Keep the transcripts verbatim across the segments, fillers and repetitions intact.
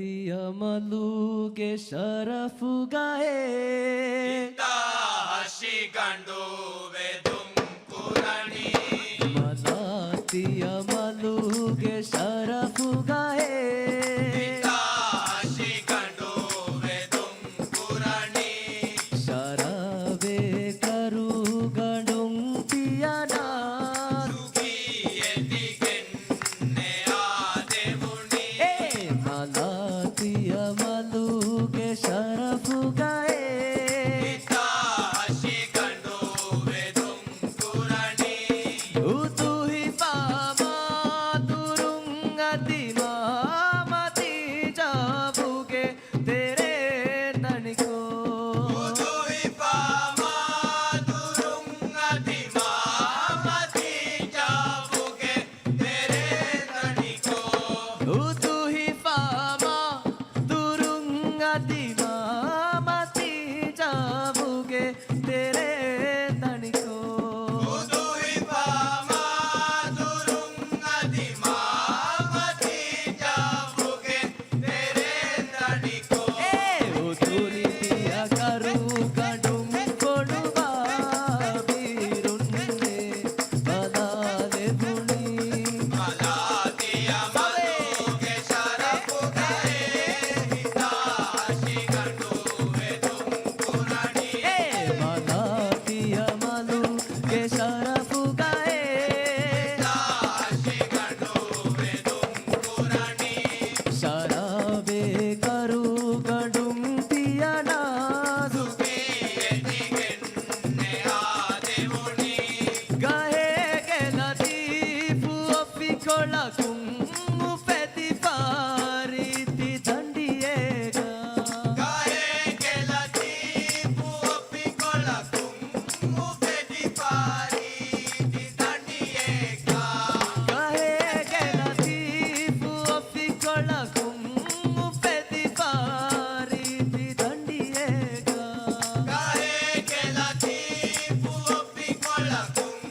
ތިޔަމަލޫގެ ޝަރަފުގައޭ. ހިތާ ހަށިގަނޑު ވެދުން ކުރަނީ. މަލާ ތިޔަމަލޫގެ ޝަރަފުގައޭ. ހިތާ ހަށިގަނޑު ވެދުން ކުރަނީ. ޝަރާބޭ ކަރޫގަނޑުން ތިޔަނާ. ސުގީ އެދިގެން ނެޔާދެވުނީ. އޭ މަލާ ތިޔަމަލޫގެ ޝަރަފުގައޭ. ހިތާ ހަށިގަނޑު ވެދުން ކުރަނީ. އުދުހިފާ މާދުރުން އަދި މާމަތީ ޖާބުގެ ތެރޭ ތަނިކޯ. އުދުހިފާ މާދުރުން އަދި މާމަތީ ޖާބުގެ ތެރޭ ތަނިކޯ. އުދުހިފާ މާދުރުން އަދި މާމަތީ ޖާބުގެ ތެރޭ ތަނިކޯ. އުދުހިފާ މާދުރުން އަދި މާމަތީ ޖާބުގެ އޭ އުތުރި ތިޔަ ކަރޫގަނޑުން ފޮނުވާ ބީރުންނޭ ބަލާލެވުނީ. މަލާ ތިޔަ މަލޫގެ ޝަރަފުގައޭ ހިތާ ހަށިގަނޑު ވެދުން ކުރަނީ. އޭ މަލާ ތިޔަ މަލޫގެ ޝަރަފުގައޭ ހިތާ ހަށިގަނޑު ވެދުން ކުރަނީ. ޝަރާބޭ ކަރޫގަނޑުން ތިޔަ ނާޒު ސުގީ އެދިގެން ނެޔާދެވުނީ. ގަހޭގެ ލަތީފު އޮފިކޮޅަކުން އުފެދިފާ ރީތި ދަނޑިއެއްގަ. ގަހޭގެ ލަތީފު އޮފިކޮޅަކުން އުފެދިފާ ރީތި ދަނޑިއެއްގަ. ގަހޭގެ ލަތީފު އޮފިކޮޅަކުން އުފެދިފާ ރީތި ދަނޑިއެއްގަ. ގަހޭގެ ލަތީފު އޮފިކޮޅަކުން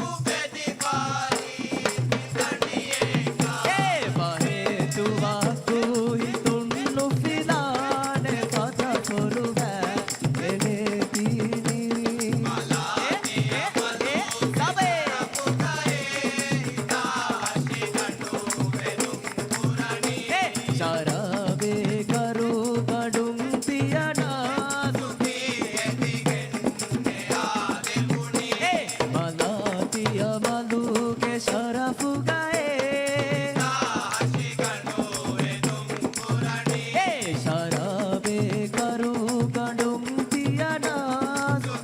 އުފެދިފާ ރީތި ދަނޑިއެއްގަ. އޭ ބަހޭ ތުވާ ކުއިތުން ނުފިލާނެ ފަތަފުރުވައި އެނގޭތީނީ. އޭ، އޭ، އޭ، ސަބޭ. އޭ، ޝަރާބޭ ކަރޫގަނޑުން ތިޔަ ނާޒު އޭ، މަލާ ތިޔަ މަލޫގެ ޝަރަފުގައޭ. އޭ، ޝަރާބޭ ކަރޫގަނޑުން ތިޔަ ނާޒު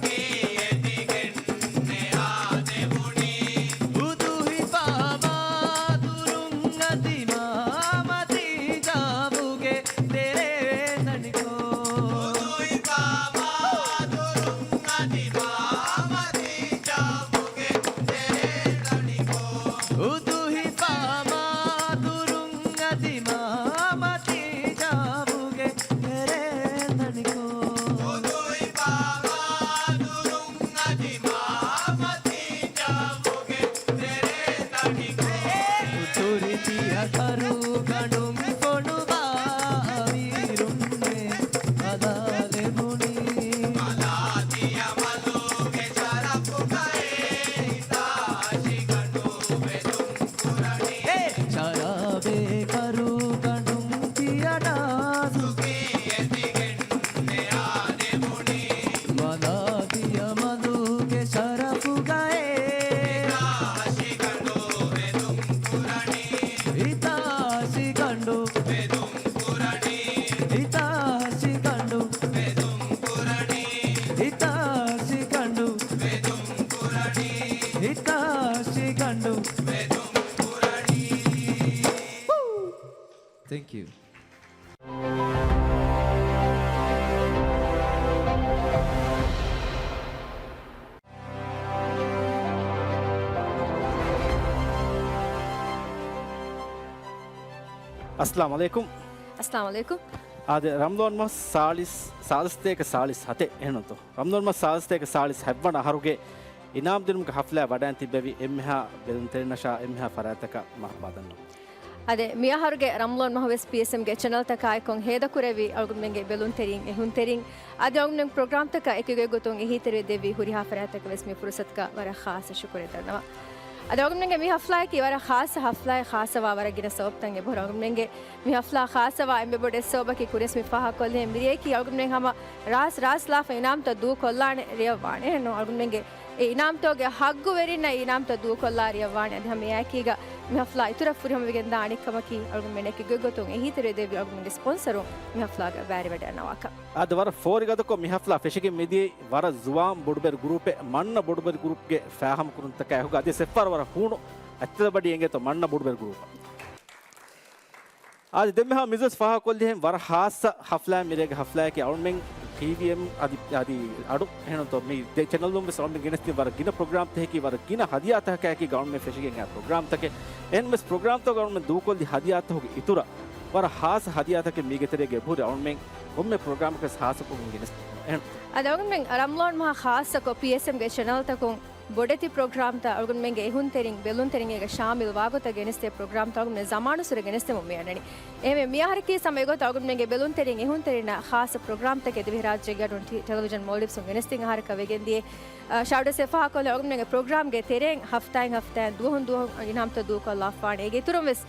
އުދުހިފާ މާދުރުން އަދި މާމަތީ ޖާބުގެ ތެރޭ ތަނިކޯ. އުދުހިފާ މާދުރުން އަދި މާމަތީ ޖާބުގެ ތެރޭ ތަނިކޯ. އުދުހިފާ މާދުރުން އަދި މާމަތީ ޖާބުގެ ތެރޭ ތަނިކޯ. އުދުހިފާ މާދުރުން އަދި މާމަތީ ޖާބުގެ ތެރޭ ތަނިކޯ. އުތުރި ތިޔަ ކަރޫގަނޑުން ފޮނުވާ އަމީރުންނޭ ބަލާލެވުނީ. މަލާ ތިޔަ މަލޫގެ ޝަރަފުގައޭ ހިތާ ހަށިގަނޑު ވެދުން ކުރަނީ. އޭ ޝަރާބޭ ކަރޫގަނޑުން ތިޔަ ނާޒު ސުގީ އެދިގެން ނެޔާދެވުނީ. މަލާ ތިޔަ މަލޫގެ ޝަރަފުގައޭ ހިތާ ހަށިގަނޑު ވެދުން ކުރަނީ. ހިތާ ހަށިގަނޑު ވެދުން ކުރަނީ. ހިތާ ހަށިގަނޑު ވެދުން ކުރަނީ. ހިތާ ހަށިގަނޑު ވެދުން ކުރަނީ. ހިތާ ހަށިގަނޑު ވެދުން ކުރަނީ. Thank you. އައްސަލާމު ޢަލައިކުމް. އައްސަލާމު ޢަލައިކުމް. އާދެ، ރަމަޟާން މަސް ސާޅީސް، ސާޅީސް ސަތޭކަ ސާޅީސް ހަތެއް އެހެންތޯ؟ ރަމަޟާން މަސް ސާޅީސް ސަތޭކަ ސާޅީސް ހަތްވަނަ އަހަރުގެ އިނާމް ދިނުމުގެ ޙަފްލާ ވަޑައިން ތިއްބެވި އެންމެހާ ބެލުންތެރިންނަށާ އެންމެހާ ފަރާތްތަކަށް މަރުޙަބާ ދަންނަވަން. އަދި މިއަހަރުގެ ރަމްޟާން މަހު ވެސް ޕީއެސްއެމްގެ ޗެނަލްތަކާއެކު ހޭދަކުރެއްވި އަޅުގަނޑުމެންގެ ބެލުންތެރިން، އެހުންތެރިން، އަދި އަޅުގަނޑުމެން ޕްރޮގްރާމްތަކަށް އެކި ގޮތްގޮތުން އެހީތެރިވެ ދެއްވި ހުރިހާ ފަރާތްތަކަށް ވެސް މި ފުރުސަތުގަ ވަރަށް ޚާއްޞަ ޝުކުރެއް ދަންނަވަން. އަދި އަޅުގަނޑުމެންގެ މި ޙަފްލާއަކީ ވަރަށް ޚާއްޞަ ޙަފްލާއެއް، ޚާއްޞަވާ ވަރަށް ގިނަ ސަބަބުތައް އެބަހުރި. އަޅުގަނޑުމެންގެ މި ޙަފްލާ ޚާއްޞަވާ އެންމެ ބޮޑު އެއް ސަބަބަކީ ކުރިޔަސް މި ފާހަގަކޮށްލިހެން މިރޭއަކީ އަޅުގަނޑުމެން ހަމަ ރާސް ރާސް ލާފަ އިނާމްތައް ދޫކޮށްލާނެ ރެޔަށް ވާނެ. އެހެންނޫން އަޅުގަނޑުމެންގެ އެ އިނާމްތަކުގެ ޙައްގުވެރިންނަށް އިނާމްތައް ދޫކޮށްލާ ރެޔަށް ވާނެ. އަދި ހަމަ އެއާއެކީގަ މި ޙަފްލާ އިތުރަށް ފުރިހަމަވެގެންދާ އަނެއްކަމަކީ އަޅުގަނޑުމެން އެކި ގޮތްގޮތުން އެހީތެރިވެ ދެއްވި އަޅުގަނޑުމެންގެ ސްޕޮންސަރުން މި ޙަފްލާގަ ބައިވެރިވެވަޑައިގަންނަވާކަން. އާދެ، ވަރަށް ފޯރިގަދަކޮށް މި ޙަފްލާ ފެށިގެން މިދިޔައީ ވަރަށް ޒުވާން ބޮޑުބެރި ގްރޫޕެއް، މަންނަ ބޮޑުބެރި ގްރޫޕްގެ ފާހަގަކުރުންތަކާ އެކުގަ. އަދި ސެފްފާރަ ވަރަށް ހޫނު އަތްތަލަބަޑި އެނގޭތޯ މަންނަ ބޮޑުބެރި ގްރޫޕަށް. އާދެ، ދެންމެހާ މިޒަސް ފާހަގަކޮށްލިހެން ވަރަށް ޚާއްޞަ ޙަފްލާއެއް މިރޭގެ ޙަފްލާއަކީ އަޅުމެން ޓީވީއެމް އަދި، އަދި އަޑު އެހެންތޯ މި ދެ ޗެނަލުން ވެސް އަޅުމެން ގެނެސްދިން ވަރަށް ގިނަ ޕްރޮގްރާމްތަކަކީ ވަރަށް ގިނަ ހަދިޔާތަކަކާއެކީ އަޅުމެން ފެށިގެން އާ ޕްރޮގްރާމްތަކެއް. އެހެން ވެސް ޕްރޮގްރާމްތަކުގަ އަޅުމެން ދޫކޮށްލި ހަދިޔާތަކުގެ އިތުރަށް ވަރަށް ޚާއްޞަ ހަދިޔާތަކެއް މީގެ ތެރޭގަ އެބަހުރި. އަޅުމެން ކޮންމެ ޕްރޮގްރާމަކަސް ޚާއްޞަކޮށް ގެނެސްދިން. އެހެން. އަދި އަޅުމެން ރަމްޟާން މަހަށް ޚާއްޞަކޮށް ޕީއެސްއެމްގެ ޗެނަލްތަކުން ބޮޑެތި ޕްރޮގްރާމްތައް އަޅުގަނޑުމެންގެ އެހުންތެރިން، ބެލުންތެރިން އޭގަ ޝާމިލް ވާގޮތަށް ގެނެސްދޭ ޕްރޮގްރާމްތައް އަޅުގަނޑުމެން ޒަމާނުއްސުރެ ގެނެސްދެމުން މިއަންނަނީ. އެހެންވެ، މިއަހަރަކީ ހަމަ އެގޮތަށް އަޅުގަނޑުމެންގެ ބެލުންތެރިން އެހުންތެރިންނަށް ޚާއްޞަ ޕްރޮގްރާމްތަކެއް ދިވެހިރާއްޖޭގެ އަޑުން ޓި-، ޓެލެވިޝަން މޯލްޑިވްސުން ގެނެސްދިން އަހަރަކަށް ވެގެންދިޔަ. އާ، ޝާޑު ސެފާ ކޮލެ އަޅުގަނޑުމެންގެ ޕްރޮގްރާމްގެ ތެރެއިން ހަފްތާއިން ހަފްތާއިން ދުވަހުން ދުވަހުން އިނާމްތައް ދޫކޮށްލާފާނެ. އޭގެ އިތުރުން ވެސް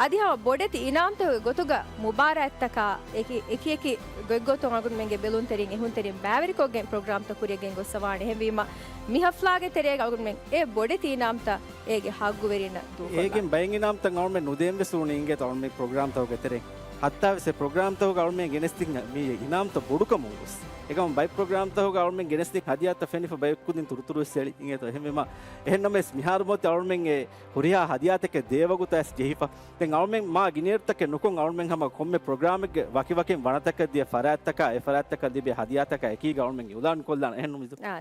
އަދި ހަމަ ބޮޑެތި އިނާމްތަކުގެ ގޮތުގަ މުބާރާތްތަކާ އެކި، އެކި އެކި ގޮތްގޮތުން އަޅުގަނޑުމެންގެ ބެލުންތެރިން އެހުންތެރިން ބައިވެރިކޮށްގެން ޕްރޮގްރާމްތައް ކުރިޔަށް ގެންގޮއްސަވާނެ. އެހެންވީމަ، މި ޙަފްލާގެ ތެރޭގަ އަޅުގަނޑުމެން އެ ބޮޑެތި އިނާމްތައް އޭގެ ހައްގުވެރިންނަށް ދޫކޮށްލާނެ. އޭގެން ބައެއް އިނާމްތައް އަޅުގަނޑުމެން ނުދޭން ވެސް އުޅުނީ އިނގޭތޯ އަޅުގަނޑުމެން ޕްރޮގްރާމްތަކުގެ ތެރެއިން. ހައްތާވެސް އެ ޕްރޮގްރާމްތަކުގަ އަޅުގަނޑުމެން ގެނެސްދިން މި އިނާމްތައް ބޮޑުކަމުން ވެސް. އެކަމަ ބައެއް ޕްރޮގްރާމްތަކުގަ އަޅުގަނޑުމެން ގެނެސްދިން ހަދިޔާތައް ފެނިފަ ބައެއް ކުދިން ތުރުތުރު ވެސް އެޅި އިނގޭތޯ. އެހެންވީމަ، އެހެންނަމަވެސް މިހާރު މޮތި އަޅުގަނޑުމެން އެ ހުރިހާ ހަދިޔާތަކެއް ދޭ ވަގުތަށް ވެސް ޖެހިފަ. ދެން އަޅުމެން މާ ގިނައިރުތަކެއް ނުކޮށް، އަޅުމެން ހަމަ ކޮންމެ ޕްރޮގްރާމެއްގެ ވަކިވަކިން ވަނަތަކަށް ދިޔަ ފަރާތްތަކާ، އެ ފަރާތްތަކަށް ލިބޭ ހަދިޔާތަކާ އެކީގަ އަޅުމެން އިޢުލާން ކޮށްލާނެ. އެހެންނު މިޒު. އާ.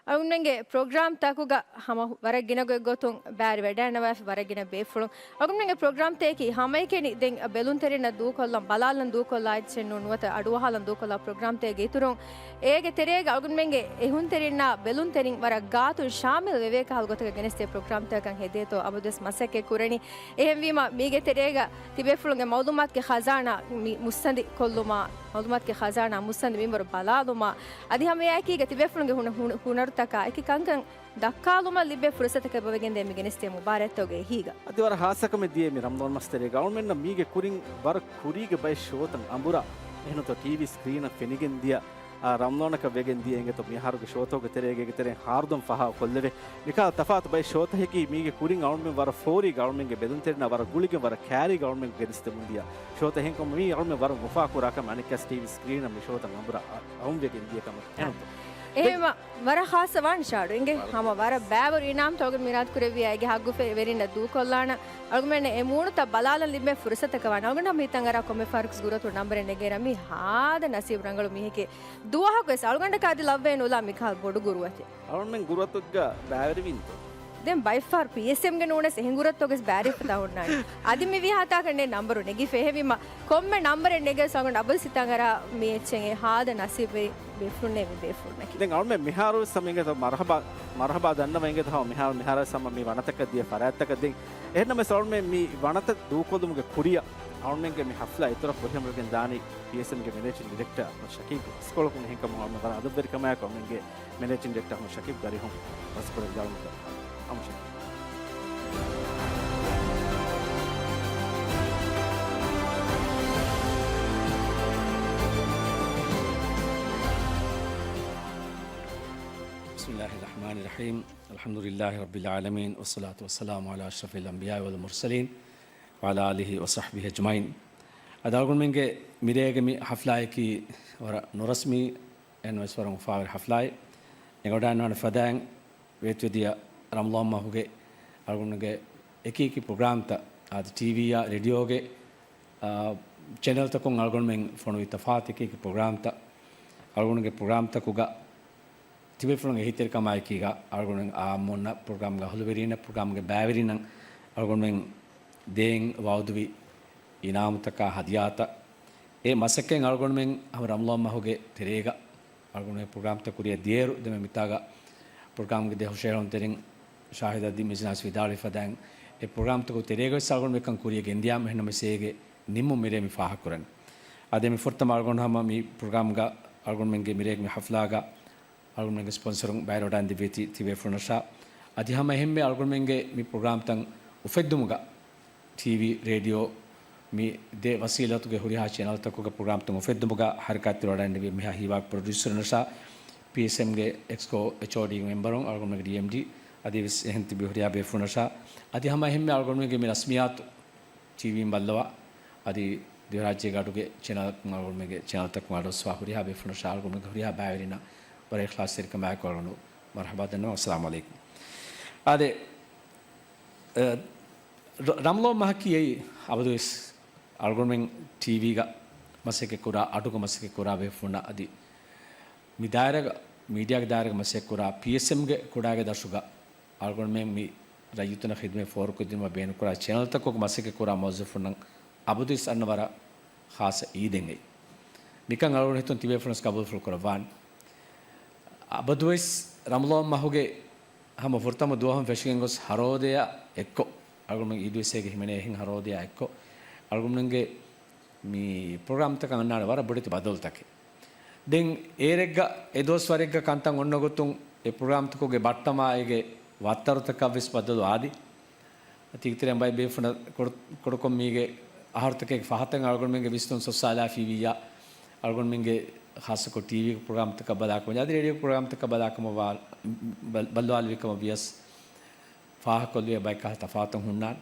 އަޅުގަނޑުމެންގެ ޕްރޮގްރާމްތަކުގަ ހަމަ ވަރަށް ގިނަ ގޮތްގޮތުން ބައިވެރިވެވަޑައިގަންނަވާފަ ވަރަށް ގިނަ ބޭފުޅުން. އަޅުގަނޑުމެންގެ ޕްރޮގްރާމްތަކަކީ ހަމައެކަނި ދެން ބެލުންތެރިންނަށް ދޫކޮށްލަން ބަލާލަން ދޫކޮށްލާ އެއްޗެއް ނޫން، ނުވަތަ އަޑުއަހާލަން ދޫކޮށްލާ ޕްރޮގްރާމްތަކެއްގެ އިތުރުން އޭގެ ތެރޭގަ އަޅުގަނޑުމެންގެ އެހުންތެރިންނާ ބެލުންތެރިން ވަރަށް ގާތުން ޝާމިލް ވެވޭ ކަހަލަ ގޮތަކަށް ގެނެސްދޭ ޕްރޮގްރާމްތަކަކަށް ހެދޭތޯ އަބަދުވެސް މަސައްކަތް ކުރަނީ. އެހެންވީމަ، މީގެ ތެރޭގަ ތިބޭފުޅުންގެ މައުލޫމާތުގެ ޚަޒާނާ މި މުއްސަނދި ކޮށްލުމާ، މައުލޫމާތުގެ ޚަޒާނާ މުއްސަނދި މިންވަރު ބަލާލުމާ، އަދި ހަމައެއާއެކީގަ ތިބޭފުޅުންގެ ހުނަ-، ހުނަ-، ހުނަރުތަކާ އެކި ކަންކަން ދައްކާލުމަށް ލިބޭ ފުރުސަތަކެއް އެބަވެގެންދޭ މި ގެނެސްދޭ މުބާރާތްތަކުގެ އެހީގަ. އަދި ވަރަށް ޚާއްޞަކަމެއް ދިޔައީ މި ރަމަޟާން މަސް ތެރޭގަ އަޅުމެންނަށް މީގެ ކުރިން ވަރަށް ކުރީގެ ބައެއް ޝޯތައް އަނބުރާ، އެހެންތޯ ޓީވީ ސްކްރީނަށް ފެނިގެން ދިޔަ، އާ، ރަމަޟާނަކަށް ވެގެން ދިޔަ އިނގޭތޯ މިއަހަރުގެ ޝޯތަކުގެ ތެރޭގަ އޭގެ ތެރެއިން ހާރުދަން ފަހާ ކޮށްލެވޭ. މިކަހަލަ ތަފާތު ބައެއް ޝޯތަކަކީ މީގެ ކުރިން އަޅުމެން ވަރަށް ފޯރީގަ އަޅުމެންގެ ބެލުންތެރިންނާ ވަރަށް ގުޅިގެން ވަރަށް ކައިރީގަ އަޅުމެން ގެނެސްދެމުން ދިޔަ ޝޯތައް. އެހެންކަމުން މީ އަޅުމެން ވަރަށް އުފާކުރާ ކަމެއް. އަނެއްކާސް ޓީވީ ސްކްރީނަށް މި ޝޯތައް އަނބުރާ އަ-، އައުން ވެގެން ދިޔަ ކަމަށް. އެހެންތޯ؟ އެހެންވީމަ، ވަރަށް ޚާއްޞަ ވާނެ ޝާޑު. އިނގޭ ހަމަ ވަރަށް ބައިވަރު އިނާމްތައް އަޅުގަނޑު މިރާދުކުރެއްވިއްޔާ އޭގެ ހައްގުވެރިންނަށް ދޫކޮށްލާނަން. އަޅުގަނޑުމެން އެ މޫނުތައް ބަލާލަން ލިބޭ ފުރުސަތަކަށް ވާނެ. އަޅުގަނޑު ހަމަ ހިތަށް އަރާ ކޮންމެ ފަހަރަކުސް ގުރުއަތު ނަންބަރެއް ނެގޭނަމަ މީ ހާދަ ނަސީބު ރަނގަޅު މީހެކޭ. ދުވަހަކުވެސް އަޅުގަނޑަކަށް އަދި ލައްވޭ ނުލާ މިކަހަލަ ބޮޑު ގުރުއަތެއް. އަޅުގަނޑުމެން ގުރުއަތުގަ ބައިވެރިވިންތޯ؟ ދެން ބައެއްފަހަރު ޕީއެސްއެމްގެ ނޫނަސް އެހެން ގުރުއަތުގަސް ބައިވެރިފަތާ ހުންނާނެ. އަދި މި ވީހާތާކަށް ނެ ނަންބަރު ނެގިފަ. އެހެންވީމަ، ކޮންމެ ނަންބަރެއް ނެގޭސް އަޅުގަނޑު އަބަދު ހިތަށް އަރާ މި އެއްޗެއް އެ ހާދަ ނަސީބުވެރި ބޭފުޅުންނޭ މި ބޭފުޅުންނަކީ. ދެން އަޅުމެން މިހާރު ވެސް ހަމަ އިނގޭތޯ މަރުހަބާ، މަރުހަބާ ދަންނަވަން އިނގޭތޯ ހަމަ މިހާރު، މިހާރު ވެސް ހަމަ މި ވަނަތަކަށް ދިޔަ ފަރާތްތަކަށް. ދެން އެހެންނަމަވެސް އަޅުމެން މި ވަނަތައް ދޫކޮށްލުމުގެ ކުރިއަށް އަޅުމެންގެ މި ހަފްލާ އިތުރަށް ފުރިހަމަވެގެން ދާނީ ޕީއެސްއެމްގެ މެނޭޖިން ޑިރެކްޓަރ އަޙްމަދު ޝަކީބް. އިސްކޮޅަކުން އެހެންކަމުން އަޅުމެން ވަރަށް އަދަބުވެރިކަމާއެކު އަޅުމެންގެ މެނޭޖިން ޑިރެކްޓަރ އަޙްމަދު ޝަކީބް ގަރިހުން ބަސްކޮޅެއް ވިދާޅުވުމަށް އަޙްމަދު ޝަކީބް. بسم الله الرحمن الرحيم. الحمد لله رب العالمين، والصلاة والسلام على أشرف الأنبياء والمرسلين، وعلى آله وصحبه أجمعين. އަދި އަޅުގަނޑުމެންގެ މިރޭގެ މި ޙަފްލާއަކީ ވަރަށް ނުރަސްމީ، އެހެންވެސް ވަރަށް އުފާވެރި ޙަފްލާއެއް. އެނގިވަޑައިގަންނަވާނެ ފަދައިން ވޭތުވެދިޔަ ރަމަޟާން މަހުގެ އަޅުގަނޑުގެ އެކި އެކި ޕްރޮގްރާމްތައް އާދެ، ޓީވީއާ ރޭޑިއޯގެ، އާ، ޗެނަލްތަކުން އަޅުގަނޑުމެން ފޮނުވި ތަފާތު އެކި އެކި ޕްރޮގްރާމްތައް، އަޅުގަނޑުގެ ޕްރޮގްރާމްތަކުގަ ތިބޭފުޅުންގެ އެހީތެރިކަމާއެކީގަ އަޅުގަނޑުމެން އާއްމުންނަށް، ޕްރޮގްރާމްގެ އަހުލުވެރީންނަށް، ޕްރޮގްރާމްގެ ބައިވެރިންނަށް އަޅުގަނޑުމެން ދޭން ވައުދުވި އިނާމުތަކާ ހަދިޔާތައް. އެ މަސައްކަތް އަޅުގަނޑުމެން ހަމަ ރަމަޟާން މަހުގެ ތެރޭގަ އަޅުގަނޑުމެން ޕްރޮގްރާމްތައް ކުރިއަށް ދިޔައިރު، ދެންމެ މިތާގަ ޕްރޮގްރާމްގެ ދެ ހުށަހެޅުންތެރިން ޝާހިދް އަދި މިޒްނާސް ވިދާޅުވި ފަދައިން، އެ ޕްރޮގްރާމްތަކުގެ ތެރޭގަވެސް އަޅުގަނޑު މިކަން ކުރިޔަށް ގެންދިޔާމަ، އެހެންނަމަވެސް އޭގެ ނިންމުން މިރޭ މި ފާހަގަކުރަނީ. އަދި މި ފުރަތަމަ އަޅުގަނޑު ހަމަ މި ޕްރޮގްރާމްގަ އަޅުގަނޑުމެންގެ މިރޭގެ މި ޙަފްލާގަ އަޅުގަނޑުމެންގެ ސްޕޮންސަރުން ބައިވެރިވަޑައިގެންދެވޭތީ ތިބޭފުޅުންނަށާ. އަދި ހަމަ އެހެންމެ އަޅުގަނޑުމެންގެ މި ޕްރޮގްރާމްތައް އުފެއްދުމުގަ ޓީވީ، ރޭޑިއޯ މި ދެ ވަސީލަތުގެ ހުރިހާ ޗެނަލްތަކުގެ ޕްރޮގްރާމްތައް އުފެއްދުމުގަ ޙަރަކާތްތެރިވަޑައިގެންނެވި މިހާ ހީވާ ޕްރޮޑިއުސަރުންނަށާ، ޕީއެސްއެމްގެ އެކްސްކޯ އެޗްއޯޑީގެ މެމްބަރުން އަޅުގަނޑުމެންގެ ޑީއެމްޑީ އަދިވެސް އެހެން ތިބި ހުރިހާ ބޭފުޅުންނަށާ. އަދި ހަމަ އެހެންމެ އަޅުގަނޑުމެންގެ މި ރަސްމިއްޔާތު ޓީވީން ބައްލަވާ، އަދި ދިވެހިރާއްޖޭގެ އަޑުގެ ޗެނަލް އަޅުގަނޑުމެންގެ ޗެނަލްތަކުން އަޑުއައްސަވާ ހުރިހާ ބޭފުޅުންނަށާ އަޅުގަނޑުމެންގެ ހުރިހާ ބައިވެރިންނަށް ވަރަށް އިޚްލާޞްތެރިކަމާއެކު އަޅުގަނޑު މަރުޙަބާ ދަންނަވަން. އައްސަލާމު ޢަލައިކުމް. އާދެ، އަ، ރަ-، ރަމަޟާން މަހަކީ އެއީ އަބަދުވެސް އަޅުގަނޑުމެން ޓީވީގަ މަސައްކަތް ކުރާ، އަޑުގަ މަސައްކަތް ކުރާ ބޭފުޅުންނަށް އަދި މި ދާއިރާގަ، މީޑިއާގެ ދާއިރާގަ މަސައްކަތް ކުރާ ޕީއެސްއެމްގެ ކުޑައިގެ ދަށުގަ އަޅުގަނޑުމެން މި ރައްޔިތުންނަށް ޚިދުމަތް ފޯރުކޮށްދިނުމަށް ބޭނުންކުރާ ޗެނަލްތަކުގެ މަސައްކަތް ކުރާ މުވައްޒަފުންނަށް އަބަދުވެސް އަންނަ ވަރަށް ޚާއްޞަ އީދެއް އެއީ. މިކަން އަޅުގަނޑު ހިތުން ތިބޭފުޅުން ގަބޫލުފުޅު ކުރައްވާނެ. އަބަދުވެސް ރަމަޟާން މަހުގެ ހަމަ ފުރަތަމަ ދުވަހުން ފެށިގެން ގޮސް ހަރޯދަޔާ އެއްކޮށް، އަޅުގަނޑުމެން އީދުވެސް އޭގެ ހިމެނޭ އެހެން ހަރޯދަޔާ އެއްކޮށް، އަޅުގަނޑުމެންގެ މި ޕްރޮގްރާމްތަކަށް އަންނާނެ ވަރަށް ބޮޑެތި ބަދަލުތަކެއް. ދެން އޭރެއްގަ އެ ދުވަސް ވަރެއްގަ ކަންތައް އޮންނަ ގޮތުން އެ ޕްރޮގްރާމްތަކުގެ ބައްޓަމާ އޭގެ ވައްތަރުތަކަށް ވެސް ބަދަލު އާދި. ތިކިތިރެން ބައި ބޭފުނަށް ކުޑަ-، ކުޑަކޮށް މީގެ އަހަރުތަކެއް ފަހަތަށް އަޅުގަނޑުމެންގެ ވިސްނުން ސޮއްސާލާފީ ވިއްޔާ، އަޅުގަނޑުމެންގެ ޚާއްޞަކޮށް ޓީވީ ޕްރޮގްރާމްތަކަށް ބަލާކަމަށް އަދި ރޭޑިއޯ ޕްރޮގްރާމްތަކަށް ބަލާކަމަށް ވާ-، ބަލް-، ބައްލަވާލެވި ކަމަށް ވިޔަސް ފާހަގަކޮށްލެވޭ ބައެއް ކަހަލަ ތަފާތު ހުންނާނެ.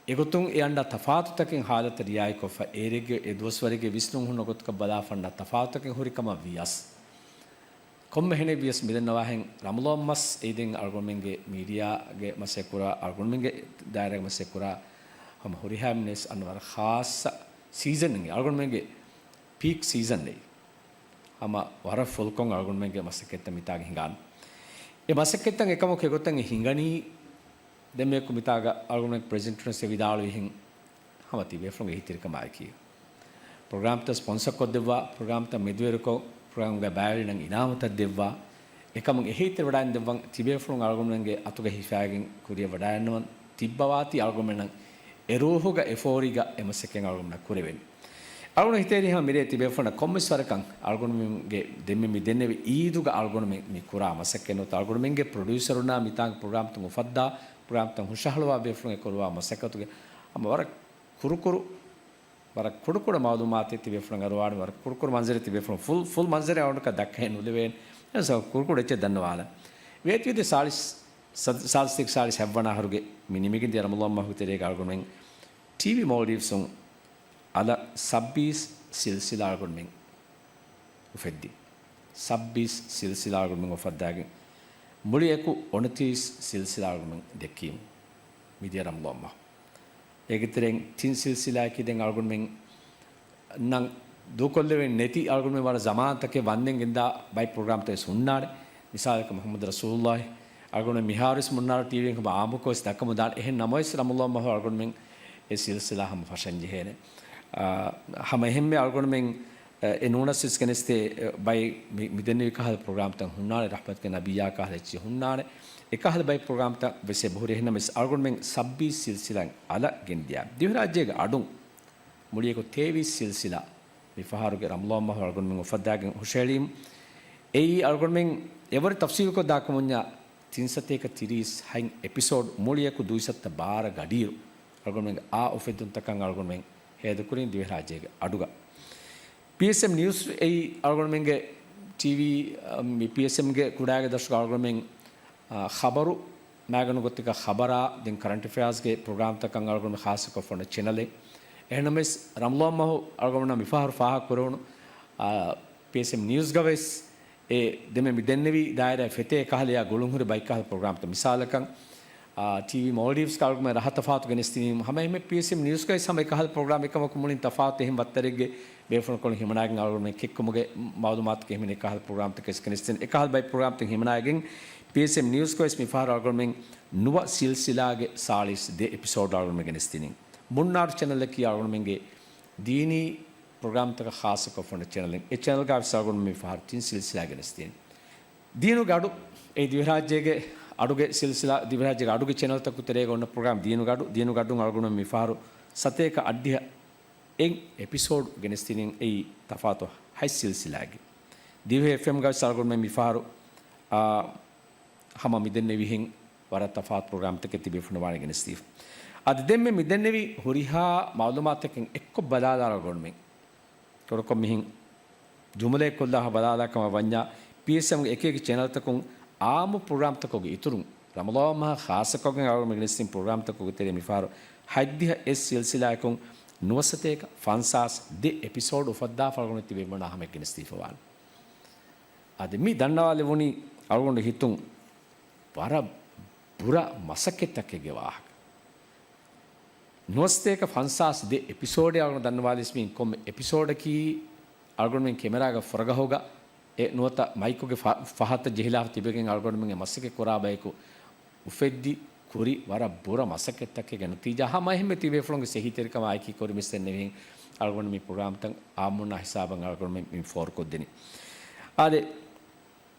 އެގޮތުން އެ އަންނަ ތަފާތުތަކެއް ހާލަތަށް ރިއާޔަތްކޮށްފަ، އޭރެއްގެ އެ ދުވަސްވަރެއްގެ ވިސްނުން ހުންނަ ގޮތަކަށް ބަލާފަ އަންނަ ތަފާތުތަކެއް ހުރި ކަމަށް ވިޔަސް، ކޮންމެ ހެނެއް ވިޔަސް މިދެންނަވާހެން ރަމަޟާން މަސް އެއީ ދެން އަޅުގަނޑުމެންގެ މީޑިއާގެ މަސައްކަތް ކުރާ، އަޅުގަނޑުމެންގެ ދާއިރާގެ މަސައްކަތް ކުރާ ހަމަ ހުރިހާ މިނެސް އަންނަ ވަރަށް ޚާއްޞަ ސީޒަން އެއީ. އަޅުގަނޑުމެންގެ ޕީކް ސީޒަން އެއީ. ހަމަ ވަރަށް ފުލްކޮށް އަޅުގަނޑުމެންގެ މަސައްކަތްތައް މިތާގަ ހިނގާނެ. އެ މަސައްކަތްތައް އެކަމަކު އެގޮތަށް އެ ހިނގަނީ ދެން މިއަކު މިތާގަ އަޅުގަނޑުމެން ޕްރެޒެންޓަރުން ވެސް ވިދާޅުވިހެން ހަމަ ތިބޭފުޅުންގެ އެހީތެރިކަމާއެކީ. ޕްރޮގްރާމްތައް ސްޕޮންސަރ ކޮށްދެއްވާ، ޕްރޮގްރާމްތައް މެދުވެރިކޮށް، ޕްރޮގްރާމްގެ ބައިވެރިންނަށް އިނާމުތައް ދެއްވާ، އެކަމުން އެހީތެރިވަޑައިން ދެއްވަން ތިބޭފުޅުން އަޅުގަނޑުމެންގެ އަތުގަ ހިފައިގެން ކުރިޔަށް ވަޑައިންނަވަން ތިއްބަވާތީ އަޅުގަނޑުމެންނަށް އެ ރޫހުގަ އެ ފޯރިގަ އެ މަސައްކަތް އަޅުގަނޑުމެންނަށް ކުރެވެން. އަޅުގަނޑު ހިތޭރި ހަމަ މިރޭ ތިބޭފުޅުންނަށް ކޮންމެސް ވަރަކަށް އަޅުގަނޑުމެންގެ ދެންމެ މި ދެންނެވި އީދުގަ އަޅުގަނޑުމެން މި ކުރާ މަސައްކަތް ނުވަތަ އަޅުގަނޑުމެންގެ ޕްރޮޑިއުސަރުންނާ މިތާނގެ ޕްރޮގްރާމްތައް އުފައްދާ، ޕްރޮގްރާމްތައް ހުށަހަޅުވާ ބޭފުޅުން އެ ކުރުވާ މަސައްކަތުގެ ހަމަ ވަރަށް ކުރުކުރު، ވަރަށް ކުޑަކުޑަ މައުލޫމާތެއް ތިބޭފުޅުން އަރުވާނެ، ވަރަށް ކުރުކުރު މަންޒަރެއް ތިބޭފުޅުން ފުލް، ފުލް މަންޒަރެއް އަޅުގަނޑަކަށް ދައްކައެއް ނުލެވޭނެ. އެ ސަ-، ކުރުކުޑަ އެއްޗެއް ދަންނަވާލަން. ވޭތުވެދި ސާޅީސް ސަ-، ސާޅީސް ސާޅީސް ހަތްވަނަ އަހަރުގެ މި ނިމިގެންދިޔަ ރަމަޟާން މަހުގެ ތެރޭގަ އަޅުގަނޑުމެން ޓީވީ މޯލްޑިވްސުން އަލަށް ސައްބީސް ސިލްސިލާ އަޅުގަނޑުމެން އުފެއްދި. ސައްބީސް ސިލްސިލާ އަޅުގަނޑުމެން އުފައްދާގެން މުޅި އެކު އުނަތިރީސް ސިލްސިލާ އަޅުގަނޑުމެން ދެއްކީމު މިދިޔަ ރަމަޟާން މަހު. އޭގެ ތެރެއިން ތިން ސިލްސިލާއަކީ ދެން އަޅުގަނޑުމެން ނަން ދޫކޮށްލެވެން ނެތި އަޅުގަނޑުމެން ވަރަށް ޒަމާންތަކެއް ވަންދެން ގެންދާ ބައެއް ޕްރޮގްރާމްތައް ވެސް ހުންނާނެ. މިސާލަކަށް މުޙައްމަދު ރަސޫލުއްލާހި އަޅުގަނޑު މިހާރުވެސް މުންނާރު ޓީވީއިން ހަމަ އާއްމުކޮށް ވެސް ދައްކަމުން ދާނެ. އެހެން ނަމަވެސް ރަމަޟާން މަހު އަޅުގަނޑުމެން އެ ސިލްސިލާ ހަމަ ފަށަން ޖެހޭނެ. އާ، ހަމަ އެހެންމެ އަޅުގަނޑުމެން، އެ، ނޫނަސް ވެސް ގެނެސްދޭ، އެ، ބައި މި-، މިދެންނެވި ކަހަލަ ޕްރޮގްރާމްތައް ހުންނާނެ، ރަޙްމަތުގެ ނަބިއްޔާ ކަހަލަ އެއްޗެއް ހުންނާނެ. އެކަހަލަ ބައި ޕްރޮގްރާމްތައް ވެސް އެބަހުރި. އެހެންނަމަވެސް އަޅުގަނޑުމެން ސައްބީސް ސިލްސިލާއިން އަލަށް ގެންދިޔާ. ދިވެހިރާއްޖޭގެ އަޑުން މުޅިއެކު ތޭވީސް ސިލްސިލާ މިފަހަރުގެ ރަމަޟާން މަހު އަޅުގަނޑުމެން އުފައްދާގެން ހުށަހެޅީމު. އެއީ އަޅުގަނޑުމެން އެވަރު ތަފްސީލުކޮށް ދާކަމުންޏާ ތިން ސަތޭކަ ތިރީސް ހަތް އެޕިސޯޑް މުޅިއެކު ދުއިސައްތަ ބާރަ ގަޑިއިރު އަޅުގަނޑުމެންގެ އާ އުފެއްދުންތަކަށް އަޅުގަނޑުމެން ހޭދަކުރީ ދިވެހިރާއްޖޭގެ އަޑުގަ. ޕީއެސްއެމް ނިއުސް އެއީ އަޅުގަނޑުމެންގެ ޓީވީ، އަ، މި ޕީއެސްއެމްގެ ކުޑައިގެ ދަށުގަ އަޅުގަނޑުމެން، އަ، ޚަބަރު މައިގަނޑު ގޮތެއްގަ ޚަބަރާ، ދެން ކަރަންޓް އެފެއާސްގެ ޕްރޮގްރާމްތަކަށް އަޅުގަނޑުމެން ޚާއްޞަކޮށް ފޮންނަ ޗެނަލެއް. އެހެންނަމަވެސް ރަމަޟާން މަހު އަޅުގަނޑުމެންނަށް މިފަހަރު ފާހަގަކުރެވުނު، އަ، ޕީއެސްއެމް ނިއުސްގަވެސް އެ ދެންމެ މި ދެންނެވި ދާއިރާއަށް ފެތޭ އެކަހަލަޔާ ގުޅުންހުރި ބައިކަހަލަ ޕްރޮގްރާމްތައް. މިސާލަކަށް، އާ، ޓީވީ މޯލްޑިވްސްގަ އަޅުގަނޑުމެން ރަހަ ތަފާތު ގެނެސްދިނީމު. ހަމަ އެހެންމެ ޕީއެސްއެމް ނިއުސްގައި ހަމަ އެކަހަލަ ޕްރޮގްރާމް އެކަމަކު މުޅިން ތަފާތު އެހެން ވައްތަރެއްގެ ބޭފުޅުންކޮޅުން ހިމަނާގެން އަޅުގަނޑުމެން ކެއްކުމުގެ މައުލޫމާތުގެ ހިމެނޭ އެކަހަލަ ޕްރޮގްރާމްތަކެއް ގެނެސްދިނީ. އެކަހަލަ ބައި ޕްރޮގްރާމްތައް ހިމަނާގެން ޕީއެސްއެމް ނިއުސްގަވެސް މިފަހަރު އަޅުގަނޑުމެން ނުވަ ސިލްސިލާގެ ސާޅީސް ދެ އެޕިސޯޑް އަޅުގަނޑުމެން ގެނެސްދިނީ. މުންނާރު ޗެނަލަކީ އަޅުގަނޑުމެންގެ ދީނީ ޕްރޮގްރާމްތަކަށް ޚާއްޞަކޮށް ފޮންނަ ޗެނަލެއް. އެ ޗެނަލްގަ ވެސް އަޅުގަނޑު މި ފަހަރު ތިން ސިލްސިލާ ގެނެސްދިނީ. ދީނުގެ އަޑު އެއީ ދިވެހިރާއްޖޭގެ އަޑުގެ ސިލްސިލާ، ދިވެހިރާއްޖޭގެ އަޑުގެ ޗެނަލްތަކުގެ ތެރޭގަ އޮންނަ ޕްރޮގްރާމް ދީނުގެ އަޑު. ދީނުގެ އަޑުން އަޅުގަނޑު މިފަހަރު ސަތޭކަ އަށްޑިހަ އެއް އެޕިސޯޑް ގެނެސްދިނީ އެއީ ތަފާތު ހަތް ސިލްސިލާގެ. ދިވެހި އެފްއެމްގަ ވެސް އަޅުގަނޑުމެން މިފަހަރު، އާ، ހަމަ މިދެންނެވިހެން ވަރަށް ތަފާތު ޕްރޮގްރާމްތަކެއް ތިބޭފުޅުން ވާނެ ގެނެސްދީފަ. އަދި ދެންމެ މިދެންނެވި ހުރިހާ މައުލޫމާތަކެއް އެއްކޮށް ބަލާލާ އަޅުގަނޑުމެން ކުޑަކޮށް މިހިން ޖުމުލައެއްކޮށްލާ ބަލާލާ ކަމަށް ވަންޏާ، ޕީއެސްއެމްގެ އެކި އެކި ޗެނަލްތަކުން އާއްމު ޕްރޮގްރާމްތަކުގެ އިތުރުން ރަމަޟާން މަހަށް ޚާއްޞަކޮށްގެން އަޅުގަނޑު ގެނެސްދިން ޕްރޮގްރާމްތަކުގެ ތެރޭ މިފަހަރު ހަތްދިހަ އެއް ސިލްސިލާއަކުން ނުވަސަތޭކަ ފަންސާސް ދެ އެޕިސޯޑް އުފައްދާފަ އަޅުގަނޑު ތިބޭފުޅުންނާ ހަމައަށް ގެނެސްދީފަ ވާނެ. އަދި މި ދަންނަވާލެވުނީ އަޅުގަނޑު ހިތުން ވަރަށް ބުރަ މަސައްކަތްތަކެއްގެ ވާހަކަ. ނުވަސަތޭކަ ފަންސާސް ދެ އެޕިސޯޑެއް އަޅުގަނޑު ދަންނަވާލީސް މި ކޮންމެ އެޕިސޯޑަކީ އަޅުގަނޑުމެން ކެމެރާގެ ފުރަގަހުގަ އެ ނުވަތަ މައިކުގެ ފަ-، ފަހަތަށް ޖެހިލާފަ ތިބެގެން އަޅުގަނޑުމެން އެ މަސައްކަތް ކުރާ ބަޔަކު އުފެއްދި ކުރި ވަރަށް ބުރަ މަސައްކަތްތަކެއްގެ ނަތީޖާ ހަމަ އެހެންމެ ތިބޭފުޅުންގެ އެހީތެރިކަމާއެކީ ކުރިމައްސަލައެއް ނެތް އަޅުގަނޑު މި ޕްރޮގްރާމްތައް އާއްމުންނާ ހިސާބަށް އަޅުގަނޑުމެން މި ފޯރުކޮށްދިނީ. އާދެ،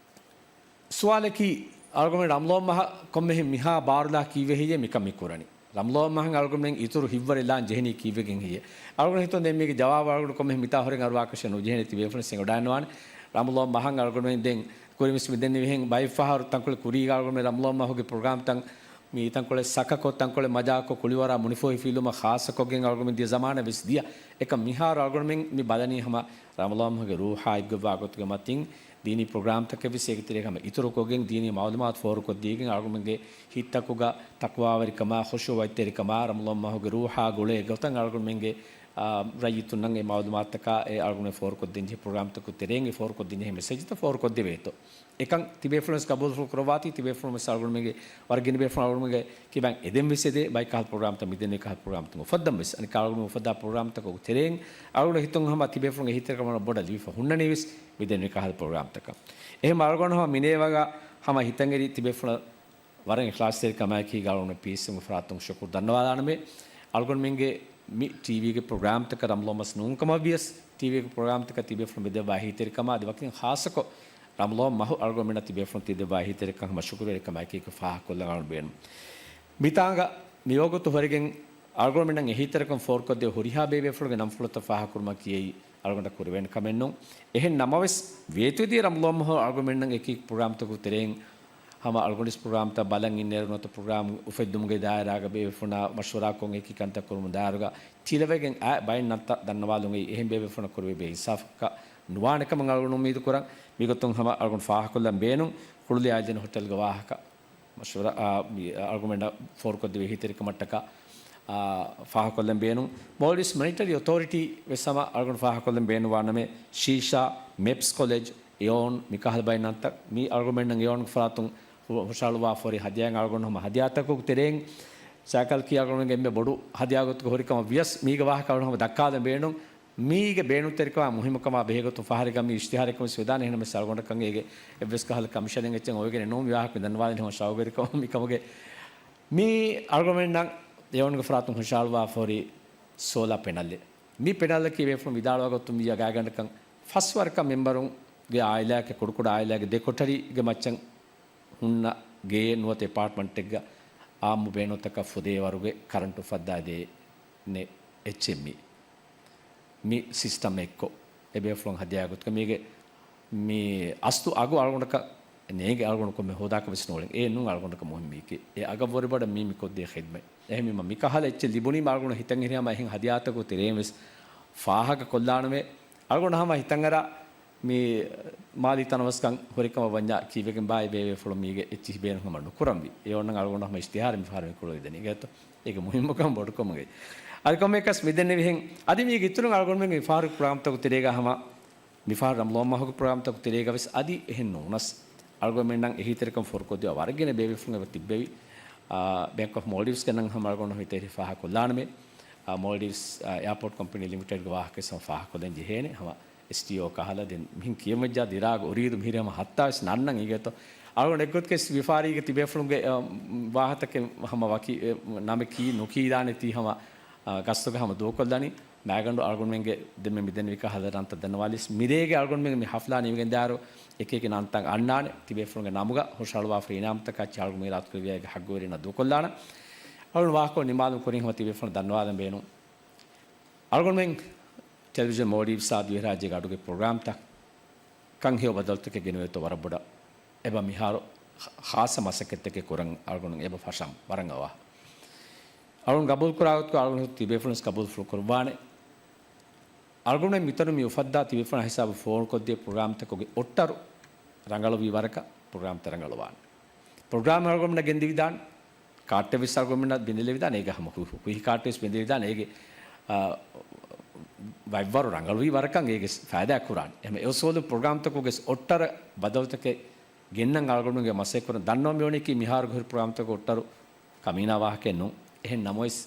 ސުވާލަކީ، އަޅުގަނޑުމެން ރަމަޟާން މަހަށް ކޮންމެހެން މިހާ ބާރުލާ ކީއްވެ ހެއްޔޭ މިކަން މި ކުރަނީ؟ ރަމަޟާން މަހަށް އަޅުގަނޑުމެން އިތުރު ހިތްވަރެއް ލާން ޖެހެނީ ކީއްވެގެން ހެއްޔޭ؟ އަޅުގަނޑު ހިތުން ދެން މީގެ ޖަވާބު އަޅުގަނޑު ކޮންމެހެން މިތާ ހުރެން އަރުވާކަށެއް ނުޖެހޭނެ ތިބޭފުޅުން އެނގިވަޑައިގަންނަވާނެ. ރަމަޟާން މަހަށް އަޅުގަނޑުމެން ދެން ކުރިންވެސް މިދެންނެވިހެން ބައެއް ފަހަރު ތަންކޮޅެއް ކުރީގަ އަޅުގަނޑުމެން ރަމަޟާން މަހުގެ ޕްރޮގްރާމްތައް މި ތަންކޮޅެއް ސަކަކޮށް، ތަންކޮޅެއް މަޖާކޮށް، ކުޅިވަރާ މުނިފޮހި ފިލުމަށް ޚާއްޞަކޮށްގެން އަޅުގަނޑުމެން ދިޔަ ޒަމާނެއް ވެސް ދިޔަ. އެކަމް މިހާރު އަޅުގަނޑުމެން މި ބަލަނީ ހަމަ ރަމަޟާން މަހުގެ ރޫޙާ އެއްގޮތްވާ ގޮތުގެ މަތިން ދީނީ ޕްރޮގްރާމްތަކެއް ވެސް އޭގެ ތެރޭ ހަމަ އިތުރުކޮށްގެން، ދީނީ މައުލޫމާތު ފޯރުކޮށްދީގެން، އަޅުގަނޑުމެންގެ ހިތްތަކުގަ ތަޤްވާވެރިކަމާ، ޚުޝޫޢަތްތެރިކަމާ، ރަމަޟާން މަހުގެ ރޫޙާ ގުޅޭ ގޮތަށް އަޅުގަނޑުމެންގެ، އާ، ރައްޔިތުންނަށް އެ މައުލޫމާތުތަކާ އެ އަޅުގަނޑުމެން ފޯރުކޮށްދޭންޖެހޭ ޕްރޮގްރާމްތަކުގެ ތެރެއިން އެ ފޯރުކޮށްދޭންޖެހޭ މެސެޖްތައް ފޯރުކޮށްދެވޭތޯ. އެކަން ތިބޭފުޅުންވެސް ޤަބޫލުފުޅު ކުރައްވާތީ، ތިބޭފުޅުންވެސް އަޅުގަނޑުމެންގެ ވަރަށް ގިނަ ބޭފުޅުން އަޅުގަނޑުމެންގެ ކިބައިން އެދެން ވެސް އެދޭ، ބައެއް ކަހަލަ ޕްރޮގްރާމްތައް މިދެންނެވި ކަހަލަ ޕްރޮގްރާމްތައް އުފައްދަން ވެސް. އަނެއްކާ އަޅުގަނޑު އުފައްދާ ޕްރޮގްރާމްތަކުގެ ތެރެއިން އަޅުގަނޑު ހިތުން ހަމަ ތިބޭފުޅުންގެ އެހީތެރިކަމަށް ބޮޑަށް ލިބިފަ ހުންނަނީ ވެސް މިދެންނެވި ކަހަލަ ޕްރޮގްރާމްތަކަށް. އެހެން އަޅުގަނޑު ހަމަ މިނޭވަގަ ހަމަ ހިތަށް އެރި ތިބޭފުޅުން ވަރަށް އިޚްލާޞްތެރިކަމާއެކީ އަޅުގަނޑު ޕީއެސްއެމްގެ ފަރާތުން ޝުކުރު ދަންނަވާލާނަމޭ. އަޅުގަނޑުމެންގެ މި ޓީވީގެ ޕްރޮގްރާމްތަކަށް ރަމަޟާން މަސް ނޫންކަމަށް ވިޔަސް، ޓީވީގެ ޕްރޮގްރާމްތަކަށް ތިބޭފުޅުން މި ދެއްވާ އެހީތެރިކަމާ އަދި ވަކިން ޚާއްޞަކޮށް ރަމަޟާން މަހު އަޅުގަނޑުމެންނަށް ތިބޭފުޅުން ތި ދެއްވާ އެހީތެރިކަން ހަމަ ޝުކުރުވެރިކަމާއެކީ ފާހަގަކޮށްލަން އަޅުގަނޑު ބޭނުން. މިތާނގަ މިވަގުތު ހުރެގެން އަޅުގަނޑުމެންނަށް އެހީތެރިކަން ފޯރުކޮށްދޭ ހުރިހާ ބޭބޭފުޅުގެ ނަންފުޅުތައް ފާހަގަކުރުމަކީ އެއީ އަޅުގަނޑަށް ކުރެވޭނެ ކަމެއް ނޫން. އެހެން ނަމަވެސް، ވޭތުވެދިޔަ ރަމަޟާން މަހު އަޅުގަނޑުމެންނަށް އެކި ޕްރޮގްރާމްތަކުގެ ތެރެއިން ހަމަ އަޅުގަނޑުވެސް ޕްރޮގްރާމްތައް ބަލަން އިންނައިރު ނުވަތަ ޕްރޮގްރާމް އުފެއްދުމުގެ ދާއިރާގަ ބޭފުޅުންނާ މަޝްވަރާކޮށް އެކި ކަންތައް ކުރުމުގެ ދާއިރުގަ ތިލަވެގެން އައި ބައެއް ނަންތައް ދަންނަވާލުން އެއީ އެހެން ބޭބޭފުޅުންނަށް ކުރެވޭ ބޭއިންސާފަކަށް ނުވާނެ ކަމަށް އަޅުގަނޑު އުއްމީދު ކުރަން. މިގޮތުން ހަމަ އަޅުގަނޑު ފާހަގަކޮށްލަން ބޭނުން، ކުޅުލި އާއިލް ދިން ހޮޓެލްގެ ވާހަކަ މަޝްވަރާ، އާ، މި، އާ، އަޅުގަނޑުމެންނަށް ފޯރުކޮށްދެވޭ އެހީތެރިކަމަށްޓަކާ، އާ، ފާހަގަކޮށްލަން ބޭނުން. މޯލްޑިވްސް މޮނިޓަރި އޮތޯރިޓީ ވެސް ހަމަ އަޅުގަނޑު ފާހަގަކޮށްލަން ބޭނުންވާނަމޭ، ޝީޝާ، މެޕްސް ކޮލެޖް، އެއޯން، މިކަހަލަ ބައެއް ނަންތައް މީ އަޅުގަނޑުމެންނަށް އެއޯންގެ ފަރާތުން ހު-، ހުށަހަޅުވާފަ ހުރި ހަދިޔާއިން އަޅުގަނޑު ހަމަ ހަދިޔާތަކުގެ ތެރެއިން ސައިކަލް ކީ އަޅުގަނޑުމެންގެ އެންމެ ބޮޑު ހަދިޔާ ގޮތުގަ ހުރި ކަމަށް ވިޔަސް މީގެ ވާހަކަ އަޅުގަނޑު ހަމަ ދައްކާލަން ބޭނުން. މީގެ ބޭނުންތެރިކަމާ މުހިއްމުކަމާ ބެހޭގޮތުން ފަހަރެއްގަ މި އިޝްތިހާރެއްކަން ވެސް ވެދާނެ. އެހެންނަމަވެސް އަޅުގަނޑަކަށް އޭގެ އެއްވެސް ކަހަލަ ކަމިޝަނެއް އެއްޗެއް އޮވެގެނެއް ނޫން. މި ވާހަކަ މި ދަންނަވާލަނީ ހަމަ ޝައުގުވެރިކަމަށް މިކަމުގެ މީ އަޅުގަނޑުމެންނަށް އެއޯންގެ ފަރާތުން ހުށަހަޅުވާފަ ހުރި ސޯލާ ޕެނަލްއެއް. މި ޕެނަލަކީ ބޭފުޅުން ވިދާޅުވާ ގޮތުން ވިއްޔާ ގާތްގަނޑަކަށް ފަސް ވަރަކަށް މެމްބަރުންގެ އާއިލާއެއް ކުޑަކުޑަ އާއިލާގެ ދެ ކޮޓަރީގެ މައްޗަށް ހުންނަ ގެއެއް ނުވަތަ އެޕާޓްމަންޓެއްގަ އާއްމު ބޭނުންތަކަށް ފުދޭ ވަރުގެ ކަރަންޓު އުފައްދާދޭ ނެ އެޗްއެމްއީ. މި ސިސްޓަމް އެއްކޮށް، އެބޭފުޅުން ހަދިޔާ ގޮތުގަ މީގެ މި އަސްލު އަގު އަޅުގަނޑަކަށް ނޭނގެ، އަޅުގަނޑު ކޮންމެ ހޯދާކަށް ވެސް ނޫޅެން. އެ ނޫން އަޅުގަނޑަކަށް މުހިންމީކީ. އެ އަގަށްވުރެ ބޮޑަށް މީ މި ކޮށްދޭ ޚިދްމަތް. އެހެންވީމަ މި ކަހަލަ އެއްޗެއް ލިބުނީމަ އަޅުގަނޑު ހިތަށް އެރި ހަމަ އެހެން ހަދިޔާތަކުގެ ތެރެއިން ވެސް ފާހަގަ ކޮށްލާނަމޭ. އަޅުގަނޑު ހަމަ ހިތަށް އަރާ މި މާލީ ތަނަވަސްކަން ހުރިކަމަށް ވަންޏާ ކީއްވެގެން ބާއި ބޭބޭފުޅުން މީގެ އެއްޗިހި ބޭނުން ހަމަ ނުކުރަންވީ. އެ އޮންނަން އަޅުގަނޑު ހަމަ އިޝްތިހާރެއް މިފަހަރު މި ކުޅައިދެނީ. ގެތޯ؟ އޭގެ މުހިއްމުކަން ބޮޑުކަމުގައި. އަދި ކޮންމެއަކަސް މިދެންނެވިހެން އަދި މީގެ އިތުރުން އަޅުގަނޑުމެން މިފަހަރު ޕްރޮގްރާމްތަކުގެ ތެރޭގަ ހަމަ މިފަހަރު ރަމަޟާން މަހުގެ ޕްރޮގްރާމްތަކުގެ ތެރޭގަ ވެސް އަދި އެހެން ނޫނަސް އަޅުގަނޑުމެންނަށް އެހީތެރިކަން ފޯރުކޮށްދިޔަ ވަރަށްގިނަ ބޭބޭފުޅުން އެބަ ތިއްބެވި. އާ، ބޭންކް އޮފް މޯލްޑިވްސްގެ ނަން ހަމަ އަޅުގަނޑު ހިތަށް އެރި ފާހަގަކޮށްލާނަމޭ. އާ، މޯލްޑިވްސް، އާ، އެއާޕޯޓް ކޮމްޕެނީ ލިމިޓެޑްގެ ވާހަކަ ވެސް ހަމަ ފާހަގަކޮށްލަން ޖެހޭނެ. ހަމަ އެސްޓީއޯ ކަހަލަ ދެން މިހެން ކިޔަމަޖާ ދިރާގު އުރީދު މިހިރި ހަމަ ހައްތާވެސް ނަންނަން އިނގޭތޯ. އަޅުގަނޑު އެއްގޮތަކަށް ވިޔަފާރީގެ ތިބޭފުޅުންގެ، އަ، ވާހަތަކެއް ހަމަ ވަކި، އެ، ނަމެއް ކީ ނުކީދާނެތީ ހަމަ ގަސްތުގަ ހަމަ ދޫކޮށްލަނީ. މާގަނޑު އަޅުގަނޑުމެންގެ ދެންމެ މިދެންނެވި ކަހަލަ ރަންތައް ދަންނަވާލީސް، މިރޭގެ އަޅުގަނޑުމެން މި ހަފްލާ ނިމިގެންދާއިރު އެކި އެކި ނަންތައް އަންނާނެ. ތިބޭފުޅުންގެ ނަމުގަ ހުށަހަޅުވާފައި އިނާމްތަކާ އަޅުގަނޑު މީރާތުކުރެއްވިޔާ އޭގެ ހައްގުވެރިންނަށް ދޫކޮށްލާނަން. އަޅުގަނޑު ވާހަކަ ނިމާލުން ކުރިން ހަމަ ތިބޭފުޅުން ދަންނަވާލަން ބޭނުން. އަޅުގަނޑުމެން ޓެލެވިޝަން މޯލްޑިވްސްއާ ދިވެހިރާއްޖޭގެ އަޑުގެ ޕްރޮގްރާމްތައް ކަން ހެޔޮ ބަދަލުތަކެއް ގެނެވޭތޯ ވަރަށް ބޮޑަށް އެބަ މިހާރު ޚާއްޞަ މަސައްކަތްތަކެއް ކުރަން އަޅުގަނޑު އެބަ ފަށަން ވަރަށް އަވަހަށް. އަޅުގަނޑު ގަބޫލު ކުރާ ގޮތުގަ އަޅުގަނޑު ތިބޭފުޅުން ގަބޫލު ފުޅު ކުރުއްވާނެ. އަޅުގަނޑު މިތަނު މި އުފައްދާ ތިބޭފުޅުން ހިސާބު ފޯރުކޮށްދޭ ޕްރޮގްރާމްތަކުގެ އޮއްޓަރު ރަނގަޅުވީ ވަރަކަށް ޕްރޮގްރާމްތައް ރަނގަޅުވާނެ. ޕްރޮގްރާމް އަޅުގަނޑު ގެންދެވިދާނެ. ކާޓެއް ވެސް އަޅުގަނޑުމެންނަށް ބެނިލެވިދާނެ އޭގަ ހަމަ ހު-، ހު-، ކުއި ކާޓެއް ވެސް ބެނިލެވިދާނެ އޭގެ، އާ، ވައްވަރު ރަނގަޅުވީ ވަރަކަށް އޭގެ ފައިދާ ކުރާނެ. އެހެން އެ އުސޫލު ޕްރޮގްރާމްތަކުގެ އޮއްޓަރަށް ބަދަލުތަކެއް ގެންނަން އަޅުގަނޑުގެ މަސައްކަތް ކުރަން. ދަންނަވަން މިވަނީކީ މިހާރު ހުރި ޕްރޮގްރާމްތަކުގެ އޮއްޓަރު ކަމީނާ ވާހަކައެއް ނޫން. އެހެން ނަމަވެސް،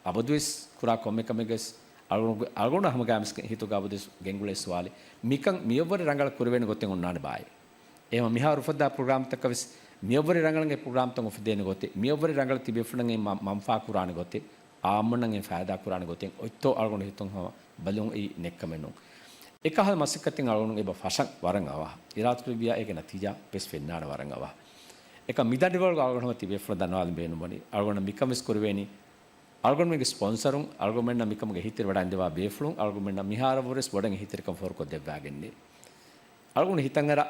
އަބަދުވެސް ކުރާ ކޮންމެ ކަމެއްގަވެސް އަޅުގަނޑު، އަޅުގަނޑު ހަމަގައިމުވެސް ހިތުގަ އަބަދުވެސް ގެންގުޅޭ ސުވާލެއް. މިކަން މިއަށްވުރެ ރަނގަޅަށް ކުރެވޭނެ ގޮތެއް އޮންނާނެ ބާއޭ. އެހެން މިހާރު އުފައްދާ ޕްރޮގްރާމްތަކަށް ވެސް މިއަށްވުރެ ރަނގަޅަށް ޕްރޮގްރާމްތައް އުފެދޭނެ ގޮތެއް، މިއަށްވުރެ ރަނގަޅަށް ތިބޭފުޅުން މަ-، މަންފާ ކުރާނެ ގޮތެއް، އާއްމުންނަށް އެ ފައިދާ ކުރާނެ ގޮތެއް އޮތްތޯ އަޅުގަނޑު ހިތުން ހަމަ ބަލުން އެއީ ނެއްކަމެއް ނޫން. އެކަހަލަ މަސައްކަތެއް އަޅުގަނޑު އެބަ ފަށަން ވަރަށް އަވަހަށް. އިރާދަކުރެއްވިޔާ އޭގެ ނަތީޖާ ވެސް ފެންނާނެ ވަރަށް އަވަހަށް. އެކަމް މި ދަނޑިވަޅުގަ އަޅުގަނޑު ހަމަ ތިބޭފުޅުން ދަންނަވާލަން ބޭނުންވަނީ. އަޅުގަނޑު މިކަން ވެސް ކުރެވޭނީ. އަޅުގަނޑުމެންގެ ސްޕޮންސަރުން، އަޅުގަނޑުމެންނަށް މިކަމުގެ އެހީތެރި ވަޑައިންދެވާ ބޭފުޅުން، އަޅުގަނޑުމެންނަށް މިހާރަށްވުރެސް ބޮޑަށް އެހީތެރިކަން ފޯރުކޮށްދެއްވާގެންނޭ. އަޅުގަނޑު ހިތަށްއަރާ،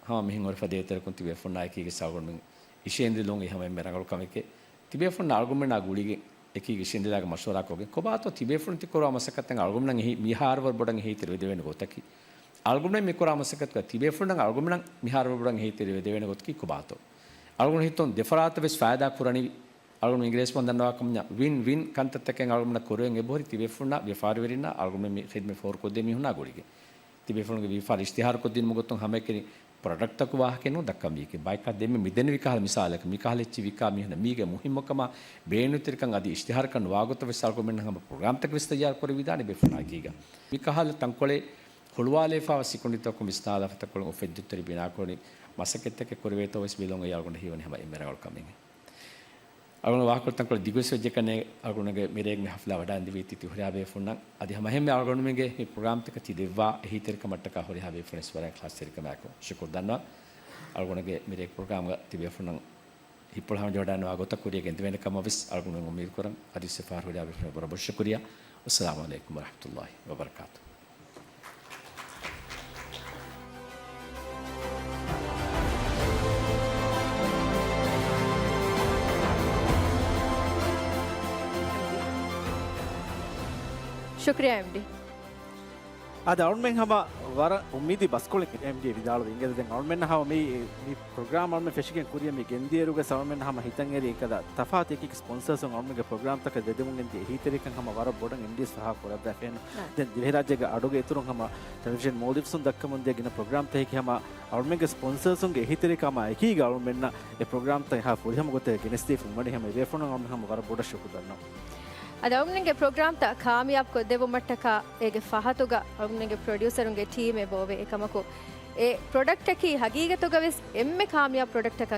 ހަމަ މިހެން އޮތް ފަދަ ދޭތެރެކުން ތިބޭފުޅުންނާ އެކީގަ އަޅުގަނޑުމެން އިށީނދެލުން އެ ހަމަ އެންމެ ރަނގަޅު ކަމެކޭ. ތިބޭފުޅުންނަށް އަޅުގަނޑުމެންނާ ގުޅިގެން އެކީގަ އިށީނދެލާގެން މަޝްވަރާ ކޮށްގެން ކޮބާތޯ ތިބޭފުޅުން ތި ކުރާ މަސައްކަތަށް އަޅުގަނޑުމެންނަށް އެހީ މިހާރަށްވުރެ ބޮޑަށް އެހީތެރި ވެދެވޭނެ ގޮތަކީ. އަޅުގަނޑުމެން މި ކުރާ މަސައްކަތުގަ ތިބޭފުޅުންނަށް އަޅުގަނޑުމެންނަށް މިހާރަށްވުރެ ބޮޑަށް އެހީތެރި ވެދެވޭނެ ގޮތަކީ ކޮބާތޯ. އަޅުގަނޑު ހިތުން ދެފަރާތަށް ވެސް ފައިދާ ކުރަނިވި. އަޅުގަނޑު އިނގިރޭސި ބަހުން ދަންނަވާ ކަމަށް ވިން ވިން ކަންތައްތަކެއް އަޅުގަނޑުމެންނަށް ކުރެވެން އެބަހުރި ތިބޭފުޅުންނާ ވިޔަފާރިވެރިންނާ އަޅުގަނޑުމެން މި ޚިދްމަތް ފޯރުކޮށްދޭ މީހުންނާ ގުޅިގެން. ތިބޭފުޅުންގެ ވިޔަފާރި އިޝްތިހާރުކޮށްދިނުމުގެ ގޮތުން ހަމައެކަނި ޕްރޮޑަކްޓްތަކު ވާހަކައެއް ނޫން ދައްކަންވީކީ. ބައެއްކާ ދެންމެ މިދެންނެވި ކަހަލަ މިސާލަކަށް މިކަހަލަ އެއްޗެއް ވިކާ މީހުންނަށް މީގެ މުހިއްމުކަމާ ބޭނުންތެރިކަން އަދި އިޝްތިހާރަކަށް ނުވާގޮތަށް ވެސް އަޅުގަނޑުމެން ހަމަ ޕްރޮގްރާމްތަކެއް ވެސް ތައްޔާރު ކުރެވިދާނެ ބޭފުޅުންނާ އެކީގަ. މިކަހަލަ ތަންކޮޅެއް ހުޅުވާލެވިފާވާ ސިކުނޑިތަކުން ވިސްނާލާފަ ތަންކޮޅުން އުފެއްދުންތެރި ބިނާކުރަނީ މަސައްކަތްތަކެއް ކުރެވޭތޯ ވެސް ބެލުން އެއީ އަޅުގަނޑަށް ހީވަނީ ހަމަ އެންމެ ރަނގަޅު ކަމެއް. އަޅުގަނޑު ވާހަކަ ތަންކޮޅެއް ދިގުވެސް ވެއްޖެ ކަންނޭނގެ އަޅުގަނޑުގެ މިރޭގެ މި ހަފްލާ ވަޑައިންދެވީތީ ތި ހުރިހާ ބޭފުޅުންނަށް. އަދި ހަމައެހެންމެ އަޅުގަނޑުމެންގެ މި ޕްރޮގްރާމްތަކަށް ތި ދެއްވާ އެހީތެރިކަމަށްޓަކާ ހުރިހާ ބޭފުޅުން ވެސް ވަރަށް އިޚްލާޞްތެރިކަމާއެކު ޝުކުރު ދަންނަވަން. އަޅުގަނޑުގެ މިރޭގެ ޕްރޮގްރާމްގަ ތި ބޭފުޅުންނަށް ހިތްޕުޅަށް ހަމަޖަހައިގަންނަވާ ގޮތަށް ކުރިއަށް ގެންދެވޭނެ ކަމަށް ވެސް އަޅުގަނޑު އުއްމީދު ކުރަން. އަދި އިސްތިފާރު ހުރިހާ ބޭފުޅުންނަށް ވަރަށް ބޮޑަށް ޝުކުރިއްޔާ. އައްސަލާމު ޢަލައިކުމް ވަރަޙްމަތުﷲ ވަބަރަކާތުހު. ޝުކުރިއްޔާ އެމްޑީ. އަދި އަޅުމެން ހަމަ ވަރަށް އުއްމީދީ ބަސްކޮޅެއް އެމްޑީ ވިދާޅުވި އިނގޭ. ދެން އަޅުމެންނަށް ހަމަ މި، މި ޕްރޮގްރާމް އަޅުމެން ފެށިގެން ކުރިއަށް މި ގެންދިޔައިރުގަ އަޅުމެން ހަމަ ހިތަށް އެރި އެކަލަ ތަފާތު އެކި ސްޕޮންސަރސުން އަޅުމެންގެ ޕްރޮގްރާމްތަކަށް ދެދެމުން ގެންދިޔަ އެހީތެރިކަން ހަމަ ވަރަށް ބޮޑަށް އެމްޑީއެސް ފާހަގަ ކުރައްވާފައެއްނު. ދެން ދިވެހިރާއްޖޭގެ އަޑުގެ އިތުރުން ހަމަ ޓެލެވިޝަން މޯލްޑިވްސުން ދައްކަމުން ދިޔަ ގިނަ ޕްރޮގްރާމްތަކެކޭ ހަމަ އަޅުމެންގެ ސްޕޮންސަރސުންގެ އެހީތެރިކަމާ އެކީގަ އަޅުމެންނަށް އެ ޕްރޮގްރާމްތައް އެހާ ފުރިހަމަ ގޮތެއް ގެނެސްދީފަ މިވަނީ. ހަމަ އެބޭފުޅުންނަށް އަޅުމެން ހަމަ ވަރަށް ބޮޑަށް ޝުކުރު ދަންނަވަން. އަދި އަޅުގަނޑުގެ ޕްރޮގްރާމްތައް ކާމިޔާބު ކޮށްދެއްވުމަށްޓަކާ އޭގެ ފަހަތުގަ އަޅުގަނޑުގެ ޕްރޮޑިއުސަރުންގެ ޓީމެއް އެބައޮވޭ. އެކަމަކު، އެ ޕްރޮޑަކްޓަކީ ހަގީގަތުގަ ވެސް އެންމެ ކާމިޔާބު ޕްރޮޑަކްޓަކާ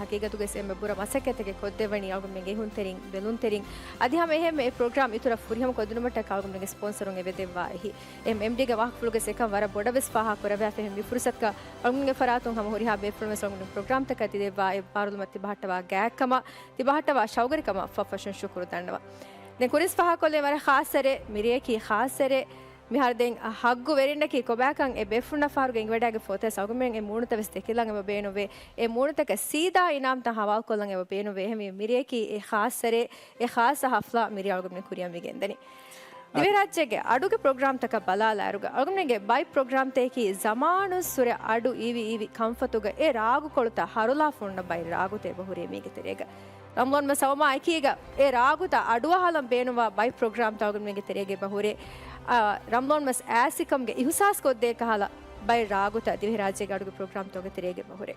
ހަގީގަތުގަ ވެސް އެންމެ ބުރަ މަސައްކަތެކޭ ކޮށްދެއްވަނީ އަޅުގަނޑުމެންގެ އިހުންތެރިން، ބެލުންތެރިން. އަދި ހަމަ އެހެންމެ އެ ޕްރޮގްރާމް އިތުރަށް ފުރިހަމަ ކޮށްދިނުމަށްޓަކާ އަޅުގަނޑުގެ ސްޕޮންސަރުން އެބަދެއްވާ އެހީ. އެމްޑީގެ ވާހަކަފުޅުގެ އެކަން ވަރަށް ބޮޑަށް ވެސް ފާހަގަ ކުރައްވާފަ މި ފުރުސަތުގަ އަޅުގަނޑުގެ ފަރާތުން ހަމަ ހުރިހާ ބޭފުޅުން ވެސް އަޅުގަނޑު ޕްރޮގްރާމްތަކަށް ތި ދެއްވާ އެ ބާރުލުމަށް ތިބަހައްޓަވާ ގާތްކަމަށް، ތިބަހައްޓަވާ ޝައުގުވެރިކަމަށް ފަށްފަށުން ޝުކުރު ދަންނަވަން. ދެން ކުރިން ފާހަގަކޮށްލެވޭ ވަރަށް ޚާއްޞަ ރޭ، މިރެއަކީ ޚާއްޞަ ރޭ. މިހާރު ދެން ޙައްޤުވެރިންނަކީ ކޮބާކަން އެ ބޭފުޅުންނާ ފަހަރުގެ އެނގިވަޑައިގެން ފޮތަސް އަޅުގަނޑުމެން އެ މޫނުތައް ވެސް ދެކިލަން އެބަ ބޭނުންވޭ. އެ މޫނުތަކަށް ސީދާ އިނާމްތައް ޙަވާލުކޮށްލަން އެބަ ބޭނުންވޭ. އެހެންވެ މިރެއަކީ އެ ޚާއްޞަ ރޭ، އެ ޚާއްޞަ ޙަފްލާ މިރޭ އަޅުގަނޑުމެން ކުރިއަށް މި ގެންދަނީ. ދިވެހިރާއްޖޭގެ އަޑުގެ ޕްރޮގްރާމްތަކަށް ބަލާލާއިރުގަ އަޅުގަނޑުމެންގެ ބައެއް ޕްރޮގްރާމްތަކަކީ ޒަމާނުއްސުރެ އަޑު އިވި އިވި ކަންފަތުގަ އެ ރާގުކޮޅުތައް ހަރުލާފަ އޮންނަ ބައެއް ރާގުތައް އެބަ ހުރޭ މީގެ ތެރޭގަ. ރަމަޟާން މަސް އައުމާ އެކީގަ އެ ރާގުތައް އަޑުއަހާލަން ބޭނުންވާ ބައެއް ޕްރޮގްރާމްތައް އަޅުގަނޑުމެންގެ ތެރޭގަ އެބަ ހުރޭ. އާ، ރަމަޟާން މަސް އާސިކަމުގެ އިޙުސާސް ކޮށްދޭ ކަހަލަ ބައެއް ރާގުތައް ދިވެހިރާއްޖޭގެ އަޑުގެ ޕްރޮގްރާމްތަކުގެ ތެރޭގަ އެބަ ހުރޭ.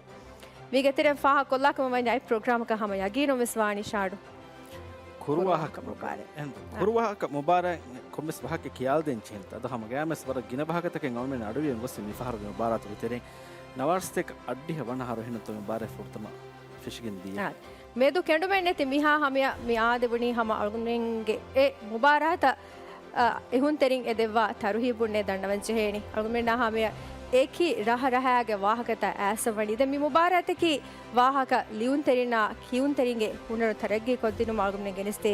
މީގެ ތެރެއިން ފާހަގަ ކޮށްލާކަމަށް ވަނީ އައި ޕްރޮގްރާމަކަށް ހަމަ ޔަގީނުން ވެސް ވާނީ ޝާޑު. ކުރުވާހަކަ މުބާރާތް. އެހެން، ކުރުވާހަކަ މުބާރާތް ކޮންމެސް ވާހަކަ ކިޔާލަދޭން ޖެހެންތަ؟ އަދި ހަމަ ގައިމުވެސް ވަރަށް ގިނަ ވާހަކަތަކެއް އަޅުމެން އަޑުއިވެން ގޮސް މި ފަހަރުގެ މުބާރާތުގެ ތެރެއިން ނަވާރަސަތޭކަ އަށްޑިހަ ވަނަ އަހަރު އެހެން ތަ މުބާރާތް ފުރަތަމަ ފެށިގެން ދިޔަ. އާ. މެދު ކެނޑުމެއް ނެތި މިހާ ހަމަޔަށް މި އާދެވުނީ ހަމަ އަޅުގަނޑުމެންގެ އެ މުބާރާތަށް، އަ، އެހުންތެރިން އެ ދެއްވާ ތަރުހީބުންނޭ ދަންނަވަން ޖެހޭނީ. އަޅުގަނޑުމެންނާ ހަމަޔަށް އެކި ރަހަރަހައިގެ ވާހަކަތައް އައިސްފަ ވަނީ. ދެން މި މުބާރާތަކީ ވާހަކަ ލިޔުންތެރިންނާ ކިޔުންތެރިންގެ ހުނަރު ތަރައްގީ ކޮށްދިނުމަށް އަޅުގަނޑުމެން ގެނެސްދޭ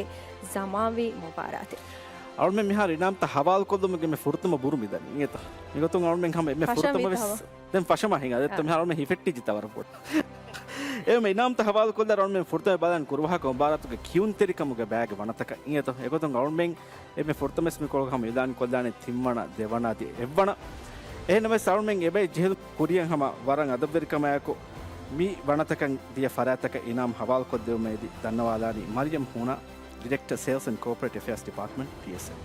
ޒަމާންވީ މުބާރާތެއް. އަޅުމެން މިހާރު އިނާމްތައް ހަވާލުކޮށްލުމުގެ މި ފުރަތަމަ ބުރު މިދަނީ އިނގޭތޯ. މިގޮތުން އަޅުމެން ހަމަ އެންމެ ފަށަން ފުރަތަމަ ވީތަ ވެސް ހަމަ. ދެން ފަށަމާ ހިނގާ. ދެއްތޯ އާ. މިހާރު އަޅުމެން ހިފެއްޓިއްޖެ ތަވަރަށް ބޮޑަށް. އެ މި އިނާމްތައް ހަވާލުކޮށްލާ އަޅުމެން ފުރަތަމަ ބަލާން ކުރުވާހަކަ މުބާރާތުގެ ކިޔުންތެރިކަމުގެ ބައިގެ ވަނަތަކަށް އިނގޭތޯ. އެގޮތުން އަޅުމެން އެންމެ ފުރަތަމަވެސް މިކޮޅުގަ ހަމަ އިލާން ކޮށްލާނެ ތިންވަނަ، ދެވަނަ އަދި އެއްވަނަ. އެހެންނަމަވެސް އަޅުމެން އެބައި ޖެހިލުން ކުރިއަށް ހަމަ ވަރަށް އަދަބުވެރިކަމާއެކު މި ވަނަތަކަށް ދިޔަ ފަރާތްތަކަށް އިނާމް ހަވާލުކޮށްދެވުމަށް އެދި ދަންނަވާލާނީ މަރިޔަމް ހޫނާ، ޑިރެކްޓަރ ސޭލްސް އެންޑް ކޯޕަރޭޓް އެފެއާސް ޑިޕާޓްމަންޓް، ޓީއެސްއެމް.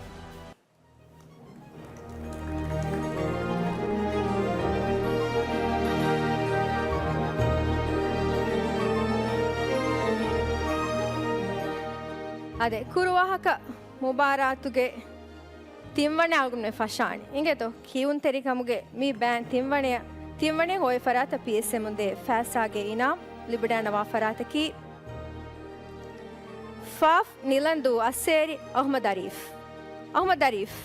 އާދެ، ކުރުވާހަކަ މުބާރާތުގެ ތިންވަނަ އަޅުގަނޑުމެން ފަށާނީ. އިނގޭތޯ، ކިޔުންތެރިކަމުގެ މި ބައިން ތިންވަނަ، ތިންވަނަ އޮތް ފަރާތަށް ޕީއެސްއެމުން ދޭ ފައިސާގެ އިނާމް ލިބިދާންނަވާ ފަރާތަކީ، ފ. ނިލަންދޫ އައްސޭރި، އަހްމަދު އަރީފް. އަހްމަދު އަރީފް.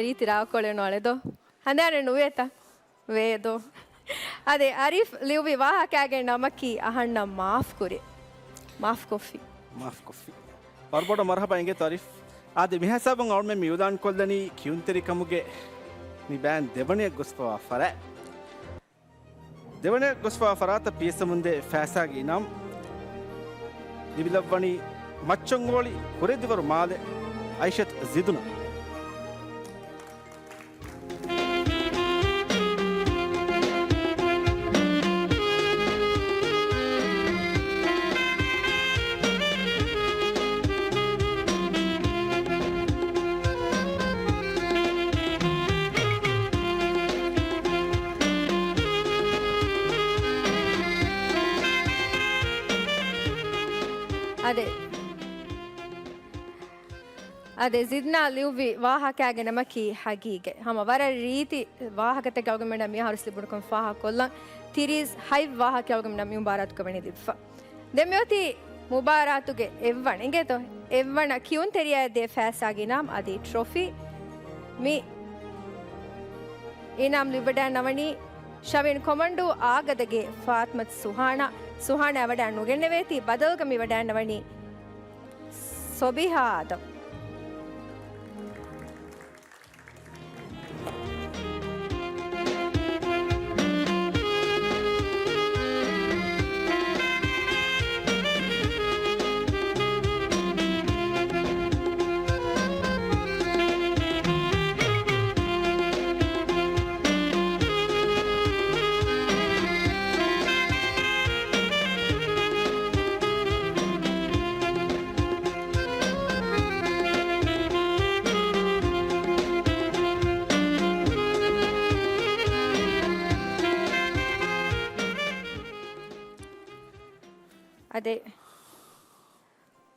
ރީތި ރާގުކޮޅެއް ނޫނޭ ދޯ؟ ހަނދާނެއް ނުވޭތަ؟ ވޭ ދޯ. އާދެ، އަރީފް ލިޔުއްވި ވާހަކައިގެ ނަމަކީ އަހަންނަށް މާފް ކުރޭ. މާފް ކޮށްފި. މާފް ކޮށްފި. ވަރަށް ބޮޑަށް މަރުހަބާ އިނގޭތޯ އަރީފް. އާދެ، މިހިސާބުން އަޅުމެން މި އިޢުލާން ކޮށްލަނީ ކިޔުންތެރިކަމުގެ މި ބައިން ދެވަނައަށް ގޮސްފަވާ ފަރާތް. ދެވަނައަށް ގޮސްފަވާ ފަރާތަށް ޕީއެސްއެމުން ދޭ ފައިސާގެ އިނާމް ލިބިލައްވަނީ މައްޗަށް އޮޅި ކުރެދިވަރު މާލެ އައިޝަތު ޒިދުނަށް. އާދެ، އާދެ، ޒިދްނާ ލިޔުއްވި ވާހަކައިގެ ނަމަކީ ހަގީގަތް. ހަމަ ވަރަށް ރީތި ވާހަކަތަކެއް އަޅުގަނޑުމެންނަށް މިހާރުވެސް ލިބުނުކަން ފާހަގަކޮށްލަން. ތިރީސް ހަތް ވާހަކައެއް އަޅުގަނޑުމެންނަށް މި މުބާރާތުގަ ވަނީ ލިބިފަ. ދެން މިއޮތީ މުބާރާތުގެ އެއްވަނަ، އިނގޭތޯ؟ އެއްވަނަ ކިޔުންތެރިޔާ ދޭ ފައިސާގެ އިނާމް އަދި ޓްރޮފީ. މި އިނާމް ލިބިވަޑައިގަންނަވަނީ ޝަވިން ކޮމަންޑޫ އާގަދަގެ ފާތްމަތު ސުހާނާ. ސުހާނާ ވަޑައި ނުގެންނެވޭތީ، ބަދަލުގަ މި ވަޑައިގަންނަވަނީ ސޮބިހާ އާދަމް. އާދެ،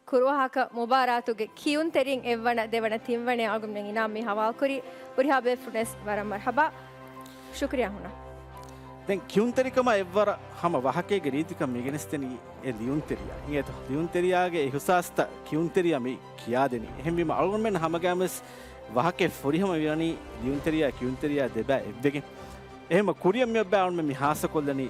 ކުރުވާހަކަ މުބާރާތުގެ ކިޔުންތެރިން އެއްވަނަ، ދެވަނަ، ތިންވަނަ އަޅުގަނޑުމެން އިނާމް މި ހަވާލުކުރި. ހުރިހާ ބޭފުޅުންވެސް ވަރަށް މަރްހަބާ. ޝުކުރިއްޔާ ހުންނަ. ދެން ކިޔުންތެރިކަމާ އެއްވަރަށް ހަމަ ވާހަކައިގެ ރީތިކަން މިގެނެސްދެނީ އެ ލިޔުންތެރިޔާ. އިނގޭތޯ؟ ލިޔުންތެރިޔާގެ އިހުސާސްތައް ކިޔުންތެރިޔާ މި ކިޔާދެނީ. އެހެންވީމަ އަޅުގަނޑުމެން ހަމަގައިމުވެސް ވާހަކައެއް ފުރިހަމަ ވިޔަނީ ލިޔުންތެރިޔާ ކިޔުންތެރިޔާ ދެބައި އެއްވެގެން. އެހެންމަ ކުރިއަށް މިއޮއްބަ އަޅުމެން މި ހާއްސަކޮށްލަނީ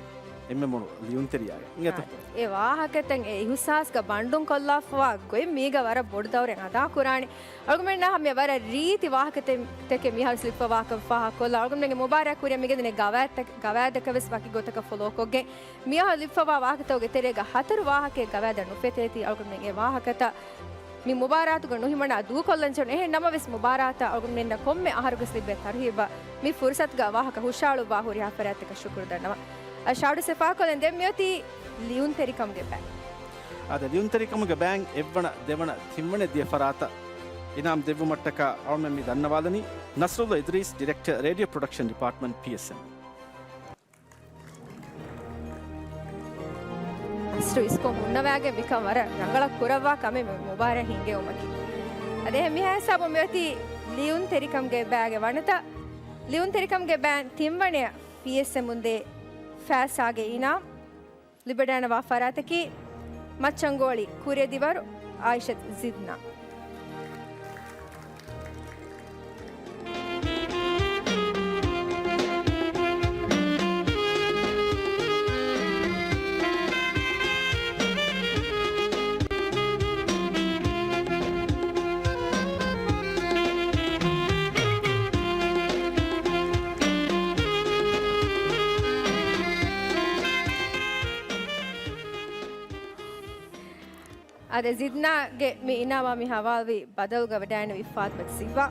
އެންމެ މޮޅު ލިޔުންތެރިޔާގެ. އިނގޭތޯ؟ އާދެ. އެ ވާހަކަތައް އެ އިހުސާސްގަ ބަންޑުން ކޮށްލާފަވާ ގޮތް މީގަ ވަރަށް ބޮޑު ދައުރެއް އަދާކުރާނެ. އަޅުގަނޑުމެންނާ ހަމަ ވަރަށް ރީތި ވާހަކަތަކެއް މިހާރު ލިބިފަވާކަން ފާހަގަކޮށްލާ، އަޅުގަނޑުމެންގެ މުބާރާތް ކުރިއަށް މިގެންދަނީ ގަވާއިދުތަކެއް، ގަވާއިދަކަށް ވެސް ވަކި ގޮތަކަށް ފޮލޯކޮށްގެން. މިއަހަރު ލިބިފަވާ ވާހަކަތަކުގެ ތެރޭގަ ހަތަރު ވާހަކައެއް ގަވާއިދަށް ނުފެތޭތީ، އަޅުގަނޑުމެން އެ ވާހަކަތައް މި މުބާރާތުގަ ނުހިމަނާ ދޫކޮށްލަން ޖެހުނު. އެހެން ނަމަވެސް، މުބާރާތަށް އަޅުގަނޑުމެންނަށް ކޮންމެ އަހަރުވެސް ލިބޭ ތަރުހީބަށް މި ފުރުސަތުގަ ވާހަކަ ހުށައަޅުއްވާ ހުރިހާ ފަރާތްތަކަށް ޝުކުރު ދަންނަވަން. އަ، ޝާޑު ސެފާކޮލެން ދެން މިއޮތީ ލިޔުންތެރިކަމުގެ ބައި. އާދެ، ލިޔުންތެރިކަމުގެ ބޭން އެއްވަނަ، ދެވަނަ، ތިންވަނަ ދިޔަ ފަރާތަށް އިނާމް ދެއްވުމަށްޓަކާ އަޅުމެން މި ދަންނަވާލަނީ ނަސްރުﷲ އިދްރީސް، ޑިރެކްޓަރ، ރޭޑިއޯ ޕްރޮޑަކްޝަން ޑިޕާޓްމަންޓް، ޕީއެސްއެމް. އަސްރު އިސްކޮށް ހުންނަވާގެން މިކަން ވަރަށް ރަނގަޅަށް ކުރައްވާ ކަމެއް މި މުބާރާތް ހިންގެވުމަކީ. އަދި އެހެން މިހާ ހިސާބުން މިއޮތީ ލިޔުންތެރިކަމުގެ ބައިގެ ވަނަތައް. ލިޔުންތެރިކަމުގެ ބައިން ތިންވަނަޔަށް ޕީއެސްއެމުން ދޭ ފައިސާގެ އިނާމް ލިބިވަޑައިގަންނަވާ ފަރާތަކީ މައްޗަންގޯޅި ކުރިއަދިވަރު އާއިޝަތު ޒިދްނާ. އާދެ، ޒިދްނާގެ މި އިނާމާ މި ހަވާލުވި ބަދަލުގަ ވަޑައިގެންނެވި ފާތިމަތު ޒިއްވާ.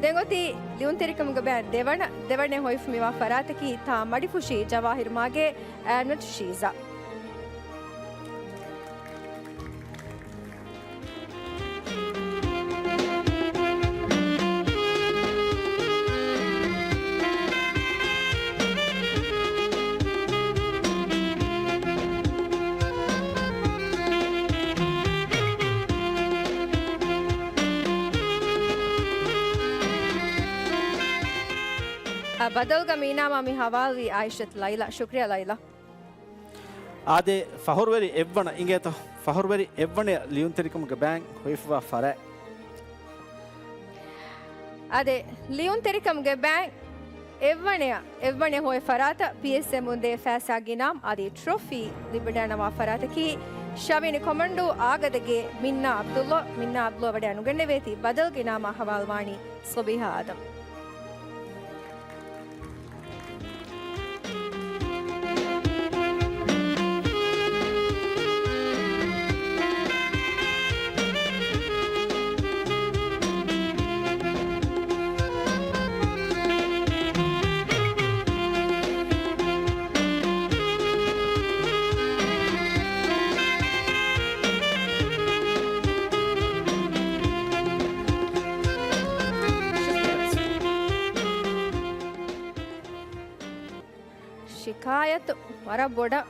ދެން އޮތީ ލިޔުންތެރިކަމުގެ ބައިން ދެވަނަ، ދެވަނަ ހޮވިފަ މިވާ ފަރާތަކީ ތާ މަޑިފުށީ ޖަވާހިރު މާގޭ އާމިނަތު ޝީޒާ. އާ، ބަދަލުގަ މި އިނާމާ މި ހަވާލުވީ އާއިޝަތު ލައިލާ. ޝުކްރިޔާ ލައިލާ. އާދެ، ފަހުރުވެރި އެއްވަނަ އިނގޭތޯ؟ ފަހުރުވެރި އެއްވަނަ ލިޔުންތެރިކަމުގެ ބައިން ހޮވިފަވާ ފަރާތް. އާދެ، ލިޔުންތެރިކަމުގެ ބައިން އެއްވަނަ، އެއްވަނަ ހޮވި ފަރާތަށް ޕީއެސްއެމުން ދޭ ފައިސާގެ އިނާމް އަދި ޓްރޮފީ ލިބިވަޑައިގަންނަވާ ފަރާތަކީ ޝަވީނި ކޮމަންޑޫ އާގަދަގޭ މިންނާ އަބްދުﷲ. މިންނާ އަބްދުﷲ ވަޑައިނުގެންނެވޭތީ. ބަދަލުގެ އިނާމާ ހަވާލުވާނީ ސޮބީހާ އާދަމް. ޝިކާޔަތު ވަރަށް ބޮޑަށް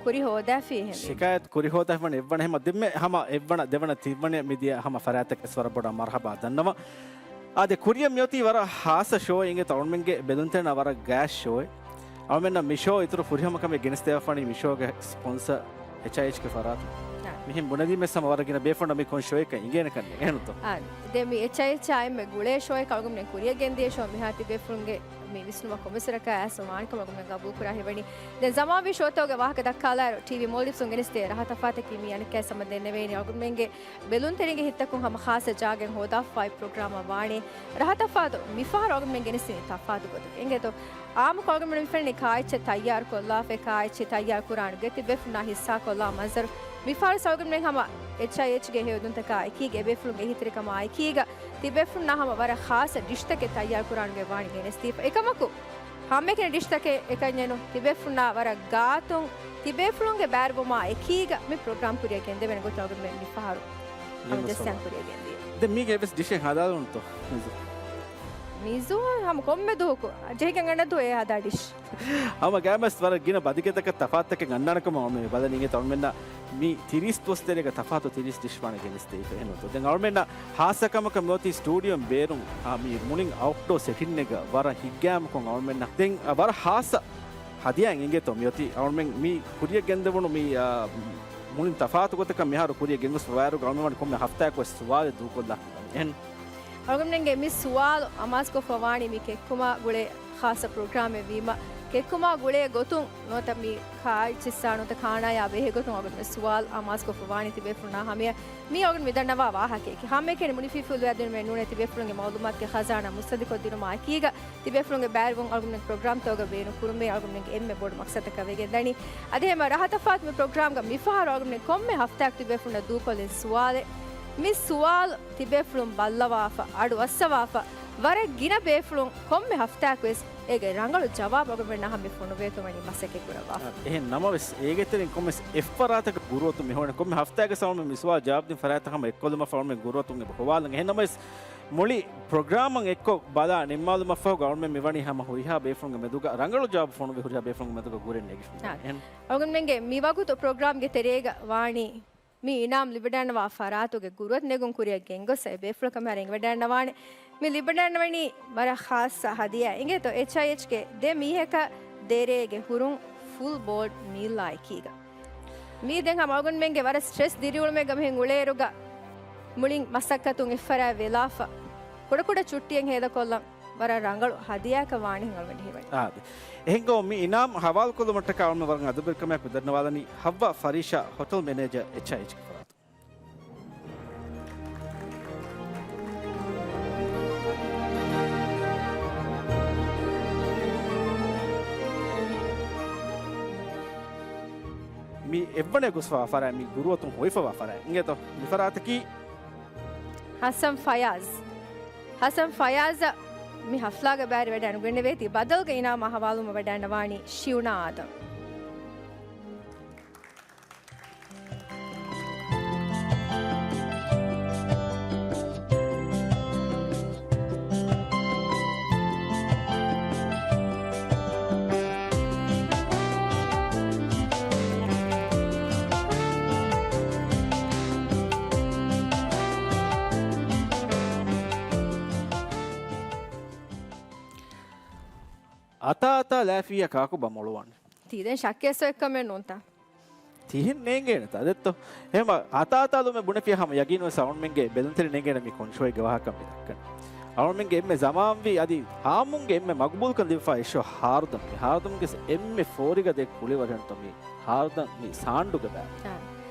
ކުރި ހޯދާފި އެހެންވީމަ. ޝިކާޔަތު ކުރި ހޯދާފި ވަނީ އެއްވަނަ ހަމަ ދެންމެ ހަމަ އެއްވަނަ، ދެވަނަ، ތިންވަނަ މިދިޔަ ހަމަ ފަރާތަކަށް ވެސް ވަރަށް ބޮޑަށް މަރުހަބާ ދަންނަވަން. އާދެ، ކުރިއަށް މިއޮތީ ވަރަށް ހާއްސަ ޝޯއެއް އިނގޭތޯ އަޅުމެންގެ ބެލުންތެރިންނަށް ވަރަށް ގާތް ޝޯއެއް. އަޅުމެންނަށް މި ޝޯ އިތުރު ފުރިހަމަ ކަމެއް ގެނެސްދެވިފަވަނީ މި ޝޯގެ ސްޕޮންސަރ އެޗްއައިއެޗްގެ ފަރާތުން. އާ. މިހެން ބުނެދީމަ ވެސް ހަމަ ވަރަށް ގިނަ ބޭފުޅުންނަށް މީ ކޮން ޝޯއެއްކަން އެނގޭނެ ކަން އެހެންތޯ؟ އާ، ދެން މި އެޗްއައިއެޗްއާ އެންމެ ގުޅޭ ޝޯއެއް އަޅުގަނޑުމެން ކުރިއަށް ގެންދިޔަ ޝޯ މިހާރު ތިބޭފުޅުންގެ މި ވިސްނުމަށް ކޮންމެސް ވަރަކަށް އައިސް މާނިކަމަށް އަޅުގަނޑުމެން ގަބޫލުކުރާ ހެވެނީ. ދެން ޒަމާންވީ ޝޯތަކުގެ ވާހަކަ ދައްކާލާއިރު، ޓީވީ މޯލްޑިވްސުން ގެނެސްދޭ ރަހަ ތަފާތަކީ މީ އަނެއްކާވެސް ހަމަ ދެންނެވޭނީ. އަޅުގަނޑުމެންގެ ބެލުންތެރިންގެ ހިތްތަކުން ހަމަ ޚާއްސަ ޖާގައެއް ހޯދާފައި ޕްރޮގްރާމަށް ވާނީ. ރަހަ ތަފާތު މިފަހަރު އަޅުގަނޑުމެން ގެނެސްދިނީ ތަފާތު ގޮތަކަށް. އެނގޭތޯ؟ އާއްމުކޮށް އަޅުގަނޑުމެން މި ފެންނަނީ ކާއެއްޗެއް ތައްޔާރުކޮށްލާފައި، ކާއެއްޗެއް ތައްޔާރު ކުރާނެ ގޮތް، ތިބޭފުޅުންނާ ހިއްސާކޮށްލާ މަންޒަރު. މިފަހަރު ވެސް އަޅުގަނޑުމެން ހަމަ އެޗްއައިއެޗްގެ ހެޔޮ ދުންތަކާ އެކީގަ، އެބޭފުޅުންގެ އެހީތެރިކަމާ އެކީގަ، ތިބޭފުޅުންނާ ހަމަ ވަރަށް ޚާއްޞަ ޑިޝްތަކެއް ތައްޔާރު ކުރާނެ ގޮތް ވާނީ ގެނެސްދީފަ. އެކަމަކު، ހަމައެކަނި ޑިޝްތަކެއް އެކަންޏެއް ނޫން. ތިބޭފުޅުންނާ ވަރަށް ގާތުން، ތިބޭފުޅުންގެ ބައިވެރިވުމާ އެކީގަ މި ޕްރޮގްރާމް ކުރިއަށް ގެންދެވޭނެ ގޮތަށް އަޅުގަނޑުމެން މިފަހަރު ހަމަޖައްސާން ކުރިއަށް ގެންދިޔަ. ދެން މީގެ އެއްވެސް ޑިޝެއް ހަދާލުންތޯ؟ މިޒޫ ހަމަ ކޮންމެ ދުވަހަކު ޖެހިގެން އަންނަ ދުވަހު އެ ހަދާ ޑިޝް. ހަމަ ގައިމުވެސް ވަރަށް ގިނަ ބަދިގެތަކަށް ތަފާތުތަކެއް އަންނާނެ ކަމަށް މި ބަލަނީ. އިނގޭތޯ އަޅުމެންނަށް މި ތިރީސް ދުވަސް ތެރޭގަ ތަފާތު ތިރީސް ޑިޝް ވާނެ ގެނެސްދީފަ އެހެންތޯ. ދެން އަޅުމެންނަށް ހާއްސަ ކަމަކަށް މިއޮތީ ސްޓޫޑިއޯން ބޭރުން، އާ، މި މުޅިން އައުޓްޑޯ ސެޓިންއެއްގަ ވަރަށް ހިތްގައިމުކޮށް އަޅުމެންނަށް ދެން، އާ، ވަރަށް ހާއްސަ ހަދިޔާއެއް އިނގޭތޯ މިއޮތީ. އަޅުމެން މި ކުރިއަށް ގެންދެވުނު މި، އާ، މުޅިން ތަފާތު ގޮތަކަށް މިހާރު ކުރިއަށް ގެންގޮސްފަ ވާއިރު އަޅުމެން ވަނީ ކޮންމެ ހަފްތާއަކު ވެސް ސުވާލެއް ދޫކޮށްލާ އެހެން. އަޅުގަނޑުމެންގެ މި ސުވާލު އަމާޒުކޮށްފަ ވާނީ މި ކެއްކުމާ ގުޅޭ ޚާއްޞަ ޕްރޮގްރާމެއް ވީމަ، ކެއްކުމާ ގުޅޭ ގޮތުން ނުވަތަ މި ކާއެއްޗިއްސާ ނުވަތަ ކާނާޔާ ބެހޭ ގޮތުން އަޅުގަނޑުމެން ސުވާލު އަމާޒުކޮށްފަ ވާނީ ތިބޭފުޅުންނާ ހަމަޔަށް. މީ އަޅުގަނޑު މިދަންނަވާ ވާހަކައެކޭ. ހަމައެކަނި މުނިފީފުޅު އަދިނުމެ ނޫނޭ ތިބޭފުޅުންގެ މައުލޫމާތުގެ ޚަޒާނާ މުއްސަނދިކޮށްދިނުމާ އެކީގަ، ތިބޭފުޅުންގެ ބައިވެރިވުން އަޅުގަނޑުމެން ޕްރޮގްރާމްތަކުގަ ބޭނުން ކުރުމޭ އަޅުގަނޑުމެންގެ އެންމެ ބޮޑު މަޤްޞަދަކަށް ވެގެން ދަނީ. އަދި ހަމަ ރަހަ ތަފާތު މި ޕްރޮގްރާމްގަ މިފަހަރު އަޅުގަނޑުމެން ކޮންމެ ހަފްތާއަކު ތިބޭފުޅުންނަށް ދޫކޮށްލިން ސުވާލެއް. މި ސުވާލު ތިބޭފުޅުން ބައްލަވާފަ، އަޑު އައްސަވާފަ، ވަރަށް ގިނަ ބޭފުޅުން ކޮންމެ ހަފްތާއަކުވެސް އޭގެ ރަނގަޅު ޖަވާބު އަޅުގަނޑުމެންނާ ހަމަ ފޮނުވޭތޯ ވަނީ މަސައްކަތް ކުރައްވާފަ. އާ، އެހެން ނަމަވެސް، އޭގެ ތެރެއިން ކޮންމެސް އެއްފަރާތަކަށް ގުރުއަތުން މި ހޮވޭނެ. ކޮންމެ ހަފްތާއެއްގަ އަޅުގަނޑުމެން މި ސުވާލު ޖަވާބު ދިން ފަރާތްތައް ހަމަ އެއްކޮށްލުމަށް ފަހު އަޅުގަނޑުމެން ގުރުއަތުން އެބަ ހޮވާލަން. އެހެން ނަމަވެސް، މުޅި ޕްރޮގްރާމަށް އެއްކޮށް ބަލާ ނިންމާލުމަށްފަހު އަޅުގަނޑުމެން މިވަނީ ހަމަ ހުރިހާ ބޭފުޅުންގެ މެދުގަ ރަނގަޅު ޖަވާބު ފޮނުވި ހުރިހާ ބޭފުޅުންގެ މެދުގަ ގުރިން ނެގިފަ. އާ. އެހެން. އަޅުގަނޑުމެންގެ މި ވަގުތު ޕްރޮގްރާމްގެ ތެރޭގަ ވާނީ މި އިނާމް ލިބިދާންވާ ފަރާތުގެ ގުރުއަތު ނެގުން ކުރިއަށް ގެންގޮސް އެ ބޭފުޅަކަށް މިހާރު އެނގިވަޑައިގަންނަވާނެ. މި ލިބިދާންވަނީ ވަރަށް ޚާއްޞަ ހަދިޔާ. އިނގޭތޯ އެޗްއައިއެޗްގެ ދެ މީހަކަށް ދެރޭގެ ހުރުން ފުލް ބޯޑް މީލްއާ އެކީގަ. މީ ދެން ހަމަ އަޅުގަނޑުމެންގެ ވަރަށް ސްޓްރެސް ދިރިއުޅުމެއްގަ މިހެން އުޅޭއިރުގަ މުޅިން މަސައްކަތުން އެއްފަރާތް ވެލާފަ، ކުޑަކުޑަ ޗުއްޓިއެއް ހޭދަކޮށްލަން ވަރަށް ރަނގަޅު ހަދިޔާއަކަށް ވާނީ އަޅުގަނޑަށް ހީވަނީ. އާދެ. އެހެންކަމުން މި އިނާމް ހަވާލުކޮށްލުމަށްޓަކާ އަޅުގަނޑު ވަރަށް އަދަބުވެރިކަމާއެކު ދަންނަވާލަނީ ހައްވާ ފަރީޝާ، ހޮޓެލް މެނޭޖަރ، އެޗްއައިއެޗްގެ ފަރާތުން. މި އެއްވަނަ ގޮސްފަވާ ފަރާތް، މި ގުރުއަތުން ހޮވިފަވާ ފަރާތް. އިނގޭތޯ މި ފަރާތަކީ ހަސަން ފަޔާޒް. ހަސަން ފަޔާޒަށް މި ހަފްލާގެ ބައިވެރިވެ އަންގަންނަވަން އެދި ބަދަލުގެ އިނާމާ ހަވާލުވުމަށް ވަޑައިގަންނަވާނީ ޝިއުނާ އާދަމް. އަތާ އަތާ ލާފިއްޔާ ކާކުބާ މޮޅުވާނެ. ތީ ދެން ޝައްކެއް ސޮއެއްކަމެއް ނޫންތަ؟ ތިހެން ނޭނގޭނެތާ ދެއްތޯ؟ އެހެމަ އަތާ އަތާލުމެއް ބުނެފިޔާ ހަމަ ޔަގީނުވެސް އަޅުމެންގެ ބެލުންތެރި ނޭނގޭނެ މި ކޮންޝޯއެއްގެ ވާހަކަ މި ދައްކަން. އަޅުމެންގެ އެންމެ ޒަމާންވީ އަދި ހާމުންގެ އެންމެ މަގުބޫލުކަން ލިބިފާ އެއްޝޯ ހާރުދަން. މި ހާރުދަންގެ އެންމެ ފޯރިގަދަ ކުޅިވަރެންތޯ މި ހާރުދަން މި ސާންޑުގެ ބައި. އާ.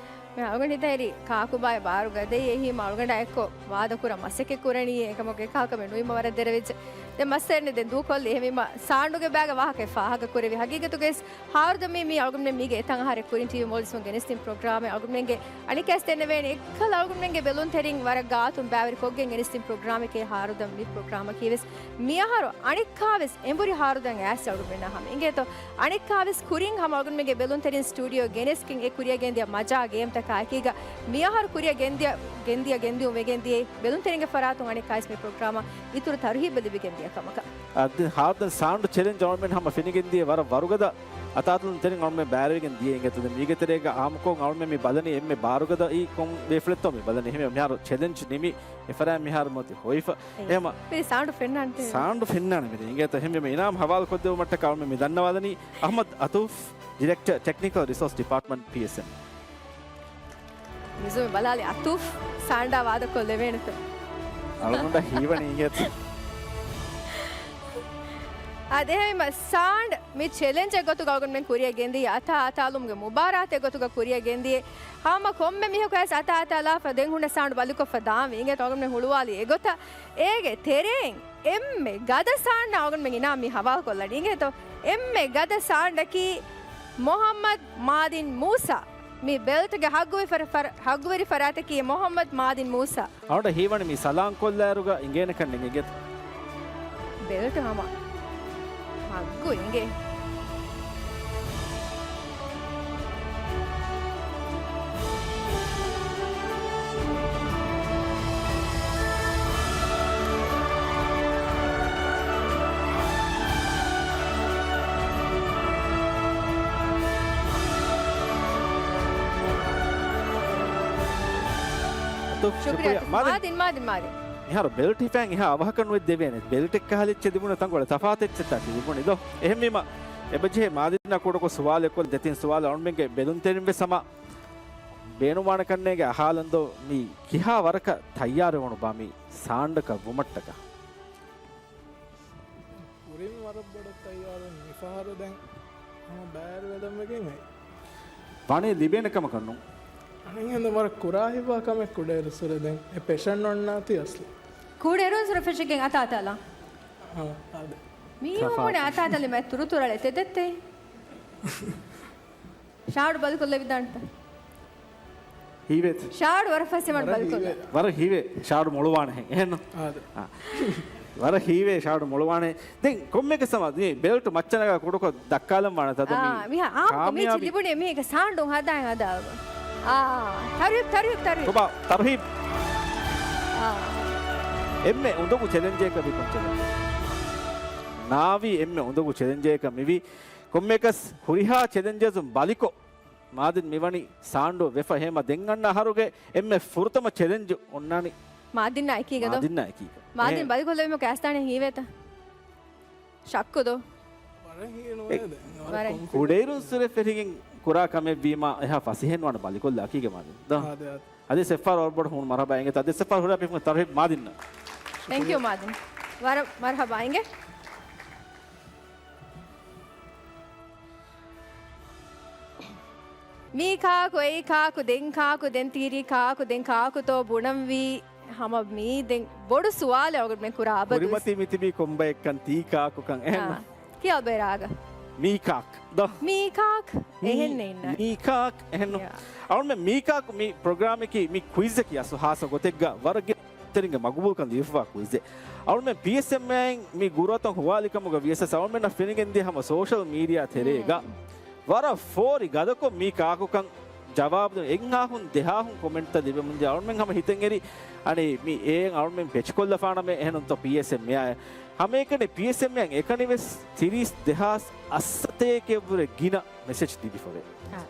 މި އަޅުގަނޑު ހިތަށް އެރި ކާކުބާއި ބާރުގަދައި އެހީމަ އަޅުގަނޑާ އެއްކޮށް ވާދަކުރަން މަސައްކަތް ކުރަނީ އެކަމަކު އެކަހަލަ ކަމެއް ނުވީމަ ވަރަށް ދެރަވެއްޖެ. ދެން މައްސަލައެއް ދެން ދޫކޮށްލި. އެހެންވީމަ ސާންޑުގެ ބައިގެ ވާހަކަ ފާހަގަ ކުރެވި. ހަގީގަތުގައި ހާރުދަން މީ، މީ އަޅުގަނޑުމެން މީގެ އެތަން އަހަރެއް ކުރިން ޓީވީ މޯލްޑިވްސް ގެނެސްދިން ޕްރޮގްރާމެއް. އަޅުގަނޑުމެންގެ އަނެއްކާވެސް ދެންނެވޭނެ އެއްކަލަ އަޅުގަނޑުމެންގެ ބެލުންތެރިން ވަރަށް ގާތުން ބައިވެރިކޮށްގެން ގެނެސްދިން ޕްރޮގްރާމެކޭ ހާރުދަން މި ޕްރޮގްރާމަކީވެސް. މިއަހަރު އަނެއްކާވެސް އެނބުރި ހާރުދަން އައިސް އަޅުގަނޑުމެންނާ ހަމަ އިނގޭތޯ. އަނެއްކާވެސް ކުރިން ހަމަ އަޅުގަނޑުމެންގެ ބެލުންތެރިން ސްޓޫޑިއޯ ގެނެސްގެން އެ ކުރިއަށް ގެންދިޔަ މަޖާ ގޭމްތަކާ އެކީގަ މިއަހަރު ކުރިއަށް ގެންދިޔަ، ގެންދިޔަ، ގެންދިޔުން ވެގެން ދިޔައީ ބެލުންތެރިންގެ ފަރާތުން އަނެއްކާވެސް މި ޕްރޮގްރާމަށް އިތުރު ތަރުހީބެއް ލިބިގެން ދިޔަ ކަމަކަށް. އަދި ހާރުދަން ސާންޑް ޗެލެންޖް އަޅުމެން ހަމަ ފެނިގެން ދިޔަ ވަރަށް ވަރުގަދަ އަތާތަލުން ތެރެއިން އަޅުމެން ބައިވެރިވެގެން ދިޔަ އިނގޭތޯ. ދެން މީގެ ތެރޭގަ އާއްމުކޮށް އަޅުމެން މި ބަލަނީ އެންމެ ބާރުގަދަ އީ ކޮން ބޭފުޅެއްތޯ މި ބަލަނީ. އެހެންވެ މިހާރު ޗެލެންޖް ނިމި އެފަރާތް މިހާރު މަތި ހޮވިފަ. އެ، އެހެމަ. މި ސާންޑު ފެންނާނެ. ސާންޑު ފެންނާނެ މިރޭ. އިނގޭތޯ އެހެންވީމަ އިނާމް ހަވާލު ކޮށްދެވުމަށްޓަކާ އަޅުމެން މި ދަންނަވާލަނީ އަހްމަދު އަތޫފް، ޑިރެކްޓަރ، ޓެކްނިކަލް ރިސޯސް ޑިޕާޓްމަންޓް، ޕީއެސްއެމް. މިޒުމި ބަލާލި އަތޫފް ސާންޑާ ވާދަކޮށް ލެވޭނެތަ؟ އަޅުގަނޑަށް ހީވަނީ އިނގޭތަ؟ އާދެ، އެހެންވީމަ ސާންޑް މި ޗެލެންޖެއް ގޮތުގަ އަޅުގަނޑުމެން ކުރިއަށް ގެންދިޔަ އަތާ އަތާލުމުގެ މުބާރާތެއް ގޮތުގަ ކުރިއަށް ގެންދިޔަ. ހަމަ ކޮންމެ މީހަކު އައިސް އަތާ އަތާލާފަ ދެން ހުންނަ ސާންޑް ބަލިކޮށްފަ ދާންވީ. އިނގޭތޯ އަޅުގަނޑުމެން ހުޅުވާލި އެގޮތަށް އޭގެ ތެރެއިން އެންމެ ގަދަ ސާންޑަށް އަޅުގަނޑުމެން އިނާމް މި ހަވާލުކޮށްލަނީ. އިނގޭތޯ އެންމެ ގަދަ ސާންޑަކީ މުހައްމަދު މާދިން މޫސާ. މި ބެލްޓްގެ ހައްގުވެރި ފަރ-، ފަރ-، ހައްގުވެރި ފަރާތަކީ މުހައްމަދު މާދިން މޫސާ. އަޅުގަނޑަށް ހީވަނީ މި ސަލާން ކޮށްލާއިރުގަ އިނގޭނެކަން ނެތް އިނގޭތަ؟ ބެލްޓް ހަމަ ހައްގު އިނގޭ. ޝުކުރިއްޔާ. ޝުކުރިއްޔާ. މާދިން. މާދިން، މާދިން، މާދިން. މިހާރު ބެލްޓް ހިފައިން އެހާ އަވަހަކަށް ނުވެ ދެވޭނެ. ބެލްޓެއް ކަހަލަ އެއްޗެއް ލިބުނު ތަންކޮޅެއް ތަފާތު އެއްޗެއްތާ ތި ލިބުނީ ދޯ. އެހެންވީމަ އެބަޖެހޭ މާދިންނާ ކުޑަކޮށް ސުވާލެއް ކޮށްލަން. ދެތިން ސުވާލު އަޅުމެންގެ ބެލުންތެރިން ވެސް ހަމަ ބޭނުންވާނެ ކަންނޭނގެ އަހާލަން ދޯ. މީ ކިހާ ވަރަކަށް ތައްޔާރުވަނުބާ މި ސާންޑަކަށް ވުމަށްޓަކާ؟ ކުރިން ވަރަށް ބޮޑަށް ތައްޔާރުވަން މިފަހަރު ދެން ހަމަ ބައިވެރިވެލަން ވެގެން އައި. ވަނީ ލިބޭނެ ކަމަކަށް ނޫން. އަނެއްހެން ވަރަށް ކުރާ ހިތްވާ ކަމެއް ކުޑައިރުއްސުރެ ދެން އެ ޕެޝަން އޮންނާތީ އަސްލު. ކުޑައިރުއްސުރެ ފެށިގެން އަތާ އަތާލާ. އާ، އާދެ. މީހުން ތަފާތު. ބުނެ އަތާ އަތާލީމަ އެ ތުރުތުރަޅެއް ތެދެއްތޭ. ޝާޑު ބަލިކޮށްލެވިދާނެތަ؟ ހީވޭތަ؟ ޝާޑު ވަރަށް ފަސޭހަވަން ވަރަށް ބަލިކޮށްލާ. ހީވޭ. ވަރަށް ހީވޭ. ޝާޑު މޮޅުވާނެހެން. އެހެންނު؟ އާދެ. އާ. ވަރަށް ހީވޭ ޝާޑު މޮޅުވާނެ. ދެން ކޮންމެއަކަސް ހަމަ މި ބެލްޓު މައްޗަށް ނަގާ ކުޑަކޮށް ދައްކާލަން ވާނެ ތަދު މި އާ، މިހާ އާ، މި ކާމިޔާބީ. ލިބުނީ މީގެ ސާންޑު ހަދާ ހަދާ. އާ، ތަރުހީބް، ތަރުހީބް، ތަރުހީބް. ތޮބާ، ތަރުހީބް. އާ. އެންމެ އުނދަގޫ ޗެލެންޖަކަށް މި ކޮން ޗެލެންޖެއް؟ ނާވީ އެންމެ އުނދަގޫ ޗެލެންޖަކަށް މިވީ. ކޮންމެއަކަސް ހުރިހާ ޗެލެންޖަސް ބަލިކޮށް، މާދިން މިވަނީ ސާންޑު ވެފަ. އެހެމަ ދެން އަންނަ އަހަރުގެ އެންމެ ފުރަތަމަ ޗެލެންޖު އޮންނާނީ މާދިންނާ އެކީގަ ދޯ؟ މާދިންނާ އެކީގަ. މާދިން އެހެން. ބަލިކޮށްލެވީމަ ކައިސްތާނެ ހީވޭތަ؟ ޝައްކު ދޯ؟ ވަރަށް ހީވޭ ނުވޭ ދެން. ވަރަށް. ކުޑައިރުން ސުރެ ފެށިގެން ކުރާ ކަމެއް ވީމަ އެހާ ފަސޭހައެއް ނުވާނެ ބަލިކޮށްލާ އެކީގަ މާދިން. ދޯ؟ އާދެ، އާދެ. އަދި ސެފާރް އޯރބޯޑް ހޫނު މަރުހަބާ އިނގޭތޯ. އަދި ސެފާރް ހުރާ ޕިފުން ތަރުހީބް މާދިންނަށް. ތެންކް ޔޫ މާދިން. ވަރަށް މަރުހަބާ އިނގޭ. މީ ކާކު، އެއީ ކާކު، ދެން ކާކު، ދެން ތީރީ ކާކު، ދެން ކާކުތޯ ބުނަންވީ؟ ހަމަ މީ ދެން ބޮޑު ސުވާލެއް އަޅުގަނޑުމެން ކުރާ އަބަދުވެސް. ކުރިމަތީ މިތިބީ ކޮންބައެއްކަން ތީ ކާކުކަން އެހެން. އާ، ކިޔާ ބޭރާގަ. މީ ކާކް ދޯ؟ މީ ކާކް؟ މީ، އެހެން ނޭންނާ. މީ ކާކް އެހެން ނޫ. ޔާ. އަޅުމެން މީ ކާކް މި ޕްރޮގްރާމަކީ މި ކުއިޒަކީ އަސްލު ހާއްސަ ގޮތެއްގަ ވަރަށް ގިނަ ތެރިންގެ މަގުބޫލްކަން ލިބިފަވާ ކުއިޒެއް. އަޅުމެން ޕީއެސްއެމްއޭއިން މި ގުރުއަތަށް ހުވާލިކަމުގަ ވިޔަސް އަޅުމެންނަށް ފެނިގެންދިޔަ ހަމަ ސޯޝަލް މީޑިއާ ތެރޭގަ ވަރަށް ފޯރި ގަދަކޮށް މީ ކާކުކަން ޖަވާބު ދެން އެއްހާހުން ދެހާހުން ކޮމެންޓްތައް ލިބެމުންދިޔަ. އަޅުމެން ހަމަ ހިތަށް އެރި އަނެއް މި އޭން އަޅުމެން ޕެޗްކޮށްލަފާނަމޭ އެހެނުންތޯ ޕީއެސްއެމްއޭއާ. ހަމައެކަނި ޕީއެސްއެމްއޭއަށް އެކަނިވެސް ތިރީސް ދެހާސް އަށްސަތޭކައެއްވުރެ ގިނަ މެސެޖް ލިބިފަވޭ. އާ.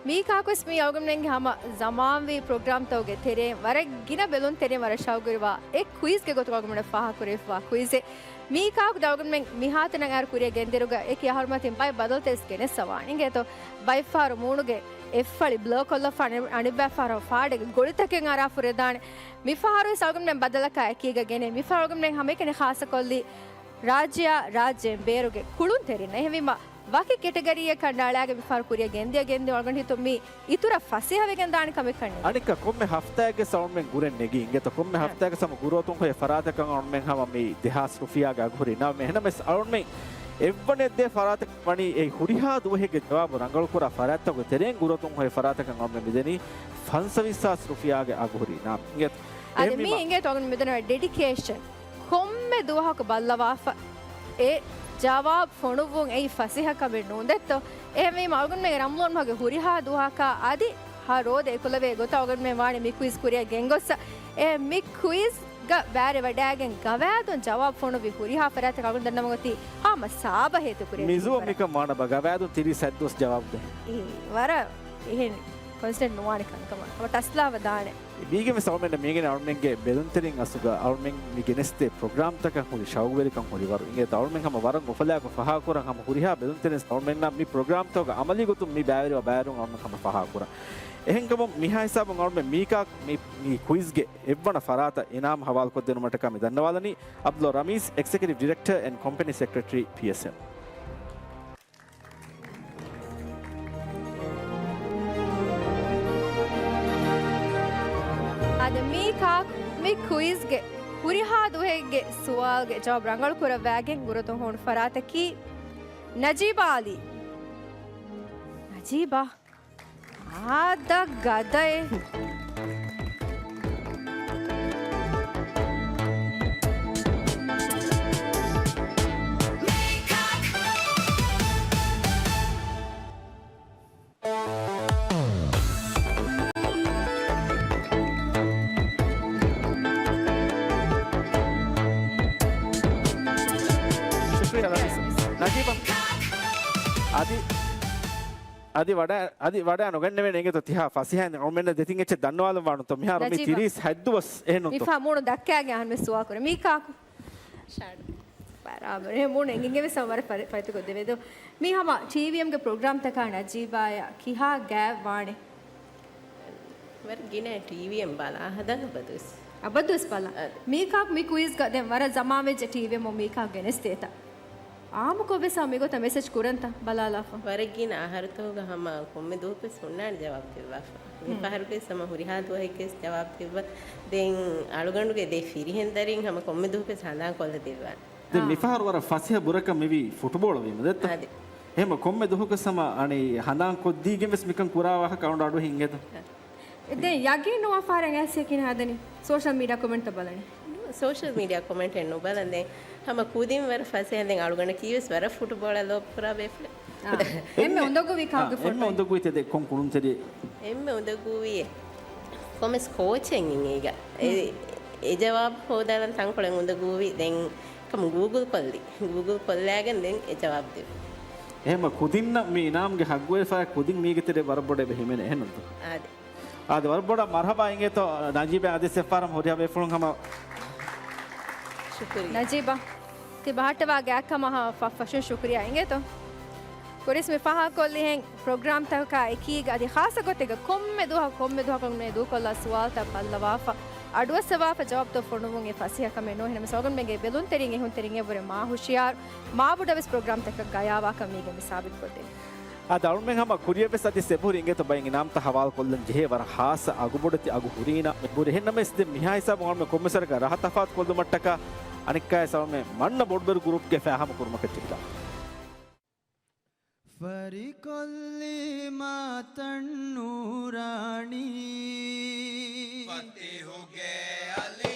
މީ ކާކުވެސް މީ އަޅުގަނޑުމެންގެ ހަމަ ޒަމާންވީ ޕްރޮގްރާމްތަކުގެ ތެރެއިން ވަރަށް ގިނަ ބެލުންތެރިން ވަރަށް ޝައުގުވެރިވާ އެއް ކުއިޒްގެ ގޮތުގަ އަޅުގަނޑުމެން ފާހަގަކުރެވިފަވާ ކުއިޒެއް. މީ ކާކު އަޅުގަނޑުމެން މިހާތަނަށް އައިރު ކުރިއަށް ގެންދިއުމުގަ އެކި އަހަރުމަތިން ބައެއް ބަދަލުތައް ވެސް ގެނެސްފަވާނެ. އިނގޭތޯ ބައެއްފަހަރު މޫނުގެ އެއްފަޅި ބްލަރ ކޮށްލަފާނެ، އަނެއްބައިފަހަރު ފާޑެއްގެ ގޮޅިތަކެއް އަރާ ފުރެދާނެ. މިފަހަރުވެސް އަޅުގަނޑުމެން ބަދަލަކާ އެކީގަ ގެނޭ. މިފަހަރު އަޅުގަނޑުމެން ހަމައެކަނި ޚާއްޞަކޮށްލީ ރާއްޖެއާ ރާއްޖޭން ބޭރުގެ ކުޅުންތެރިންނަށް. އެހެންވީމަ ވަކި ކެޓަގަރީއެއް ކަނޑައަޅާގެން މިފަހަރު ކުރިއަށް ގެންދިޔަ ގެންދިޔަ އަޅުގަނޑު ހިތުން މީ އިތުރަށް ފަސޭހަވެގެން ދާނެ ކަމެއްކަން ނޭނގެ. އަނެއްކާ ކޮންމެ ހަފްތާއެއްގެ ސަ އަޅުމެން ގުރެން ނެގި އިނގޭތޯ ކޮންމެ ހަފްތާއެއްގެ ސަމަ ގުރުއަތުން ހޮޔެ ފަރާތަކަށް އަޅުމެން ހަމަ މި ދެހާސް ރުފިޔާގެ އަގުހުރި ނަމެ. އެހެނަމެސް އަޅުމެން އެއްވަނައެއް ދޭ ފަރާތަކަށް ވަނީ އެ ހުރިހާ ދުވަހެއްގެ ޖަވާބު ރަނގަޅުކުރާ ފަރާތްތަކުގެ ތެރެއިން ގުރުއަތުން ހޮޔެ ފަރާތަކަށް އަޅުމެން މިދެނީ ފަންސަވީސް ހާސް ރުފިޔާގެ އަގުހުރި ނަމެ. އިނގޭތޯ. އަދި މީ އިނގޭތޯ އަޅުގަނޑު މިދަނީ ޑެޑިކޭޝަން. ކޮންމެ ދުވަހަކު ބައްލަވާފަ އެ ޖަވާބު ފޮނުއްވުން އެއީ ފަސޭހަ ކަމެއް ނޫން ދެއްތޯ؟ އެހެންވީމަ އަޅުގަނޑުމެންގެ ރަމަޟާން މަހުގެ ހުރިހާ ދުވަހަކާ އަދި ހަ ރޯދަ އެކުލެވޭ ގޮތަށް އަޅުގަނޑުމެން ވާނެ މި ކުއިޒް ކުރިއަށް ގެންގޮއްސަ. އެ މި ކުއިޒްގަ ބައިވެރިވަޑައިގެން ގަވާއިދުން ޖަވާބު ފޮނުއްވި ހުރިހާ ފަރާތަކަށް އަޅުގަނޑު ދަންނަވަން އޮތީ ހަމަ ސާބަހޭތި ކުރިއަށް މިޒުވަން ގެންދިޔަ މިކަން ވާނަބަ ގަވާއިދުން ތިރީސް ހަތް ދުވަސް ޖަވާބު ދޭ. އެ ވަރަށް އެހެން ކޮންސިޑެންޓް ނުވާނެ ކަންކަމަށް ހަމަ ޓަސްލާވަ ދާނެ. މީގެން ވެސް އަޅުމެންނަށް މީގެން އަޅުމެންގެ ބެލުންތެރިން އަސްލުގަ އަޅުމެން މި ގެނެސްދޭ ޕްރޮގްރާމްތަކަށް ހުރި ޝައުގުވެރިކަން ހުރިވަރު. އިނގޭތޯ އަޅުމެން ހަމަ ވަރަށް އުފަލާއެކު ފަހާކުރަން ހަމަ ހުރިހާ ބެލުންތެރިން އަޅުމެންނަށް މި ޕްރޮގްރާމްތަކުގަ އަމަލީ ގޮތުން މި ބައިވެރިވާ ބައިވެރިވުން އަޅުމެން ހަމަ ފަހާކުރަން. އެހެންކަމުން މިހާ ހިސާބުން އަޅުމެން މީ ކާކު މި، މި ކުއިޒްގެ އެއްވަނަ ފަރާތަށް އިނާމު ހަވާލުކޮށްދިނުމަށްޓަކާ މި ދަންނަވާލަނީ އަބްދުﷲ ރަމީޒް، އެގްޒެކެޓިވް ޑިރެކްޓަރ އެންޑް ކޮމްޕެނީ ސެކްރެޓަރީ، ޕީއެސްއެމް. އާދެ، މީ ކާކު މި ކުއިޒްގެ ހުރިހާ ދުވަހެއްގެ ސުވާލުގެ ޖަވާބު ރަނގަޅު ކުރައްވާގެން ގުރުއަތުން ހޮވުނު ފަރާތަކީ ނަޖީބާ އަލީ. ނަޖީބާ؟ އާދަ ގަދައެއް. ޝުކުރިއްޔާ ރައީސް. ނަޖީބަށް އަދި، އަދި ވަޑަ-، އަދި ވަޑައި ނުގަންނެވޭނެ އިނގޭތޯ ތިހާ ފަސޭހައިން އަޅުމެންނަށް ދެތިން އެއްޗެއް ދަންނަވާލަން ވާނުތޯ މިހާރު މި ނަޖީބާ. ތިރީސް ހަތް ދުވަސް އެހެންނުތޯ؟ މިފަހަރު މޫނު ދައްކާގެން އަހަންމެ ސުވާ ކުރޭ. މީ ކާކު؟ ޝާޑު. ބަރާބަރު. އެހެން މޫނު އެނގިންގެ ވެސް ވަރަށް ފަރި-، ފަރިތަކޮށް ދެވޭ ދޯ. މީ ހަމަ ޓީވީއެމްގެ ޕްރޮގްރާމްތަކާ ނަޖީބާޔާ ކިހާ ގާތް ވާނެ؟ ވަރަށް ގިނަ ޓީވީއެމް ބަލާ ހަދަން އަބަދުވެސް. އަބަދުވެސް ބަލާ. އަދި. މީ ކާކު މި ކުއިޒްގަ ދެން ވަރަށް ޒަމާން ވެއްޖެ ޓީވީއެމް މީ ކާކު ގެނެސްދޭތަ؟ އާއްމުކޮށް ވެސް ހަމަ މިގޮތަށް މެސެޖް ކުރަންތަ ބަލާލާފަ. ވަރަށް ގިނަ އަހަރުތަކުގަ ހަމަ ކޮންމެ ދުވަހަކުވެސް ހުންނާނެ ޖަވާބު ދެއްވާފަ. މި ހުން. ފަހަރުގެ ސަމަ ހުރިހާ ދުވަހެއްގެ ވެސް ޖަވާބު ދެއްވާ. ދެން އަޅުގަނޑުގެ ދެ ފިރިހެން ދަރިން ހަމަ ކޮންމެ ދުވަހަކުވެސް ހަނދާން ކޮށްލަ ދެއްވާނެ. ދެން އާ. މިފަހަރު ވަރަށް ފަސޭހަ ބުރަކަށް މިވީ ފުޓުބޯޅަ ވީމަ ދެއްތަ؟ އަދި. އެހެން ކޮންމެ ދުވަހަކުވެސް ހަމަ އަނެއް ހަނދާން ކޮށްދީގެން ވެސް މިކަން ކުރާ ވާހަކަ އަޅުގަނޑު އަޑު ހިނގޭތަ؟ އަ. ދެން ޔަގީން ނުވާ ފަހަރަށް އައިސް ކިހިނެއް ހަދަނީ؟ ސޯޝަލް މީޑިއާ ކޮމެންޓްތައް ބަލަނީ. ނޫ ސޯޝަލް މީޑިއާ ކޮމެންޓެއް ނުބަލަން ދެން ހަމަ ކުދިން ވަރަށް ފަސޭހަ. ދެން އަޅުގަނޑަކީވެސް ވަރަށް ފުޓުބޯޅަ ލޯބި ކުރާ ބޭފުޅެއް. އާ، އެންމެ އުނދަގޫވީ ކާގެ އާ، އެންމެ ފޮނުވީ؟ އުނދަގޫވީ ތެދެއް ކޮން ކުޅުންތެރި؟ އެންމެ އުނދަގޫވީ ކޮމެސް ކޯޗެއް އިނގޭގަ. އެ، ހުން. އެ ޖަވާބު ހޯދާލަން ތަންކޮޅެއް އުނދަގޫވީ. ދެން ކަމު ގޫގުލް ކޮށްލި. ގޫގުލް ކޮށްލާގެން ދެން އެ ޖަވާބު ދެއްވި. އެހެންމަ ކުދިންނަށް މި އިނާމްގެ ހައްގުވެފައި ކުދިން މީގެ ތެރޭ ވަރަށް ބޮޑަށް އެބަ ހިމެނޭ އެހެންނުންތޯ؟ އާދެ. އާދެ، ވަރަށް ބޮޑަށް މަރްހަބާ އިނގޭތޯ ނަޖީބާ އަދި ސެފާރަމް ހުރިހާ ބޭފުޅުން ހަމަ ޝުކުރިއްޔާ. ނަޖީބާ، ތި ބަހައްޓަވާ ގާތްކަމަށް ފަށްފަށުން ޝުކުރިއްޔާ އިނގޭތޯ. ކުރިސް މި ފާހަގަކޮށްލިހެން ޕްރޮގްރާމްތަކާ އެކީގަ އަދި ޚާއްޞަ ގޮތެއްގަ ކޮންމެ ދުވަހަކު، ކޮންމެ ދުވަހަކު މި ދޫކޮށްލާ ސުވާލުތައް ބައްލަވާފަ، އަޑުއައްސަވާފަ ޖަވާބުތައް ފޮނުވުން އެ ފަސޭހަކަމެއް ނޫން. އެހެންނަމަވެސް އަޅުގަނޑުމެންގެ ބެލުންތެރިން އެހުންތެރިން އެއަށްވުރެ މާ ހުޝިޔާރު، މާ ބޮޑަށް ވެސް ޕްރޮގްރާމްތަކަށް ގަޔާވާކަން މީގެން މި ސާބިތުކޮށްދޭނެ. އާދެ، އަޅުމެން ހަމަ ކުރިޔަށް ވެސް އަދި ސެބަހުރި އިނގޭތޯ ބައެއް އިނާމްތައް ހަވާލު ކޮށްލަން ޖެހޭ ވަރަށް ޚާއްޞަ އަގުބޮޑެތި އަގު ހުރީނަ ބުރި. އެހެންނަމަވެސް ދެން މިހާ ހިސާބުން އަޅުމެން ކޮންމެސް ވަރަކަށް ރަހަ ތަފާތު ކޮށްލުމަށްޓަކާ އަނެއްކާވެސް އަޅުމެން މަންނަ ބޮޑުބެރު ގްރޫޕްގެ ފާހަމަ ކުރުމަކަށް ޖެހިލާ. ފަރިކޮށްލީ މާތަން ނޫރާނީ. ފަތިހުގެ އަލީ.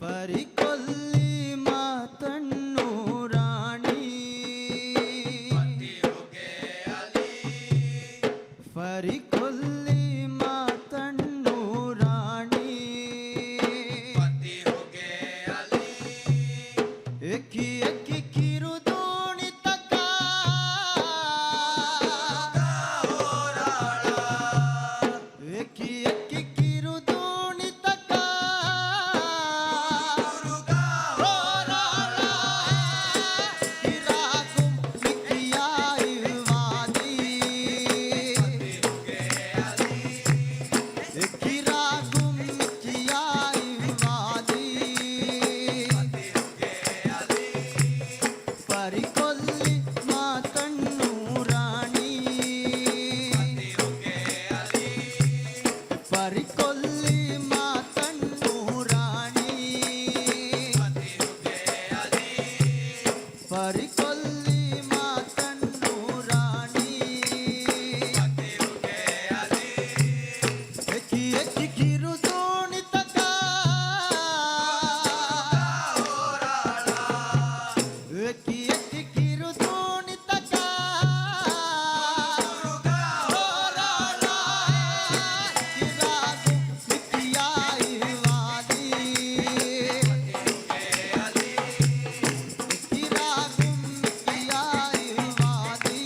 ފަރިކޮށްލީ މާތަން ނޫރާނީ. ފަތިހުގެ އަލީ. ފަރިކޮށްލީ މާތަން ނޫރާނީ. ފަތިހުގެ އަލީ. އެކި އެކި ކިރުދޫނިތަކާ. އެކި އެކި ކިރުދޫނިތަކާ. ހޯރާޅާ ކިރާގުން މި ކިޔާ އިއްވާލީ. އެ ކިރާގުން މި ކިޔާ އިއްވާލީ. ފަރިކޮށްލި މާތަން ނޫރާނީ. ފަރިކޮށްލި މާތަން ނޫރާނީ. ފަރިކޮށްލި މާތަން ނޫރާނީ. އެކި އެކި ކިރުދޫނިތަކާ. އެކި އެކި ކިރުދޫނިތަކާ. ކިރާގު މި ކިޔާ އިއްވާލީ. ކިރާގު މި ކިޔާ އިއްވާލީ.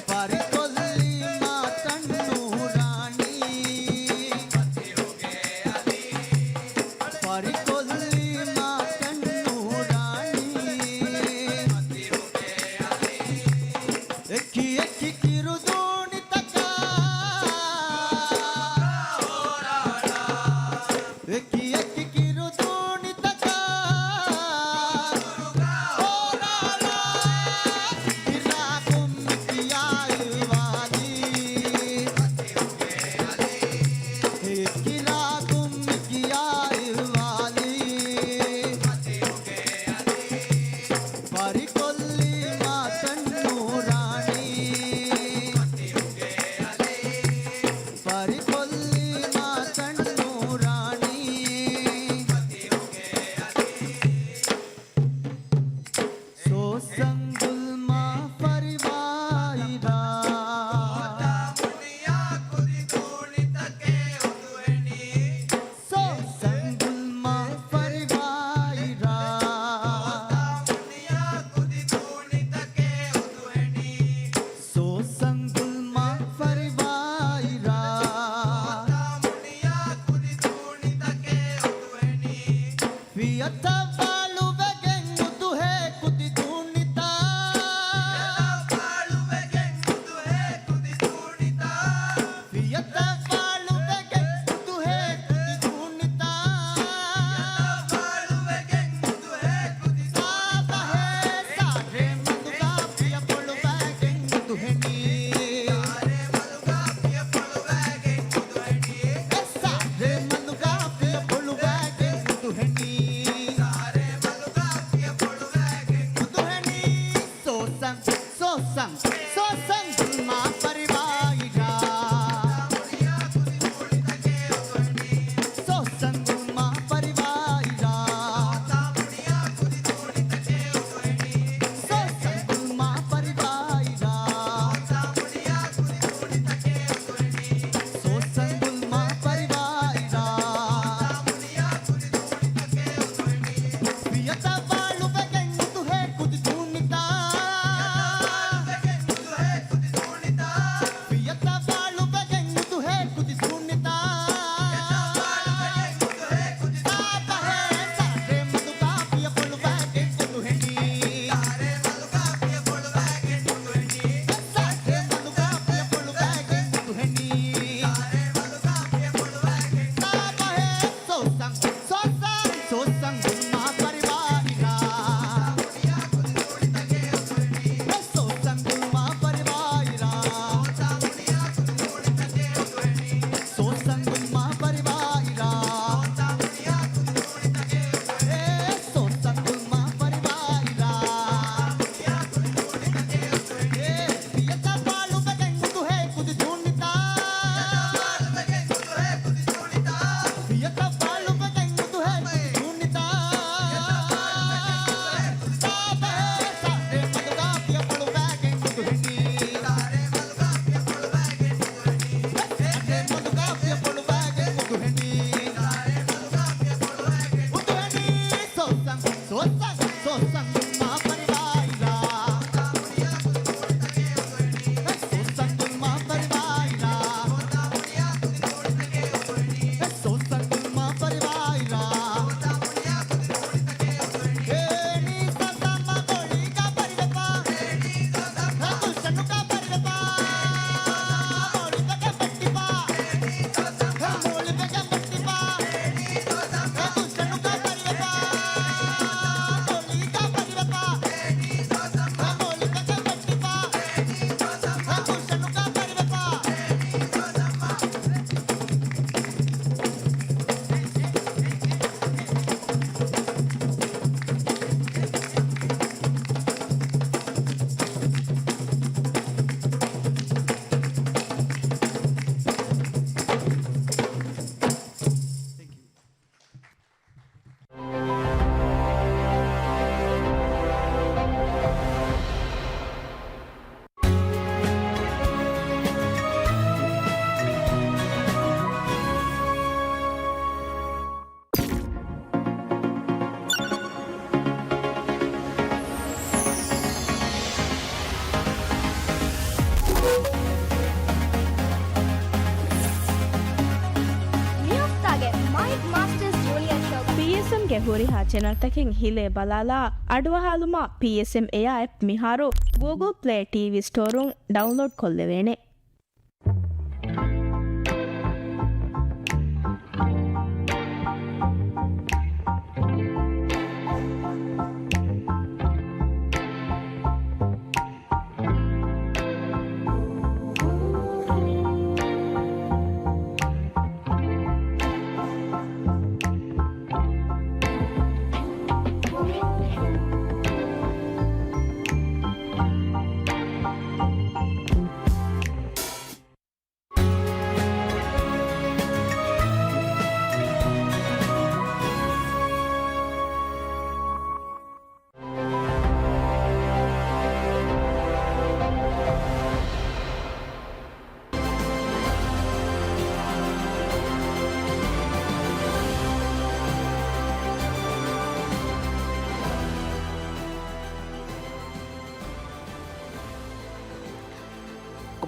ފަރިކޮށްލީ މާތަން ނޫރާނީ. ފަރިކޮށްލީ މާތަން ނޫރާނީ. މިއުފްތާގެ މައިކް މާސްޓަރސް ޖޫނިއަރ ޝޯގަ ޕީއެސްއެމްގެ ހުރިހާ ޗެނަލްތަކެއް ހިލޭ ބަލާލާ އަޑުއަހާލުމަށް ޕީއެސްއެމް އެއާ އެޕް މިހާރު ގޫގުލް ޕްލޭ ޓީވީ ސްޓޯރުން ޑައުންލޯޑް ކޮށްލެވޭނެ.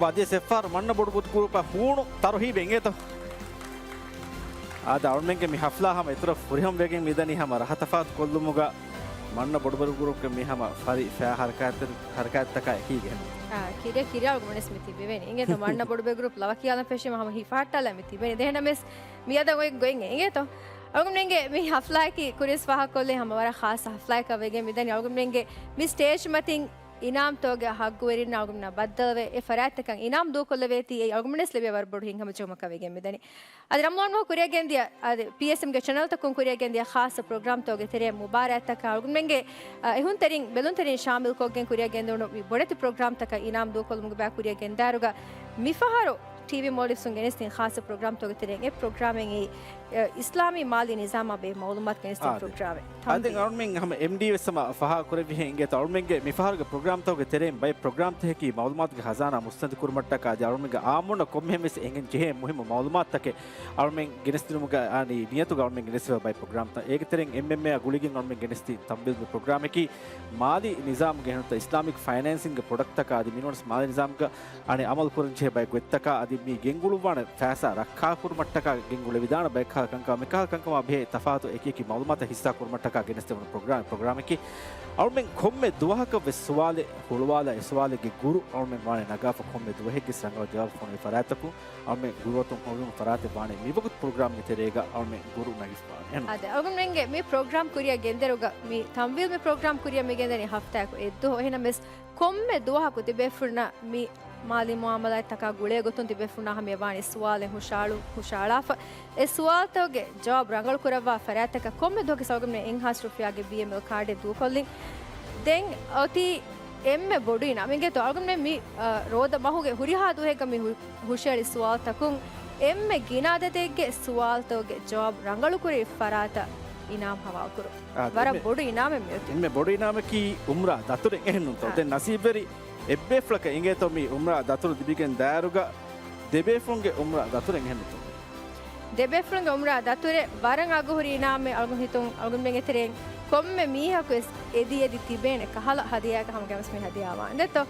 ކޮބާ އަދިވެސް އެއްފަހަރު މަންނަ ބޮޑުބަދޫ ގްރޫޕަށް ހޫނު ތަރުހީބެއް އިނގޭތޯ. އާދެ، އަޅުމެންގެ މި ހަފްލާ ހަމަ އިތުރަށް ފުރިހަމަވެގެން މިދަނީ ހަމަ ރަހަތަފާތު ކޮށްލުމުގަ މަންނަ ބޮޑުބަދޫ ގްރޫޕްގެ މި ހަމަ ފަރި ފައި ހަރަކާތްތަ-، ހަރަކާތްތަކާ އެކީގަ. އާ، ކިރިޔާ ކިރިޔާ އަޅުގަނޑުވެސް މި ތިބެވޭނެ. އިނގޭތޯ މަންނަ ބޮޑުބަދޫ ގްރޫޕް ލަވަ ކިޔާލަން ފެށީމަ ހަމަ ހިފަހައްޓާލާ މި ތިބެނީ. ދެން އެހެންނަމަވެސް މިއަދަށް އޮތް ގޮތް އިނގޭތޯ. އަޅުގަނޑުމެންގެ މި ހަފްލާއަކީ ކުރިޔަސް ފާހަގަކޮށްލީ ހަމަ ވަރަށް ޚާއްޞަ ހަފްލާއަކަށް ވެގެން މިދަނީ. އަޅުގަނޑުމެންގެ މި ސްޓޭޖް މަތިން އިނާމްތަކުގެ ހައްގުވެރިންނާ އަޅުގަނޑުމެންނާ ބައްދަލުވެ، އެ ފަރާތްތަކަށް އިނާމް ދޫކޮށްލެވޭތީ، އެ އަޅުގަނޑުމެންނަށް ލިބޭ ވަރަށް ބޮޑު ހިތްހަމަޖެހުމަކަށް ވެގެން މިދަނީ. އަދި ރަމްލާން މަހު ކުރިއަށް ގެންދިޔަ، އަދި ޕީއެސްއެމްގެ ޗެނަލްތަކުން ކުރިއަށް ގެންދިޔަ ޚާއްޞަ ޕްރޮގްރާމްތަކުގެ ތެރެއިން މުބާރާތްތަކަށް އަޅުގަނޑުމެންގެ، އަ، އެހުންތެރިން ބެލުންތެރިން ޝާމިލްކޮށްގެން ކުރިއަށް ގެންދެވުނު މި ބޮޑެތި ޕްރޮގްރާމްތަކަށް އިނާމް ދޫކޮށްލުމުގެ ބައި ކުރިއަށް ގެންދާއިރުގަ މިފަހަރު ޓީވީ މޯލްޑިވްސުން ގެނެސްދިން ޚާއްޞަ ޕްރޮގްރާމްތަކުގެ ތެރެއިން އެއް ޕްރޮގްރާމެއް އެއީ، އިސްލާމީ މާލީ ނިޒާމާ ބެހޭ މައުލޫމާތު ގެނެސްދިން އާދެ. ޕްރޮގްރާމެއް. އާދެ، ތަންވީލް. އަޅުމެން ހަމަ އެމްޑީ ވެސް ހަމަ ފަހާ ކުރެއްވިހެން އިނގޭތޯ އަޅުމެންގެ މިފަހަރުގެ ޕްރޮގްރާމްތަކުގެ ތެރެއިން ބައެއް ޕްރޮގްރާމްތަކަކީ މައުލޫމާތުގެ ހަޒާނާ މުއްސަނދި ކުރުމަށްޓަކާ އަދި އަޅުމެންގެ އާއްމުންނަށް ކޮންމެހެން ވެސް އެނގެން ޖެހޭ މުހިއްމު މައުލޫމާތުތަކެއް އަޅުމެން ގެނެސްދިނުމުގެ އާނީ ނިޔަތުގަ އަޅުމެން ގެނެސްދިން ބައެއް ޕްރޮގްރާމްތައް. އޭގެ ތެރެއިން އެމްއެމްއޭއާ ގުޅިގެން އަޅުމެން ގެނެސްދިން ތަންވީލްގެ ޕްރޮގްރާމަކީ މާލީ ނިޒާމުގެ އެހެންނުތަ އިސްލާމިކް ފައިނޭންސިންގ ޕްރޮޑަކްޓްތަކާ އަދި މިނޫނަސް މާލީ ނިޒާމުގަ އަނެއް އަމަލު ކުރަން ޖެހޭ ބައެއް ގޮތްތަކާ އަދި މި ގެންގުޅުއްވާނެ ފައިސާ ރައްކާކުރުމަށްޓަކާ ގެންގުޅެވިދާނެ ބައެއް ކަހަލަ ކަންކަމާ މިކަހަލަ ކަންކަމާ ބެހޭ ތަފާތު އެކިއެކި މައުލޫމާތަށް ހިއްސާ ކުރުމަށްޓަކާ ގެނެސްދެވުނު ޕްރޮގްރާމް، ޕްރޮގްރާމަކީ އަޅުމެން ކޮންމެ ދުވަހަކަށް ވެސް ސުވާލެއް ހުޅުވާލާ އެ ސުވާލެއްގެ ގުރު އަޅުމެން ވާނެ ނަގާފަ ކޮންމެ ދުވަހެއްގެ ރަނގަޅު ޖަވާބު ފޮނުވި ފަރާތްތަކުން އަޅުމެން ގުރުއަތުން ހޮވިވުނު ފަރާތެއް ވާނެ މިވަގުތު ޕްރޮގްރާމްގެ ތެރޭގަ އަޅުމެން ގުރު ނަގިފަ ވާނެ. އާދެ، އަޅުގަނޑުމެންގެ މި ޕްރޮގްރާމް ކުރިއަށް ގެންދެރުގަ މި ތަންވީލް މި ޕްރޮގްރާމް ކުރިއަށް މި ގެންދަނީ ހަފްތާއަކު އެއްދުވަހު. އެހެންނަމަވެސް ކޮންމެ ދުވަހަކު ތިބޭފުޅުންނަށް މި މާލީ މުއާމަލާތްތަކާ ގުޅޭ ގޮތުން ތިބޭފުޅުންނާ ހަމަޔަށް ވާނެ ސުވާލެއް ހުށައަޅު-، ހުށައަޅާފަ، އެ ސުވާލުތަކުގެ ޖަވާބު ރަނގަޅު ކުރައްވާ ފަރާތްތަކަށް ކޮންމެ ދުވަހަކު ސަލްގަމްނެ އެންހާސް ރުފިޔާގެ ބީއެމްއެލް ކާޑެއް ދޫކޮށްލިން. ދެން އޮތީ އެންމެ ބޮޑު އިނާމެއް އިނގޭތޯ އަޅުގަނޑުމެން މި، އަ، ރޯދަ މަހުގެ ހުރިހާ ދުވަހެއްގަ މި ހު-، ހުށައެޅި ސުވާލުތަކުން އެންމެ ގިނަ އަދަދެއްގެ ސުވާލުތަކުގެ ޖަވާބު ރަނގަޅުކުރެވި ފަރާތަށް އިނާމް ހަވާލުކުރުން. އާ، ވަރަށް އެންމެ، ބޮޑު އިނާމެއް މިއޮތީ. އެންމެ ބޮޑު އިނާމަކީ އުމްރާ ދަތުރެއް އެހެންނުންތޯ؟ އާ. ދެން ނަސީބުވެރި އެއްބޭފުޅަކަށް އިނގޭތޯ މި އުމްރާ ދަތުރު ލިބިގެން ދާއިރުގަ ދެބޭފުޅުންގެ އުމްރާ ދަތުރެއް އެހެންނުތޯ؟ ދެބޭފުޅުންގެ އުމްރާ ދަތުރެއް ވަރަށް އަގުހުރި އިނާމެއް އަޅުގަނޑު ހިތުން އަޅުގަނޑުމެންގެ ތެރެއިން ކޮންމެ މީހަކު ވެސް އެދި އެދި ތިބޭނެ ކަހަލަ ހަދިޔާއަކަށް ހަމަގައިމުވެސް މި ހަދިޔާ ވާނެ. ދެއްތޯ؟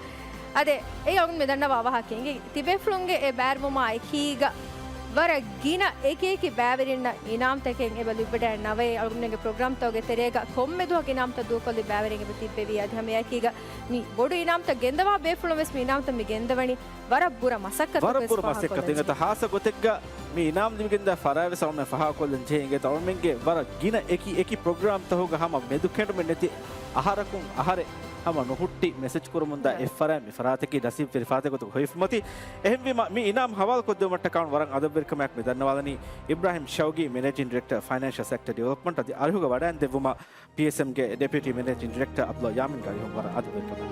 އަދެ، އެއީ އަޅުގަނޑު މި ދަންނަވާ ވާހަކަ އިނގޭ، ތިބޭފުޅުންގެ އެ ބައިވެރިވުމާ އެކީގަ ވަރަށް ގިނަ އެކި އެކި ބައިވެރިންނަށް އިނާމްތަކެއް އެބަ ލިބިވަޑައިގަންނަވައި، އަޅުގަނޑުމެންގެ ޕްރޮގްރާމްތަކުގެ ތެރޭގަ ކޮންމެ ދުވަހަކު އިނާމްތައް ދޫކޮށްލި ބައިވެރިން އެބަ ތިއްބެވީ. އަދި ހަމައެކީގަ މި ބޮޑު އިނާމްތައް ގެންދަވާ ބޭފުޅުން ވެސް މި އިނާމްތައް މި ގެންދަވަނީ ވަރަށް ބުރަ މަސައްކަތަކު ވެސް ފާހަގަކޮށްލަން ޖެހޭ. ހާއްސަ ގޮތެއްގަ މި އިނާމް ލިބިގެންދާ ފަރާތް ވެސް އަޅުމެން ފާހަގަކޮށްލަން ޖެހޭ. އިނގޭތޯ އަޅުމެންގެ ވަރަށް ގިނަ އެކި އެކި ޕްރޮގްރާމްތަކުގަ ހަމަ މެދުކެނޑުމެއް ނެތި އަހަރަކުން އަހަރެއް ހަމަ ނުހުއްޓި މެސެޖް ކުރަމުންދާ އެއްފަރާތް މި ފަރާތަކީ ނަސީބުވެރި ފަރާތެއް ގޮތުގަ ހޮވިފަ މަތި. އެހެންވީމަ، މި އިނާމް ހަވާލުކޮށްދެވުމަށްޓަކާ ވަރަށް އަދަބުވެރިކަމާއެކު މި ދަންނަވާލަނީ އިބްރާހިމް ޝައުގީ، މެނޭޖިން ޑިރެކްޓަރ، ފައިނޭންޝަލް ސެކްޓަ ޑިވެލޮޕްމަންޓް. އަދި އަރިހުގަ ވަޑައިން ދެއްވުމަށް ޕީއެސްއެމްގެ ޑެޕިއުޓީ މެނޭޖިން ޑިރެކްޓަރ ޢަބްދުﷲ ޔާމީން އަރިހުން ވަރަށް އަދަބުވެރިކަމާ.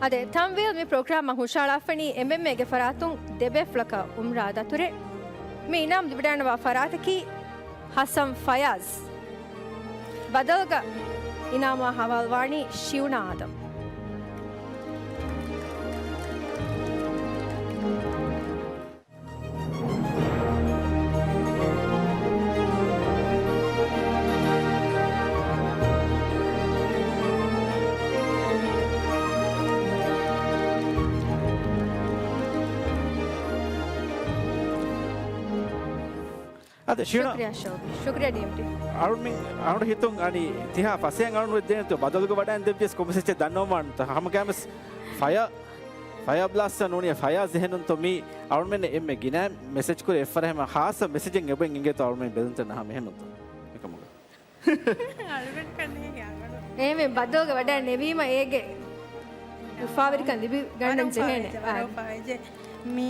އާދެ، ތަންވީލް މި ޕްރޮގްރާމަށް ހުށަހަޅާފަނީ އެމްއެމްއޭގެ ފަރާތުން ދެބޭފުޅަކަށް އުމްރާ ދަތުރެއް. މި އިނާމް ލިބިވަޑައިގަންނަވާ ފަރާތަކީ ހަސަން ފަޔާޒް. ބަދަލުގަ އިނާމާ ހަވާލުވާނީ ޝިއުނާ އާދަމް. އާދެ، ޝިއުނާ. ޝުކްރިޔާ ޝައުގީ. ޝުކްރިޔާ ޑީއެމްޑީ. އަޅުމެން އަޅު ހިތުން އަނި ތިހާ ފަސޭން އަޅުން ވެއްދޭނެތޯ ބަދަލުގަ ވަޑައިން ދެއްވިޔަސް ކޮންމެސެއްޗެއް ދަންނަވަމާންތަ ހަމަގައިމެސް ފަޔަ، ފަޔަ ބްލާސްޓަ ނޫނިޔަ ފަޔާޒް އެހެނުންތޯ މީ އަޅުމެން އެންމެ ގިނަ މެސެޖް ކުރި އެއްފަރަހެމަ ހާއްސަ މެސެޖެއް އެބައިން އިނގޭތޯ އަޅުމެން ބެލުންތެން ހަމަ އެހެނުންތޯ އެކަމުގަ. އެހެންވެ ބަދަލުގަ ވަޑައި ނެވީމަ އޭގެ އުފާވެރިކަން ލިބި ގަންނަން ޖެހޭނެ. ވަރަށް އުފާވެއްޖެ. މީ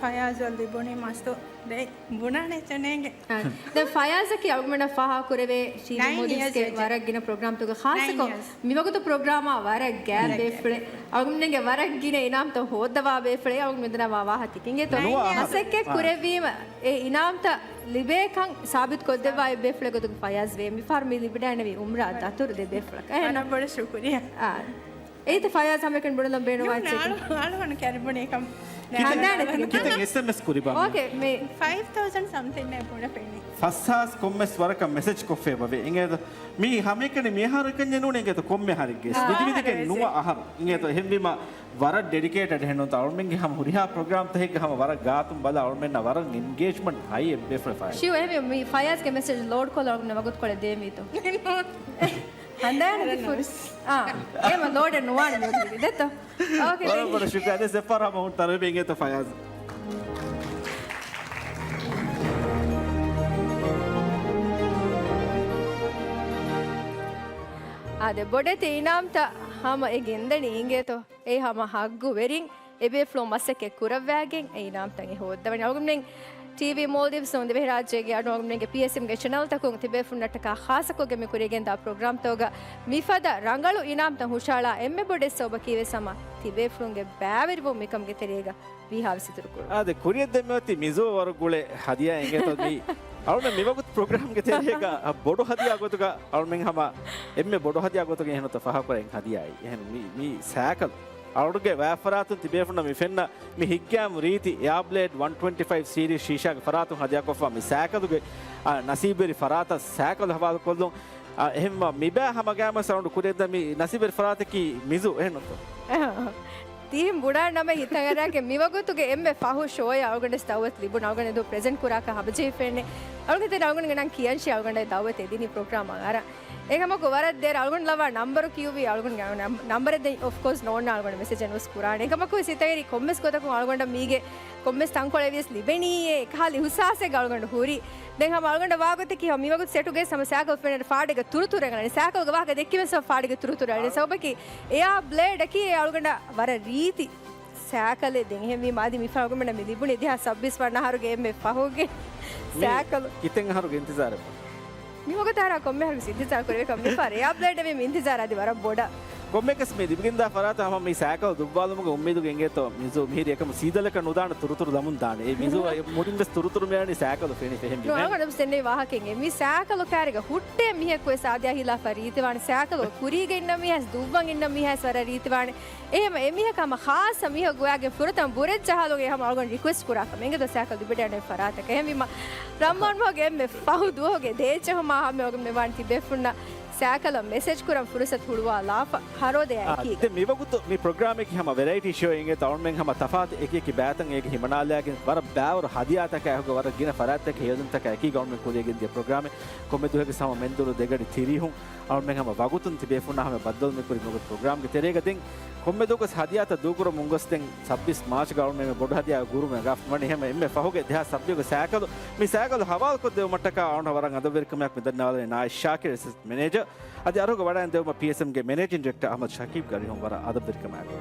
ފަޔާޒަށް ލިބުނީ މަސްތު ދެ ބުނާނެ ޗެނޭގެ. އާ. ދެން ފަޔާޒަކީ އަޅުގަނޑަށް ފާހަގަކުރެވޭ ޝީ މޯލްޑިވްސްގެ ވަރަށް ގިނަ ޕްރޮގްރާމްތަކުގެ ޚާއްސަކޮށް މިވަގުތު ޕްރޮގްރާމާ ވަރަށް ގާތް ބޭފުޅެއް. އަޅުގަނޑުގެ ވަރަށް ގިނަ އިނާމްތައް ހޯއްދަވާ ބޭފުޅެއް. އަޅުގަނޑު މިދަންނަވާ ވާހަކަ ތިކިނގޭތޯ މަސައްކަތް ކުރެއްވީމަ އެ އިނާމްތައް ލިބޭކަން ސާބިތު ކޮށްދެއްވާ އެއް ބޭފުޅެއް ގޮތުގަ ފަޔާޒް ވޭ. މިފަހަރު މި ލިބިޑައިނެވީ އުމްރާ ދަތުރު ދެ ބޭފުޅަކަށް. އެހެން ވަރަށް ބޮޑަށް ޝުކުރިޔާ. އާ. އެއީތަ ފަޔާޒް ހަމައެކަނި ބުނެލަން ބޭނުންވާ އެއްޗެކޭ. އަޅު-، އަޅުގަނޑު ކައިރި ބުނި އެކަމް. ކިތަން، ކިތަން އެސްއެމްއެސް ކުރިބާ؟ އޯކޭ، މި ފައިވް ތައުޒަންޑް ސަމްތިން އެ ބުނެފިނި. ފަސްހާސް ކޮންމެސް ވަރަކަށް މެސެޖް ކޮށްފައިބަވޭ. އިނގޭތަ؟ މީ ހަމައެކަނި މިހާރަކަށް ނޫން އިނގޭތަ؟ ކޮންމެ ހަރެއްގެ. އާ. ވިދިވިދިގެން ނުވަ އަހަރު. އިނގޭތަ؟ އެހެންވީމަ ވަރަށް ޑެޑިކޭޓެޑް އެހެންނުންތަ؟ އަޅުމެންގެ ހަމަ ހުރިހާ ޕްރޮގްރާމްތަކެއްގަ ހަމަ ވަރަށް ގާތުން ބަލާ އަޅުމެންނަށް ވަރަށް އެންގޭޖްމަންޓް ހައި އެއްބޭފުޅެއް ފައި. ޝިޔު އެހެންވީމަ މި ފަޔާޒްގެ މެސެޖް ލޯޑް ކޮށްލާ އަޅުމެން ވަގުތުކޮޅެއް ދޭންވީތޯ؟ ހަނދާން ދިފުރި. އާ. އޭމަ ލޯޑެއް ނުވާނެ މިވަގުތު ދެއްތޯ؟ އޯކޭ، ވަރަށް ބޮޑަށް ޝުކުރިޔާ. ދެ ސެފާރ ހަމަ ހުން ތަރުބި އިނގޭތޯ ފަޔާޒް. އާދެ، ބޮޑެތި އިނާމްތައް ހަމަ އެ ގެންދަނީ އިނގޭތޯ؟ އެ ހަމަ ހައްގުވެރިން އެބޭފުޅުން މަސައްކަތް ކުރައްވާގެން އެ އިނާމްތައް އެ ހޯއްދަވަނީ. އަޅުގަނޑުމެން ޓީވީ މޯލްޑިވްސް ދިވެހިރާއްޖޭގެ އަޑު އަޅުގަނޑުމެންގެ ޕީއެސްއެމްގެ ޗެނަލްތަކުން ތިބޭފުންނަށްޓަކާ ޚާއްސަކޮށްގެން މި ކުރިޔަށްގެންދާ ޕްރޮގްރާމްތަކުގަ މިފަދަ ރަނގަޅު އިނާމްތައް ހުށައަޅާ އެންމެ ބޮޑެތި ސަބަބަކީވެސް ހަމަ ތިބޭފުޅުންގެ ބައިވެރިވުން މިކަމުގެ ތެރޭގަ ވީހާވެސް އިތުރުކުރުން. އާދެ، ކުރިޔަށް ދެން މިއޮތީ މިޒޯ ވަރުގުޅޭ ހަދިޔާ އިނގޭތޯ މީ. އަޅުގަނޑު މިވަގުތު ޕްރޮގްރާމްގެ ތެރޭގަ ބޮޑު ހަދިޔާ ގޮތުގަ އަޅުމެން ހަމަ އެންމެ ބޮޑު ހަދިޔާ ގޮތުގަ އެހެންތޯ ފާހަގަކުރަން ހަދިޔާއެއް. އެހެން މީ، މީ ސައިކަލް. އަޅުގެ ވައިފަރާތުން ތިބޭފުންނަށް މި ފެންނަ މި ހިތްގައިމު ރީތި އެއާބްލޭޑް ވަން ޓްވެންޓީ ފައިވް ސީރީޒް ޝީޝާގެ ފަރާތުން ހަދިޔާކޮށްފަ މި ސައިކަލުގެ، އާ، ނަސީބުވެރި ފަރާތަށް ސައިކަލް ހަވާލުކޮށްލުން. އާ، އެހެންވީމަ މިބައި ހަމަގައިމުވެސް އަޅުގަނޑު ކުރިޔަށްދާ މި ނަސީބުވެރި ފަރާތަކީ މިޒޫ އެހެންނުތޯ؟ ތީހިން ބުނާ ނަމަ ހިތަށް އަރާގެ މިވަގުތުގެ އެންމެ ފަހު ޝޯއެއް އަޅުގަނޑަށް ދައުވަތު ލިބުނު. އަޅުގަނޑު ދު ޕްރެޒެންޓް ކުރާކަށް ހަމަޖެހިފައެއްނެ. އަޅުގަނޑު ތެރެ އަޅުގަނޑުގެ ނަން ކިޔަންޝީ އަޅުގަނޑަށް ދައުވަތު އެދިނީ ޕްރޮގްރާމަށް އަރަން. އެކަމަކު ވަރަށް ދޭރަ އަޅުގަނޑު ލަވާ ނަންބަރު ކިޔުއްވީ އަޅުގަނޑުގެ ނަމް-، ނަންބަރެއް ދެން އޮފް ކޯސް ނޯންނާ އަޅުގަނޑު މެސެޖެއް ނުވެސް ކުރާނެ. އެކަމަކު ވެސް ހިތަށް އެރީ ކޮންމެސް ގޮތަކުން އަޅުގަނޑަށް މީގެ ކޮންމެސް ތަންކޮޅެއް ވިޔަސް ލިބެނީއޭ ކަހަލަ އިހުސާސެއްގަ އަޅުގަނޑު ހުރި. ދެން ހަމަ އަޅުގަނޑަށް ވާގޮތަކީ ހަމަ މިވަގުތު ސެޓުގައި ހަމަ ސައިކަލް ފެންނަ ފާޑެއްގަ ތުރުތުރު އެނގަނީ. ސައިކަލްގެ ވާހަކަ ދެއްކިމެސް ހަމަ ފާޑެއްގެ ތުރުތުރު އެނގަނީ. ސަބަބަކީ އެއާ ބްލޭޑަކީ އެ އަޅުގަނޑަށް ވަރަށް ރީތި ސައިކަލެއް. ދެން އެހެންވީމާ އަދި މިފަހަރު އަޅުގަނޑަށް މި ލިބުނީ ދެހާސް ސައްބީސް ވަނަ އަހަރުގެ އެންމެ ފަހުގެ މި ސައިކަލު. ކިތަން އަހަރުގެ އިންތިޒާރެއް؟ މިވަގުތަށް އަރާ ކޮންމެ އަހަރު ވެސް އިންތިޒާރު ކުރެވޭ ކަމަށް މިފަހަރު އެއާ ބްލޭޑަށް ވީ މި އިންތިޒާރު އަދި ވަރަށް ބޮޑަށް. ކޮންމެއަކަސް މި ލިބިގެންދާ ފަރާތަށް ހަމަ މި ސައިކަލް ދުއްވާލުމުގެ އުއްމީދުގަ އިނގޭތޯ މިޒޫ މިހިރީ އެކަމު ސީދަލަކަށް ނުދާނެ ތުރުތުރު ދަމުން ދާނެ. އެ މިޒޫ އަށް މުޑިން ވެސް ތުރުތުރު މިއަންނަނީ ސައިކަލު ފެނި ފެހެން ނު ބިމެން. އަހަރެން ދެންނެވި ވާހަކައެއް މި ސައިކަލު ކާރިގަ ހުއްޓޭ މީހަކު ވެސް އާދިޔާ ހިލާފަށް ރީތިވާނެ. ސައިކަލު ކުރީގަ އިންނަ މީހާސް ދުއްވަން އިންނަ މީހާސް ވަރަށް ރީތިވާނެ. އެހެމަ އެމީހަކަށް ހަމަ ޚާއްޞަ މީހަކު ގޮވާގެން ފުރަތަމަ ބުރެއް ޖަހާލުން އެ ހަމަ އަޅުގަނޑު ރިކުއެސްޓް ކުރާކަށް އެނގޭތޯ ސައިކަލް ލިބިގަންނަން ފަރާތަކަށް. އެހެންވީމަ ރަމްޟާން މަހުގެ އެންމެ ފަހު ދުވަހުގެ ދޭއްޗެއް ހަމަ ހަމަ އޮގެން މި ވާން ތިބޭފުންނަށް ސައިކަލަށް މެސެޖް ކުރަން ފުރުސަތު ހުޅުވާލާފަ ހަރޯދަޔާ އާ، އެކީގަ. ދެން މިވަގުތު މި ޕްރޮގްރާމެކީ ހަމަ ވެރައިޓީ ޝޯ އިނގޭތޯ އަޅުމެން ހަމަ ތަފާތު އެކި އެކި ބައިތައް އޭގެ ހިމަނާލާގެން ވަރަށް ބައިވަރު ހަދިޔާތަކާ އެކުގަ ވަރަށް ގިނަ ފަރާތްތަކަށް ހެޔޮލުންތަކާ އެކީގަ އަޅުމެން ކުރިއަށް ގެންދިޔަ ޕްރޮގްރާމެއް. ކޮންމެ ދުވަހެއްގެ ހަމަ މެންދުރު ދެގަޑި ތިރީހުން އަޅުމެން ހަމަ ވަގުތުން ތިބޭފުންނާ ހަމަ ބައްދަލު މި ކުރި މަގު ޕްރޮގްރާމްގެ ތެރޭގަ ދެން ކޮންމެ ދުވަހަކުވެސް ހަދިޔާތައް ދޫކުރަމުން ގޮސް ދެން ސައްބީސް މާޗްގަ އަޅުމެން ބޮޑު ހަދިޔާ ގުރުމެއް އަގާފަ ވަނީ. ހަމަ އެންމެ ފަހުގެ ދެހާސް ސައްބީސްގެ ސައިކަލު މި ސައިކަލު ހަވާލުކޮށްދެވުމަށްޓަކާ އަޅުގަނޑަށް ވަރަށް އަދަބުވެރިކަމާއެކު މި ދަންނަވާލަނީ ނާއިޝް ޝާކިރް އެސިސްޓް މެނޭޖަރ. އަދި އަރުހުގަ ވަޑައިން ދެވުމަށް ޕީއެސްއެމްގެ މެނޭޖިން ޑިރެކްޓަރ އަޙްމަދު ޝަކީބްގެ އަރިހުން ވަރަށް އަދަބުވެރިކަމާއެކު.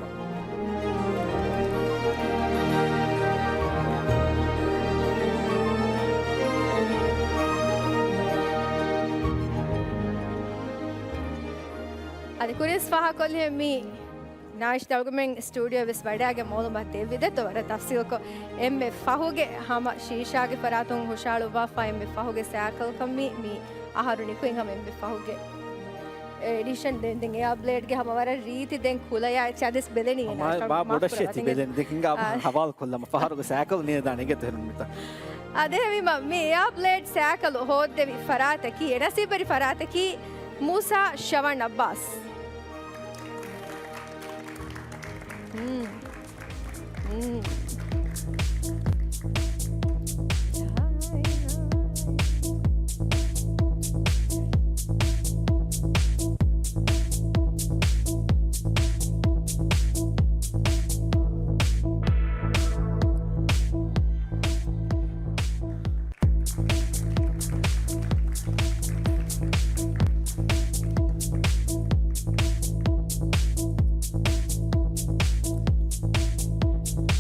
އަދި ކުރިޔަސް ފާހަގަކޮށްލިހެން މި ނާއިޝް ދަޅުގަމެން ސްޓޫޑިއޯ ވެސް ވަޑައިގެން މައުލޫމާތު ދެއްވި ދެއްތޯ ވަރަށް ތަފްސީލްކޮށް. އެންމެ ފަހުގެ ހަމަ ޝީޝާގެ ފަރާތުން ހުށައަޅުއްވާފަ އެންމެ ފަހުގެ ސައިކަލްކަން މި، މި އަހަރު ނިކުތް ހަމަ އެންމެ ފަހުގެ އެޑިޝަން. ދެން، ދެން އެއާ ބްލޭޑްގެ ހަމަ ވަރަށް ރީތި ދެން ކުލަޔާ އެއްޗާ ދެސް ބެލެނީ މާ، ނާ، މާ ބޮޑަށް އެތި ބެލެނީ. ދެކިނގާ އާ. ހަވާލު ކޮށްލަމަ ފަހަރުގެ ސައިކަލް ނޭދާނެ އިނގޭތޯ ހެން މިތާ. އާ، ދެ ހެންވީމަ މި އެއާ ބްލޭޑް ސައިކަލު ހޯއްދެވި ފަރާތަކީ، އެ ނަސީބުވެރި ފަރާތަކީ މޫސާ ޝަވަން އައްބާސް. މް. މް.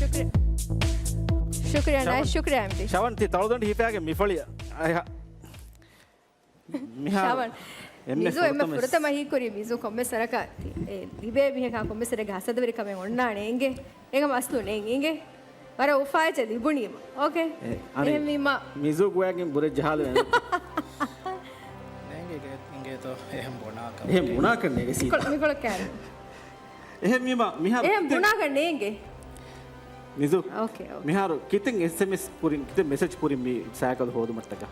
ޝުކްރި-، ޝުކްރިޔާ، ޝަވަން. ނާއިޝް، ޝުކްރިޔާ އެމްޑީ. ޝަވަން ތި ތަޅުދަނޑި ހިފާގެން މިފޮޅި އައިހާ. މިހާރު ޝަވަން. އެންމެ މިޒޫ އެންމެ ފުރަތަމަ ފުރަތަމަ ހީކުރީ މިޒޫ ކޮންމެސް ވަރަކަށް ތި-، އެ، ލިބޭ މީހަކާ ކޮންމެސް ވަރެއްގެ ހަސަދަވެރިކަމެއް އޮންނާނެ އިނގޭ. އެކަމަ އަސްލު ނޭނގެ. ވަރަށް އުފާވެއްޗެއް ލިބުނީމަ. އޯކޭ. އެ، އަނެއް އެހެންވީމަ. މިޒޫ ގޮވައިގެން ބުރެއް ޖަހާލެވޭނެ. ނޭނގޭ ގެ-، އިނގޭތޯ އެހެން ބުނާކަށް. އެހެން ބުނާކަށް ނޭނގެ ސީދާ. މިކޮޅަ، މިކޮޅަ ކާރި. އެހެންވީމަ މިހާރު އެހެން ބުނާކަށް ނޭނގެ. މިޒޫ. އޯކޭ، އޯކޭ. މިހާރު ކިތަން އެސްއެމްއެސް ކުރިން، ކިތަން މެސެޖް ކުރިން މި ސައިކަލް ހޯދުމަށްޓަކާ؟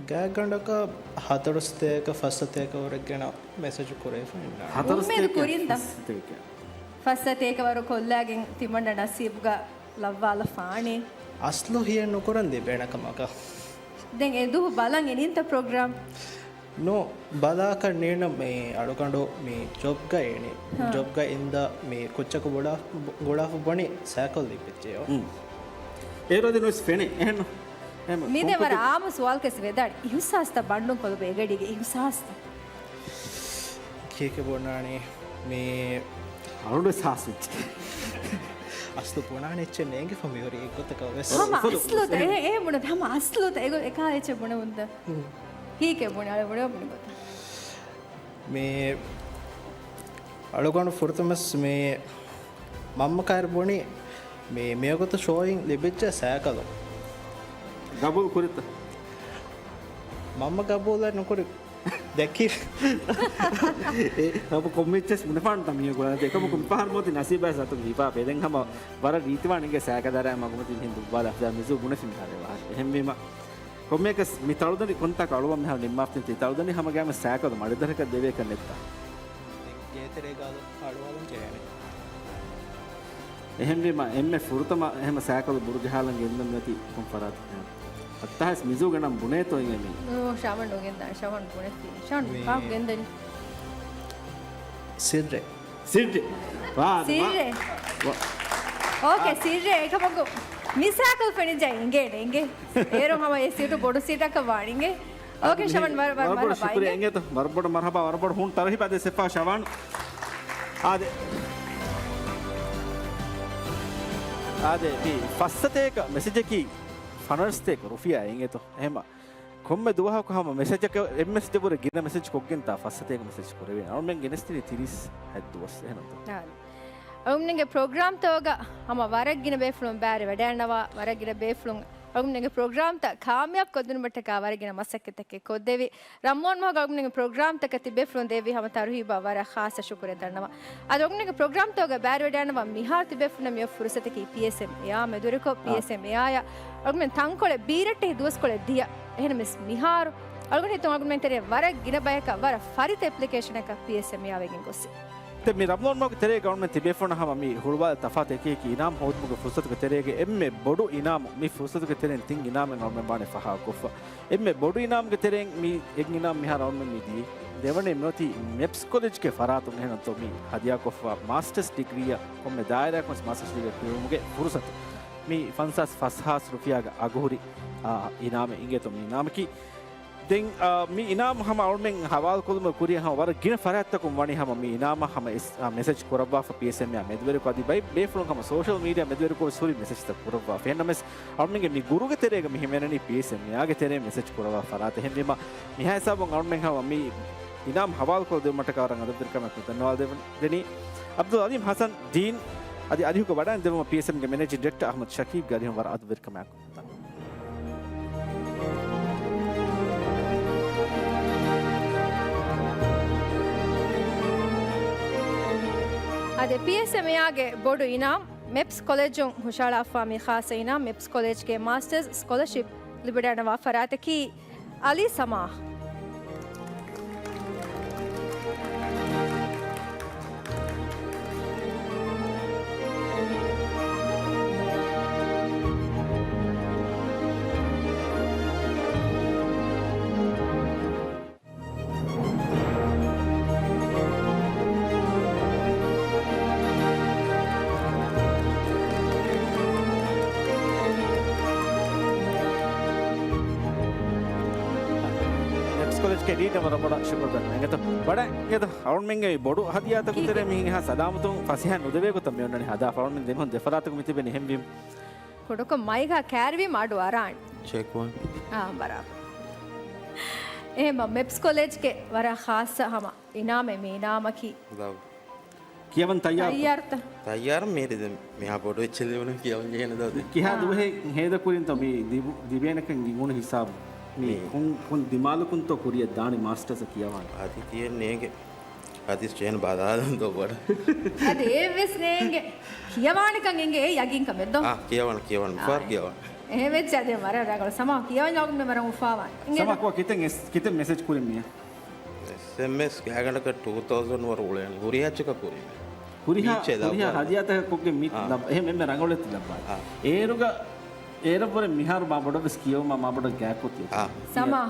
ގާތްގަނޑަކަށް ހަތަރު ސަތޭކަ، ފަސް ސަތޭކަ ވަރެއްގެނަ މެސެޖު ކުރެވިފައި އިންނާނެ. ހަތަރު އުއްމީދު ސަތޭކަ، ކުރިންތަ؟ ފަސް ސަތޭކަ. ފަސް ސަތޭކަ ވަރު ކޮށްލާގެން ތިމަންނަ ނަސީބުގަ ލައްވާލަފާނެ. އަސްލު ހިޔެއް ނުކުރަން ލިބޭނެ ކަމަކަށް. ދެން އެ ދުވަހު ބަލަން އިނީންތަ ޕްރޮގްރާމް؟ ނޫ، ބަލާކަށް ނޭނަ މި އަޅުގަނޑު މި ޖޮބްގަ އިނީ. ހާ. ޖޮބްގަ އިންދާ މި ކުއްޖަކު ގުޅާ-، ގުޅާފަ ބުނި ސައިކަލް ލިބިއްޖެޔޯ. ހުން. އޭރު އަދި ނުވެސް ފެނޭ. އެހެން ނު-، އެހެން މި ދެ ވަރަށް ކޮންކޮ އާންމު ސުވާލު ކެސް ވެދާނެ. އިހުސާސްތަ ބަންޑުން ކޮލުބު އެގަޑީގެ އިހުސާސްތަ؟ ކީކެ ބުނާނީ މި އަޅުގަނޑު ސާސް ވެއްޖެ. އަސްލު ބުނާނެ އެއްޗެއް ނޭނގެފަ މިހުރި އެއްގޮތަކަށް ވެސް. ހަމަ އަސްލުތަ؟ އެ، އެ ބުނަ ހަމަ އަސްލުތަ؟ އެގޮ-، އެކާ އެއްޗެއް ބުނެވުންތަ؟ ހުން. ކީކޭ ބުނެ؟ އަޅެ ބުނެ ބުނެ ގޮތަ. މި އަޅުގަނޑު ފުރަތަމަސް މި މަންމަ ކައިރި ބުނި މި މިވަގުތު ޝޯއިން ލިބިއްޖެ ސައިކަލު. ގަބޫލު ކުރިތަ؟ މަންމަ ގަބޫލެއް ނުކުރި. ދެއްކި. އެ، އަބަ ކޮންމެއްޗެސް ބުނެފާނުތަ މީހަކު އަދި އެކަމަކު މިފަހަރު މޯތި ނަސީބާ ސަތުން ހިފާ ބެލެން ހަމަ ވަރަށް ރީތިވާނެ އިނގޭ ސައިކަލާރާ މަގުމަތިން ހިން ދުއްވާލާ މިޒޫ ބުނެފި މިހާރު ވާހަކަ. އެހެންވީމަ ކޮންމެއަކަސް މި ތަޅުދަނޑި ކޮންތާކަށް އަޅުވަން މިހާރު ނިންމާފަތިން ތި ތަޅުދަނޑި ހަމަ ގައިމު ސައިކަލު މަޑިދަރަކަށް ދެވޭކަށް ނެތްތާ؟ ގޭތެރޭގާލު އަޅުވާލަން ޖެހޭނެ. އެހެންވީމަ އެންމެ ފުރަތަމަ ހަމަ ސައިކަލު ބުރު ޖަހާލަން ގެންދަން ނެތި ކޮން ފަރާތެއް؟ އައްތާހެސް މިޒޫގެ ނަން ބުނޭތޯ އިނގޭ މީ؟ ނޫ، ޝާމަން ނުގެންދާނެ. ޝާމަން ބުނެފި. ޝާމަން މީ ކާކު ގެންދަނީ؟ ސިއްރެއް. ސިއްރެއް. ވާ، ސިއްރެއް. ވާ. އޯކޭ، އާ. ސިއްރެއް އެކަމަކު މި ސައިކަލް ފެނިއްޖާ އިނގޭނެ އިނގޭ. އޭރު ހަމަ އެ ސީޓު ބޮޑު ސީޓަކަށް ވާނެ އިނގޭ. އޯކޭ، ޝަވަން، ވަރަށް، ވަރަށް، ވަރަށް ބޮޑަށް ޝުކުރިޔާ އިނގޭތޯ. ވަރަށް ބޮޑަށް މަރުހަބާ، ވަރަށް ބޮޑަށް ހޫނު ތަރުހިބާ ދެއްސެފާ ޝަވަން. އާދެ. އާދެ، މި ފަސްސަތޭކަ މެސެޖަކީ ފަނަރަސަތޭކަ ރުފިޔާ އިނގޭތޯ. އެހެމަ ކޮންމެ ދުވަހަކު ހަމަ މެސެޖަކަށް އެއްމެސް ދެބުރެ ގިނަ މެސެޖް ކޮށްގެން ތާ ފަސް ސަތޭކަ މެސެޖް ކުރެވޭނެ. އަޅުމެން ގެނެސްދިނީ ތިރީސް ހަތް ދުވަސް އެހެންތޯ؟ އަޅުމެންގެ ޕްރޮގްރާމްތަކުގަ ހަމަ ވަރަށް ގިނަ ބޭފުޅުން ބައިވެރިވެ ވަޑައިގަންނަވާ، ވަރަށް ގިނަ ބޭފުޅުން އަޅުމެންގެ ޕްރޮގްރާމްތައް ކާމިޔާބު ކޮށްދިނުމަށްޓަކާ ވަރަށް ގިނަ މަސައްކަތްތަކެއް ކޮށްދެވި. ރަމްޟާން މަހުގަ އަޅުގަނޑުގެ ޕްރޮގްރާމްތަކަށް ތިބޭފުޅުން ދެއްވި ހަމަ ތަރުހީބަށް ވަރަށް ޚާއްޞަ ޝުކުރެއް ދަންނަވަން. އަދި އަޅުގަނޑުގެ ޕްރޮގްރާމްތަކުގަ ބައިވެރިވެޑައިގަންނަވާ މިހާރު ތިބޭފުޅުންނަށް މިއޮތް ފުރުސަތަކީ ޕީއެސްއެމްއޭއާ މެދުވެރިކޮށް، އާ. ޕީއެސްއެމްއޭއާއަށް އަޅުގަނޑުމެން ތަންކޮޅެއް ބީރައްޓެހި ދުވަސްކޮޅެއް ދިޔަ. އެހެނަސް މިހާރު އަޅުގަނޑު ހިތުން އަޅުގަނޑުމެން ތެރޭ ވަރަށް ގިނަ ބަޔަކަށް ވަރަށް ފަރިތަ އެޕްލިކޭޝަނަކަށް ޕީއެސްއެމްއޭއާ ވެގެން ގޮސް. ދެން މި ރަމްޟާން މަހުގެ ތެރޭގަ އަޅުގަނޑުމެން ތިބޭފުޅުންނަށް ހަމަ މި ހުޅުވާލި ތަފާތު އެކި އެކި އިނާމް ހޯދުމުގެ ފުރުސަތުގެ ތެރޭގަ އެންމެ ބޮޑު އިނާމު މި ފުރުސަތުގެ ތެރެއިން ތިން އިނާމެއް އަޅުގަނޑުމެން ވާނެ ފަހާ ކޮށްފަ. އެންމެ ބޮޑު އިނާމްގެ ތެރެއިން މި އެއް އިނާމް މިހާރު އަޅުގަނޑުމެން މި ދިޔައީ. ދެވަނައިން މިއޮތީ މެޕްސް ކޮލެޖްގެ ފަރާތުން އެހެންތޯ މި ހަދިޔާކޮށްފަ މާސްޓަރސް ޑިގްރީއަށް ކޮންމެ ދާއިރާއަކުން މާސްޓަރސް ޑިގްރީ ކުރެވުމުގެ ފުރުސަތު. މި ފަންސާސް ފަސް ހާސް ރުފިޔާގެ އަގުހުރި، އާ، އިނާމެއް އިނގޭތޯ މި އިނާމަކީ. ދެން، އާ، މި އިނާމް ހަމަ އަޅުމެން ހަވާލުކޮށްލުމުގެ ކުރިއަށް ހަމަ ވަރަށް ގިނަ ފަރާތްތަކުން ވަނީ ހަމަ މި އިނާމަށް ހަމަ އެސް-، އާ، މެސެޖް ކުރައްވާފަ ޕީއެސްއެމްއޭއާ މެދުވެރިކޮށް އަދި ބައި ބޭފުޅުން ހަމަ ސޯޝަލް މީޑިއާ މެދުވެރިކޮށް ވެސް ހުރި މެސެޖްތައް ކުރައްވާފަ. އެހެންނަމަވެސް އަޅުމެންގެ މި ގުރުގެ ތެރޭގަ މި ހިމެނެނީ ޕީއެސްއެމްއޭގެ ތެރޭ މެސެޖް ކުރައްވާ ފަރާތެއް. އެހެންވީމަ މިހާ ހިސާބުން އަޅުމެން ހަމަ މި އިނާމް ހަވާލުކޮށްދެވުމަށްޓަކާ ވަރަށް އަދަބުވެރިކަމާއެކު ދަންނަވާލަދެވެނީ އަބްދުލް އަލީމް ހަސަން ޑީން އަދި އަރިހުގަ ވަޑައިން ދެއްވުމަށް ޕީއެސްއެމްގެ މެނޭޖިން ޑިރެކްޓަރ އަޙްމަދު ޝަކީބްގެ އަރިހުން ވަރަށް އަދަބުވެރިކަމާއެކު. އާދެ، ޕީއެސްއެމްއޭގެ ބޮޑު އިނާމް، މެޕްސް ކޮލެޖުން ހުށަހަޅާފާ މި ޚާއްޞަ އިނާމް، މެޕްސް ކޮލެޖްގެ މާސްޓަރސް ސްކޮލަޝިޕް ލިބިވަޑައިގަންނަވާ ފަރާތަކީ އަލީ ސަމާ. މެޕްސް ކޮލެޖްގެ ޑީން ވަރަށް ބޮޑަށް ޝުކުރު ދަންނަވަން. އިނގޭތޯ ވަޑައި އިނގޭތޯ އަޅުމެންގެ މި ބޮޑު ހަދިޔާތަކު ތެރޭ މިހެން އެހާ ސަލާމަތުން ފަސޭހަ ނުދެވޭ ގޮތަށް މި އޮންނަނީ ހަދާފަ. އަޅުމެން ދެމީހުން ދެފަރާތަކު މި ތިބެނީ އެހެންވީމަ. ކުޑަކޮށް މައިކާ ކައިރިވީމަ އަޑު އަރާނެ. ޗެކް ވަން. އާ، ބަރާބަރަށް. އެހެންވީމަ މެޕްސް ކޮލެޖްގެ ވަރަށް ޚާއްޞަ ހަމަ އިނާމެއް މި އިނާމަކީ. ލަވް. ކިޔަވަން ތައްޔާރުތަ؟ ތައްޔާރު. ތައްޔާރު މީރި ދެން މިހާ ބޮޑު އެއްޗެއް ލިބުނު ކިޔަވަން ޖެހޭނެ ދޯ ދެން. ކިހާ އާ. ދުވަހެއް ހޭދަކުރިންތޯ މި ލިބު-، ލިބޭނެކަން އިނގުނު ހިސާބު؟ މި މި. ކޮން، ކޮން ދިމާލަކުންތޯ ކުރިއަށް ދާނީ މާސްޓަރސް ކިޔަވާނެ؟ އަދި ތިޔެ ނޭނގެ. އަދި ސްޓޭން ބަލާލަން ދޯ ބޮޑަށް. އަދި އެއްވެސް ނޭނގެ. ކިޔަވާނެކަން އެނގޭ އެ ޔަގީންކަމެއް ދޯ؟ އާ، ކިޔަވަން، ކިޔަވަން. އާ، މިފަހަރު ކިޔަވަން. އެހެން ވެއްޖެ އަދި ވަރަށް ރަނގަޅު. ސަމާ ކިޔަވަން އަޅުގަނޑުމެން ވަރަށް އުފާވާނެ. އިނގޭތަ؟ ސަމާ ކޮ ކިތަން އެސް-، ކިތަން މެސެޖް ކުރި މިޔާ؟ އެސްއެމްއެސް ގާތްގަނޑަކަށް ޓޫ ތައުޒަން ވަރު އުޅޭނެ. ހުރިހާ އެއްޗެއް ލައްވާ. ހުރިހާ ހަދިޔާތަކަށް ކޮށްގެން މި އާ. ލައްވާ. އެހެން އެންމެ ރަނގަޅު އެއްޗެއް ލައްވާ. އާ. އޭރުގަ އޭރަށްވުރެ މިހާރު މާ ބޮޑަށްވެސް ކިޔެވުމާ މާ ބޮޑަށް ގާތްކޮށް ތިޔަ. އާ. ސަމާ،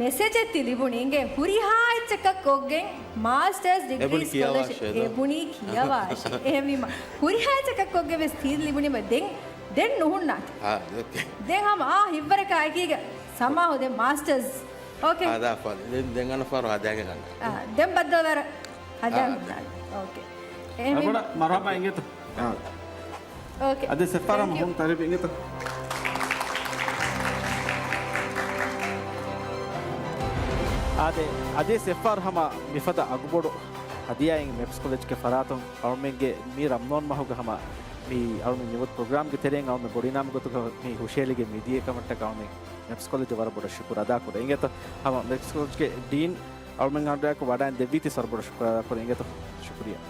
މެސެޖެއް ތި ލިބުނީ އިނގޭ ހުރިހާ އެއްޗަކަށް ކޮށްގެން މާސްޓަރސް ޑިގްރީ އެބުނީ ކިޔަވާށޭ ސްކޮލަޝިޕް ދޯ؟ އެބުނީ ކިޔަވާށޭ. އެހެންވީމަ ހުރިހާ އެއްޗަކަށް ކޮށްގެން ވެސް ތި ލިބުނީމަ ދެން، ދެން ނުހުންނާތި. އާ، އޯކޭ. ދެން ހަމަ އާ ހިތްވަރަކާ އެކީގަ ސަމާހު ދެން މާސްޓަރސް. އޯކޭ. ހަދާފަ. ދެން، ދެން އަނެއް ފަހަރު ހަދާގެން އަންނާ. އާ، ދެން ބައްދަލުވަރަށް ހަދާ. އާ، އޯކޭ. އެހެންވީމަ. އަބަޑަ މަރުހަބާ އިނގޭތޯ. އާ. އޯކޭ. އަދި ސެފާރ ހަމަ ހުން ތަރިބި އިނގޭތޯ. އާދެ، އަދި ސެފާރ ހަމަ މިފަދަ އަގުބޮޑު ހަދިޔާއިން މެޕްސް ކޮލެޖްގެ ފަރާތުން އަޅުމެންގެ މި ރަމްޟާން މަހުގަ ހަމަ މި އަޅުމެން މި މިވަތު ޕްރޮގްރާމްގެ ތެރެއިން އަޅުމެން ބޮޑު އިނާމު ގޮތުގަ މި ހުށަހެޅިގެން މިދިޔަ ކަމަށްޓަކާ އަޅުމެން މެޕްސް ކޮލެޖަށް ވަރަށް ބޮޑަށް ޝުކުރު އަދާކުރޭ. އިނގޭތޯ ހަމަ މެޕްސް ކޮލެޖްގެ ޑީން އަޅުމެން އަންޑައަކު ވަޑައިން ދެއްވީތީ ވަރަށް ބޮޑަށް ޝުކުރު އަދާކުރޭ. އިނގޭތޯ ޝުކުރިއްޔާ.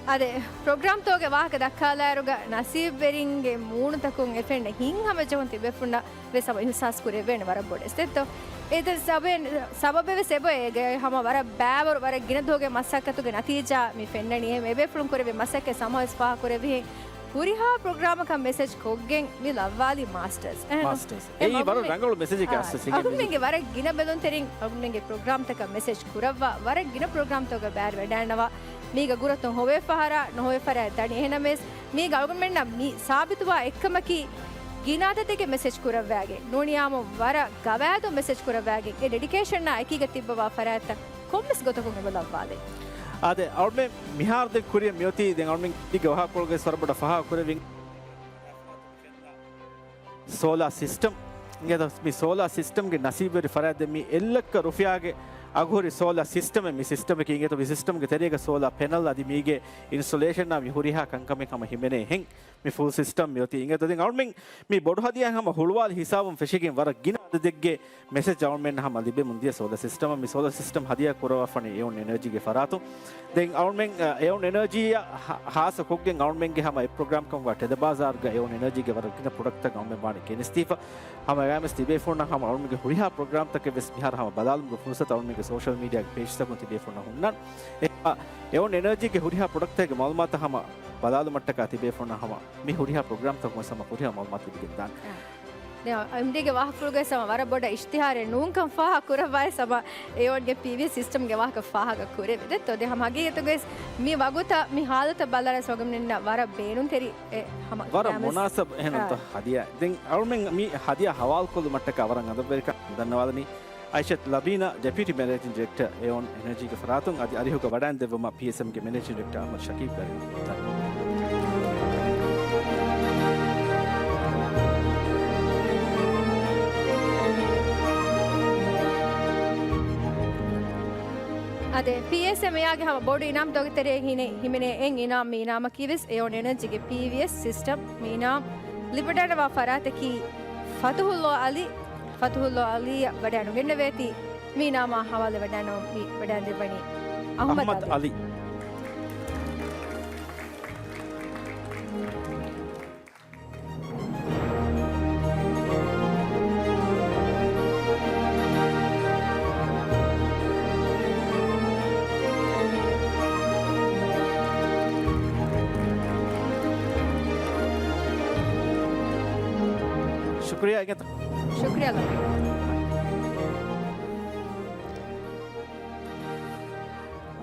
އާދެ، ޕްރޮގްރާމްތަކުގެ ވާހަކަ ދައްކާލާއިރުގަ ނަސީބުވެރިންގެ މޫނުތަކުން އެފެންނަ ހިތްހަމަޖެހުން ތިބޭފުޅުންނަށް ވެސް ހަމަ އިހުސާސް ކުރެވޭނެ ވަރަށް ބޮޑަށް. އެސްތެއްތޯ؟ އެ ސަބަބެއް، ސަބަބެއް ވެސް އެބަ އޭގެ ހަމަ ވަރަށް ބައިވަރު، ވަރަށް ގިނަ ދުވަހުގެ މަސައްކަތުގެ ނަތީޖާ މި ފެންނަނީ. އެހެން އެބޭފުޅުން ކުރެއްވި މަސައްކަތް ސަމާވެސް ފާހަގަކުރެއްވިހެން ހުރިހާ ޕްރޮގްރާމަކަށް މެސެޖް ކޮށްގެން މި ލައްވާލީ މާސްޓަރސް. އެހެން މާސްޓަރސް. އެ އެއީ ވަރަށް މަގު-، ރަނގަޅު މެސެޖެއް އާ، އަސް ސިނގ އަޅުގަނޑުމެންގެ ވަރަށް ގިނަ ބެލުންތެރިން އަޅުގަނޑުމެންގެ ޕްރޮގްރާމްތަކަށް މެސެޖް ކުރައްވާ، ވަރަށް ގިނަ ޕްރޮގްރާމްތަކުގަ ބައިވެރިވެޑައިންނަވާ. މީގަ ގުރަތުން ހޮވޭ ފަހަރާ ނުހޮވޭ ފަހަރާ ދަނީ. އެހެނަމެސް މީގަ އަޅުގަނޑުމެންނަށް މި ސާބިތުވާ އެއްކަމަކީ، ގިނަ އަދަދެއްގެ މެސެޖް ކުރައްވާގެން ނޫނީ އާއްމު ވަރަށް ގަވާއިދު މެސެޖް ކުރައްވާގެން އެ ޑެޑިކޭޝަންއާ އެކީގަ ތިއްބަވާ ފަރާތްތައް ކޮންމެސް ގޮތަކުން އެބަ ލައްވާލީ. އާދެ، އަޅުމެން މިހާރު ދެން ކުރިއަށް މިއޮތީ ދެން އަޅުމެންގެ ވާހަކަކޮޅުގައި ވަރަށް ބޮޑަށް ފާހަގަ ކުރެވިން. ސޯލާ ސިސްޓަމް. އިނގޭތޯ މި ސޯލާ ސިސްޓަމްގެ ނަސީބުވެރި ފަރާތް ދެން މި އެއްލައްކަ ރުފިޔާގެ އަގުހުރި ސޯލާ ސިސްޓަމެއް މި ސިސްޓަމަކީ އިނގޭތޯ މި ސިސްޓަމްގެ ތެރޭގަ ސޯލާ ޕެނަލް އަދި މީގެ އިންސްޓޮލޭޝަންއާ މި ހުރިހާ ކަންކަމެއް ހަމަ ހިމެނޭ ހެން. މި ފުލް ސިސްޓަމް މިއޮތީ އިނގޭތޯ. ދެން އަޅުމެން މި ބޮޑު ހަދިޔާ ހަމަ ހުޅުވާލި ހިސާބުން ފެށިގެން ވަރަށް ގިނަ އަދަދެއްގެ މެސެޖް އަޅުމެންނަށް ހަމަ ލިބެމުން ދިޔަ ސޯލާ ސިސްޓަމަށް މި ސޯލާ ސިސްޓަމް ހަދިޔާ ކުރައްވާފަނީ އެއޮން އެނަރޖީގެ ފަރާތުން. ދެން އަޅުމެން، އަ، އެއޮން އެނަރޖީއަށް ހާ-، ހާއްސަ ކޮށްގެން އަޅުމެންގެ ހަމަ އެ ޕްރޮގްރާމް ކަމުގަ ޓެލެބާޒާރުގަ އެއޮން އެނަރޖީގެ ވަރަށް ގިނަ ޕްރޮޑަކްޓްތައް އަޅުމެން ވާނެ ގެނެސްދީފަ. ހަމަ އެހާމެސް ތިބޭފުޅުންނަށް ހަމަ އަޅުމެންގެ ހުރިހާ ޕްރޮގްރާމްތަކެއް ވެސް މިހާރު ހަމަ ބަލާލުމުގެ ފުރުސަތު އަޅުމެންގެ ސޯޝަލް މީޑިއާގެ ޕޭޖްތަކުން ތިބޭފުޅުންނަށް ހުންނާނެ. އެހެންވީމަ އެއޮން އެނަރޖީގެ ހުރިހާ ޕްރޮޑަކްޓްތަކެއްގެ މައުލޫމާތު ހަމަ ބަލާލުމަށްޓަކާ ތިބޭފުޅުންނަށް ހަމަ މި ހުރިހާ ޕްރޮގްރާމްތަކުން ވެސް ހަމަ ފުރިހަމަ މައުލޫމާތު ލިބިގެންދާނެ. އާ. ދެން އެމްޑީގެ ވާހަކަފުޅުގައި ހަމަ ވަރަށް ބޮޑަށް އިޝްތިހާރެއް ނޫންކަން ފާހަގަ ކުރައްވާ ހަމަ އެއޮންގެ ޕީވީއެސް ސިސްޓަމްގެ ވާހަކަ ފާހަގަ ކުރެވި. ދެއްތޯ ދެ ހަމަ ހަގީގަތުގައި ވެސް މި ވަގުތަށް މި ހާލަތަށް ބަލާއިރު އަޅުގަނޑުމެންނަށް ވަރަށް ބޭނުންތެރި އެ ހަމަ ވަރަށް މުނާސަބް އެހެންތޯ އާ. ހަދިޔާ. ދެން އަޅުމެން މި ހަދިޔާ ހަވާލުކޮށްލުމަށްޓަކާ ވަރަށް އަދަބުވެރިކަން ދަންނަވާލަނީ. އައިޝަތް ލަބީނާ، ޑެޕިއުޓީ މެނޭޖިން ޑިރެކްޓަރ، އެއޮން އެނަރޖީގެ ފަރާތުން އަދި އަރިހުގަ ވަޑައިންދެއްވުމަށް ޕީއެސްއެމްގެ މެނޭޖިން ޑިރެކްޓަރ އަޙްމަދު ޝަކީބް ގަރި. އާދެ، ޕީއެސްއެމްއޭގެ ހަމަ ބޮޑު އިނާމްތަކުގެ ތެރޭގަ ހިމެނޭ އެއް އިނާމް، މި އިނާމަކީ ވެސް އެއޮން އެނަރޖީގެ ޕީވީއެސް ސިސްޓަމް. މި އިނާމް ލިބިވަޑައިގަންނަވާ ފަރާތަކީ ފަތުހުﷲ ޢަލީ. ފަތުހުﷲ ޢަލީއަށް ވަޑައިނުގެންނެވޭތީ. މި އިނާމާ ހަވާލުވެވަޑައިގަންނަވަން މި ވަޑައިންދެއްވަނީ އަޙްމަދު އަޙްމަދު ޢަލީ. ޢަލީ. ޝުކުރިއްޔާ އިނގޭތޯ. ޝުކުރިއްޔާ ލަބީ.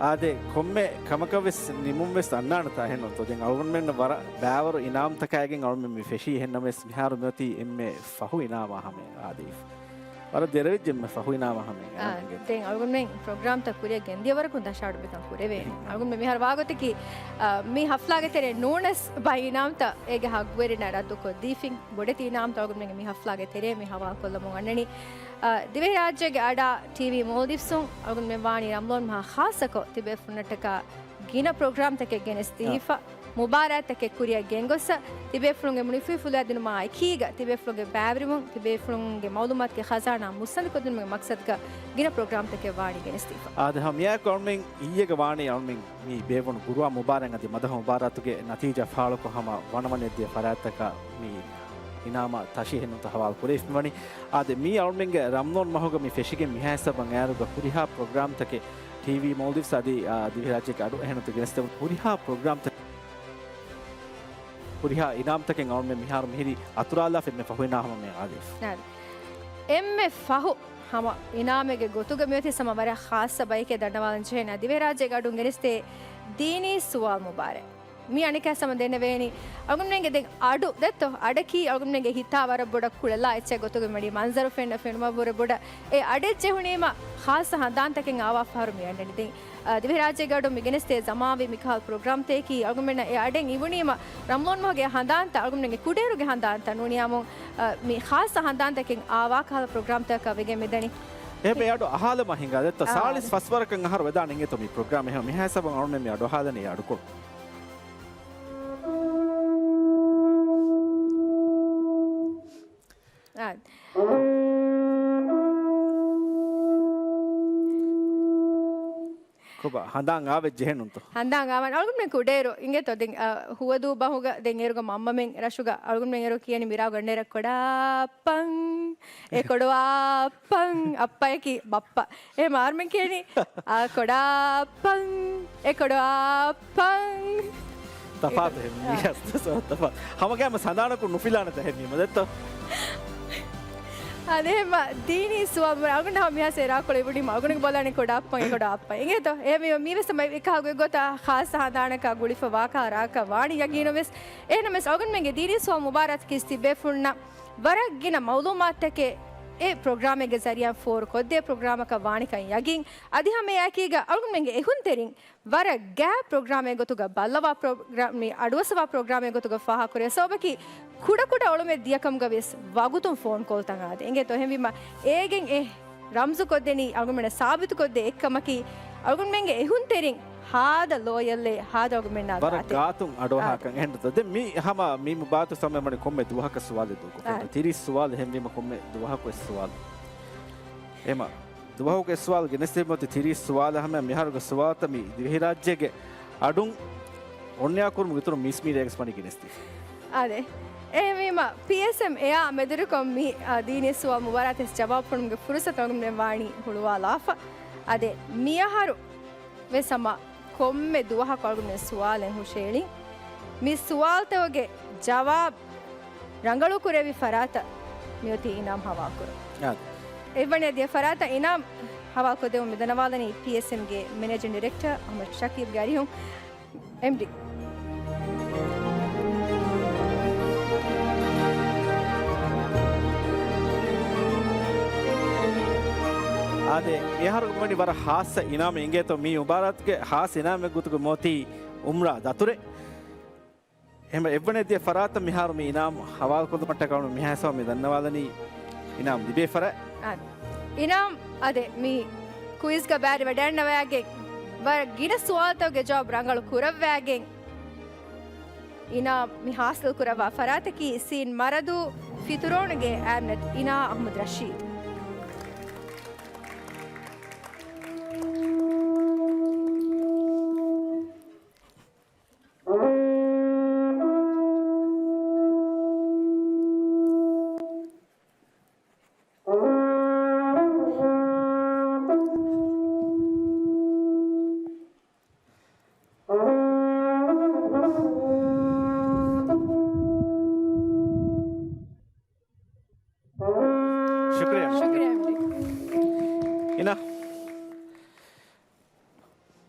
އާދެ، ކޮންމެ ކަމަކަށް ވެސް ނިމުން ވެސް އަންނާނެތާ އެހެންނުތޯ؟ ދެން އަޅުގަނޑުމެންނަށް ވަރަށް ބައިވަރު އިނާމްތަކާއިގެން އަޅުގަނޑުމެން މި ފެށީ. އެހެންނަމަވެސް މިހާރު މިއޮތީ އެންމެ ފަހު އިނާމާ ހަމައަށް އާދެ. ވަރަށް ދެރަވެއްޖެ އެންމެ ފަހު އިނާމާ ހަމައަށް. އާ، އެނގޭ. ދެން އަޅުގަނޑުމެން ޕްރޮގްރާމްތައް ކުރިއަށް ގެންދިޔަ ވަރަކުން ދަށާ އަޑު މިކަން ކުރެވޭނެ. އެހެން. އަޅުގަނޑުމެން މިހާރު ވާގޮތަކީ، އާ، މި ހަފްލާގެ ތެރޭ ނޫނަސް ބައި އިނާމްތައް އޭގެ ހައްގުވެރިންނަށް ރައްދުކޮށް ދީފިން. ބޮޑެތި އިނާމްތައް އަޅުގަނޑުމެންގެ މި ހަފްލާގެ ތެރޭ މި ހަވާލުކޮށްލަމުން އަންނަނީ. އާ، ދިވެހިރާއްޖޭގެ އަޑާ ޓީވީ މޯލްޑިވްސުން އަޅުގަނޑުމެން ވާނީ ރަމްޟާން މަހަށް ޚާއްޞަކޮށް ތިބޭފުޅުންނަށްޓަކާ ގިނަ ޕްރޮގްރާމްތަކެއް ގެނެސްދީފަ. އާ. މުބާރާތްތަކެއް ކުރިއަށް ގެންގޮސް، ތިބޭފުޅުންގެ މުނިފުހިފުލާ ދިނުމާ އެކީގަ، ތިބޭފުޅުންގެ ބައިވެރިވުން، ތިބޭފުޅުންގެ މައުލޫމާތުގެ ޚަޒާނާ މުއްސަނދިކޮށްދިނުމުގެ މަޤްޞަދުގަ ގިނަ ޕްރޮގްރާމްތަކެއް ވާނީ ގެނެސްދީފަ. އާދެ، ހަމަ މިއާއެކު އަޅުމެން އިއްޔެގަ ވާނީ އަޅުމެން މި ބޭއްވުނު ގުރުއާން މުބާރާތް އަދި މަދަހު މުބާރާތުގެ ނަތީޖާ ފާޅުކޮށް ހަމަ ވަނަވަނައަށްދިޔަ ފަރާތްތަކަށް މި އިނާމާ ތަށި އެހެންނުތޯ ހަވާލު ކުރެވިފައިވަނީ. އާދެ، މީ އަޅުމެންގެ ރަމްޟާން މަހުގަ މި ފެށިގެން މިހާ ހިސާބަށް އައިއިރުގަ ހުރިހާ ޕްރޮގްރާމްތަކެއް ޓީވީ މޯލްޑިވްސް އަދި، އާ، ދިވެހިރާއްޖޭގެ އަޑު އެހެންނުތޯ ގެނެސްދެވުނު ހުރިހާ ޕްރޮގްރާމްތަކެއް ހުރިހާ އިނާމްތަކެއް އަޅުމެން މިހާރު މިހިރީ އަތުރާލާފަ އެންމެ ފަހު އިނާމް ހަމަ މި އާދެ. އެންމެ ފަހު ހަމަ އިނާމެއްގެ ގޮތުގަ މިއޮތީ ހަމަ ވަރަށް ޚާއްޞަ ބައެކޭ ދަންނަވާލަން ޖެހޭނެ. ދިވެހިރާއްޖޭގެ އަޑުން ގެނެސްދޭ ދީނީ ސުވާލު މުބާރާތް. މި އަނެއްކާ ހަމަ ދެންނެވޭނީ. އަޅުގަނޑުމެންގެ ދެން އަޑު ދެއްތޯ؟ އަޑަކީ އަޅުގަނޑުމެންގެ ހިތާ ވަރަށް ބޮޑަށް ކުޅެލާ އެއްޗެއް ގޮތުގަ މި މަންޒަރު ފެންނަ ފެނުމަށްވުރެ ބޮޑަށް އެ އަޑެއް ޖެހުނީމަ ޚާއްޞަ ހަނދާންތަކެއް އާވާ ފަހަރު މި އަންނަނީ. ދެން، އަ، ދިވެހިރާއްޖޭގެ އަޑުން މި ގެނެސްދޭ ޒަމާންވީ މިކަހަލަ ޕްރޮގްރާމްތަކަކީ އަޅުގަނޑުމެންނަށް އެ އަޑެއް އިވުނީމަ ރަމްޟާން މަހުގެ ހަނދާންތައް އަޅުގަނޑުމެންގެ ކުޑައިރުގެ ހަނދާންތައް ނޫނިއްޔާމު، އަ، މި ޚާއްޞަ ހަނދާންތަކެއް އާވާ ކަހަލަ ޕްރޮގްރާމްތަކަކަށް ވެގެން މިދަނީ. އެހެން އަޑު އަހާލަމާ ހިނގާ ދެއްތޯ؟ އާ. ސާޅީސް ފަސް ވަރަކަށް އަހަރު ވެދާނެ އިނގޭތޯ މި ޕްރޮގްރާމް. އެހެން މިހާ ހިސާބަށް އަޅުމެން މި އަޑު އަހާލަނީ އެ އަޑުކޮޅު. އާ. ކޮބާ، ހަނދާން އާވެއްޖެ އެހެންނުތޯ؟ ހަނދާން އާވާން އަޅުގަނޑުމެން ކުޑައިރު އިނގޭތޯ ދެން، އަ، ހުވަދޫ ބަހުގަ ދެން އޭރުގަ މަންމަމެން ރަށުގަ އަޅުގަނޑުމެން އޭރު ކިޔަނީ މިރާގަނޑޭރަ ކޮޑާ އައްޕަން، އެ ކޮޑު އައްޕަން، އައްޕަޔަކީ ބައްޕަ. އެ މާރުމެން ކިޔަނީ، އާ، ކޮޑާ އައްޕަން، އެ ކޮޑު އައްޕަން. ތަފާތު ހެން މީ އަސްތަސަ ތަފާ. ހަމަގައިމަ ސަނދާނަކު ނުފިލާނެތަ ހެން މީމަ ދެއްތޯ؟ އާދެ، އެހެންމަ ދީނީ ސުވާލު އަޅުގަނޑަށް ހަމަ މިހާ ސޭރާކޮޅެ އިވުނީމަ އަޅުގަނޑުގެ ބޮލާނެ ކޮޑާ އައްޕަން، އެ ކޮޑާ އައްޕަން. އިނގޭތޯ؟ އެ މީ، މީވެސް ހަމަ އެކަހަ ގޮތްގޮތަށް ޚާއްޞަ ހަނދާނަކާ ގުޅިފަ ވާކަހަލަ ރާކަށް ވާނީ ޔަގީނުވެސް. އެހެންނަމަވެސް އަޅުގަނޑުމެންގެ ދީނީ ސުވާލު މުބާރާތަކީ ތިބޭފުޅުންނަށް ވަރަށް ގިނަ މައުލޫމާތުތަކެއް އެ ޕްރޮގްރާމެއްގެ ޒަރީއާ ފޯރު ކޮށްދޭ ޕްރޮގްރާމަކަށް ވާނެކަން ޔަގީން. އަދި ހަމަ އެއާއެކީގަ އަޅުގަނޑުމެންގެ އެހުންތެރިން ވަރަށް ގާތް ޕްރޮގްރާމެއް ގޮތުގަ ބައްލަވާ ޕްރޮގްރާމް، މި އަޑުއައްސަވާ ޕްރޮގްރާމެއް ގޮތުގަ ފާހަގަކުރޭ. ސަބަބަކީ ކުޑަކުޑަ އޮޅުމެއް ދިޔަކަމުގަ ވިޔަސް ވަގުތުން ފޯން ކޯލްތައް އާދޭ. އެނގޭތޯ؟ އެހެންވީމަ އޭގެން އެ ރަމްޒުކޮށްދެނީ އަޅުގަނޑުމެންނަށް ސާބިތުކޮށްދޭ އެއްކަމަކީ، އަޅުގަނޑުމެންގެ އެހުންތެރިން ހާދަ ލޯޔަލްއޭ، ހާދަ އަޅުގަނޑުމެންނާ ވަރަށް ގާތުން އަޑުއަހާކަން. އެހެންތޯ؟ ދެން މި ހަމަ މި މުބާރާތު ސަމަ މަނި ކޮންމެ ދުވަހަކަށް ސުވާލެއް ދޫކޮށްފަ. އާ. ތިރީސް ސުވާލު އެހެންވީމަ ކޮންމެ ދުވަހަކު އެއް ސުވާލު. އެމަ ދުވަހަކު އެއް ސުވާލު ގެނެސްދެއްވަމު ތިރީސް ސުވާލަށް ހަމަ މިހާރުގެ ސުވާލުތައް މި ދިވެހިރާއްޖޭގެ އަޑުން އޮންނައިގެން ކުރުމުގެ އިތުރުން މީސް މީޑިއާގެ ވަނީ ގެނެސްދީފަ. އާދެ. އެހެންވީމަ، ޕީއެސްއެމް އެއާ މެދުވެރިކޮށް މި، އާ، ދީނީ ސުވާލު މުބާރާތް ވެސް ޖަވާބު ފޮނުމުގެ ފުރުސަތު އަޅުގަނޑުމެން ވާނީ ހުޅުވާލާފަ. އާދެ، މިއަހަރު ވެސް ހަމަ ކޮންމެ ދުވަހަކު އަޅުގަނޑުމެން ސުވާލެއް ހުށައެޅިން. މި ސުވާލުތަކުގެ ޖަވާބު ރަނގަޅު ކުރެއްވި ފަރާތަށް މިއޮތީ އިނާމް ހަވާލުކުރުން. އާދެ. އެއްވަނަ ދިޔަ ފަރާތަށް އިނާމް ހަވާލުކޮށްދެމުން މި ދަންނަވާލަނީ ޕީއެސްއެމްގެ މެނޭޖިން ޑިރެކްޓަރ އަޙްމަދު ޝަކީބްގެ އަރިހުން. އެމްޑީ. އާދެ، މިހާރު ވަނީ ވަރަށް ހާއްސަ އިނާމެއް އިނގޭތޯ. މި މުބާރާތުގެ ހާއްސަ އިނާމެއް ގޮތުގަ މިއޮތީ އުމްރާ ދަތުރެއް. އެހެން އެއްވަނަ ދިޔަ ފަރާތަށް މިހާރު މި އިނާމް ހަވާލުކޮށްލުމަށްޓަކާ މިހާ ހިސާބު މި ދަންނަވާލަނީ އިނާމް ލިބޭ ފަރާތް. އާދެ. އިނާމް އާދެ، މި ކުއިޒްގަ ބައިވެރިވެ ޑޭން ނަވަޔާގެ ވަރަށް ގިނަ ސުވާލުތަކުގެ ޖަވާބު ރަނގަޅު ކުރައްވާގެން އިނާމް މި ހާސިލް ކުރައްވާ ފަރާތަކީ ސީން މަރަދޫ ފިތުރޯނުގެ އާމިނަތު އިނާ އަޙްމަދު ރަޝީދު. ޝުކުރިއްޔާ. ޝުކުރިއްޔާ. އިނާ.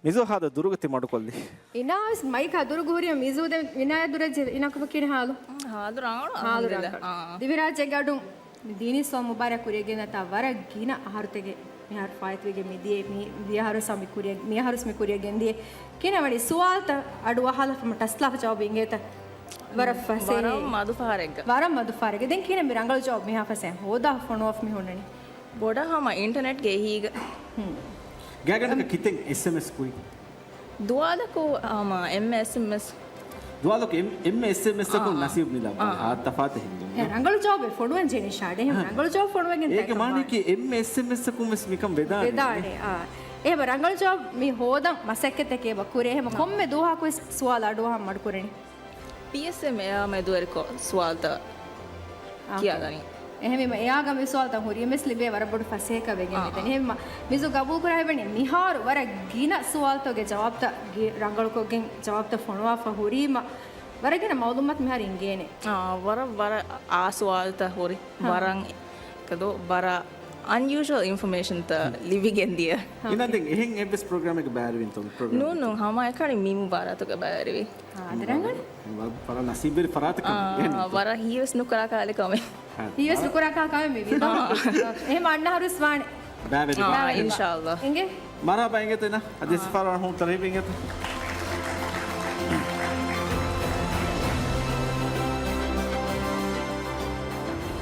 މިޒޫ ހާދަ ދުރުގަ ތި މަޑުކޮށްލީ. އިނާ ވެސް މައިކާ ދުރުގަ ހުރި މިޒޫ ދެން އިނާޔާ ދުރަށް ޖެ-، އިނާ ކޮބާ ކިހިނެއް ހާލު؟ ހާލު ރަނގަޅު، ހާލު އަލްޙަމްދުލިއްލާ. ރަނގަޅު. އާ. ދިވެހިރާއްޖޭގެ އަޑުން ދީނީ ސުވާލު މުބާރާތް ކުރިއަށް ގެންދަންތާ ވަރަށް ގިނަ އަހަރުތަކެއް މިހާރު ފާއިތުވެގެން މިދިޔަ، މި، މިއަހަރު ސަމި ކުރިއަށް، މިއަހަރު ސަމި ކުރިއަށް ގެންދިޔަ. ކިހިނެއް ވަނީ ސުވާލުތައް އަޑު އަހާލާފަ ޓަސްލާފަ ޖަވާބު އިނގޭތަ؟ ވަރަށް ފަސޭހަ. ވަރަށް މަދު ފަހަރެއްގަ. ވަރަށް މަދު ފަހަރެއްގަ. ދެން ކިހިނެއް މި ރަނގަޅު ޖަވާބު މިހާ ފަސޭހަ ހޯދާ ފޮނުވާފަ މި ހުންނަނީ؟ ބޮޑަށް ހަމަ އިންޓަނެޓްގެ އެހީގަ. ހުން. ގާތްގަނޑަކަށް ކިތައް އެސްއެމްއެސް ކުރި؟ ދުވާލަކު ހަމަ އެމް އެސްއެމްއެސް. ދުވާލަކު އެމް، އެމް އެސްއެމްއެސް އަކުން އާ، އާ. ނަސީބު ނިލާ އާ. ހާ ތަފާތެއް ހިންދުން. އެ، ރަނގަޅު ޖަވާބެއް ފޮނުވަން ޖެހެނީ ޝާޑެ. އެހެން އާ. ރަނގަޅު ޖަވާބު ފޮނުވަގެން އޭގެ މާނައަކީ އެމް އެސްއެމްއެސް އަކުން ވެސް މިކަން ވެދާނެ. ވެދާނެ، އާ. އެހެން ރަނގަޅު ޖަވާބު މި ހޯދަން މަސައްކަތްތަކެއް އެބަ ކުރޭ. އެހެން ކޮންމެ ދުވަހަކު ވެސް ސުވާލު އަޑުއަހަން މަޑުކުރަނީ. ޕީއެސްއެމް އެއާ މެދުވެރިކޮށް ސުވާލުތައް އާ. ކިޔާލަނީ. އެހެންވީމަ، އެއާގަ މި ސުވާލުތައް ހުރީމެސް ލިބޭ ވަރަށް ބޮޑު ފަސޭހަކަށް ވެގެން އާ، މިދަނީ. އާ. އެހެންވީމަ، މިޒޫ ގަބޫލު ކުރާ ހިބެނީ މިހާރު ވަރަށް ގިނަ ސުވާލުތަކުގެ ޖަވާބުތައް ގި-، ރަނގަޅުކޮށްގެން ޖަވާބުތައް ފޮނުވާފަ ހުރީމަ، ވަރަށް ގިނަ މައުލޫމާތު މިހާރު އިނގޭނެ. އާ، ވަރަށް، ވަރަށް އާ ސުވާލުތައް ހުރި. ހާ. ވަރަށް އެކަދޯ ވަރަށް އަންޔޫޝުއަލް އިންފޮމޭޝަންތައް ހުން. ލިބިގެން ދިޔަ. އިނާ ދެން އެހެން އެއްވެސް ޕްރޮގްރާމެއްގަ ބައިވެރިވެންތޯ މި ޕްރޮގްރާމް؟ ނޫން، ނޫން. ހަމައެކަނި މި މުބާރާތުގަ ބައިވެރިވި. އާ، އަދި ރަނގަޅު. ވަރަށް ނަސީބުވެރި ފަރާތަކަށް. އާ، އެހެން ވަރަށް ހީވެސް ނުކުރާ ކާލެ ކަމެއް. އާ. ހީވެސް ނުކުރާ ކާ ކަމެއް މި ވިދާ. އާ. އެހެން އަންނަ އަހަރުވެސް ވާނެ. ބައިވެރި. އާ، އިންޝާﷲ. އިނގޭ. މަރުޙަބާ އިނގޭތޯ އިނާ. އަދި އާ. ސިފާރާ ހުން ތަރީފް އިނގޭތޯ.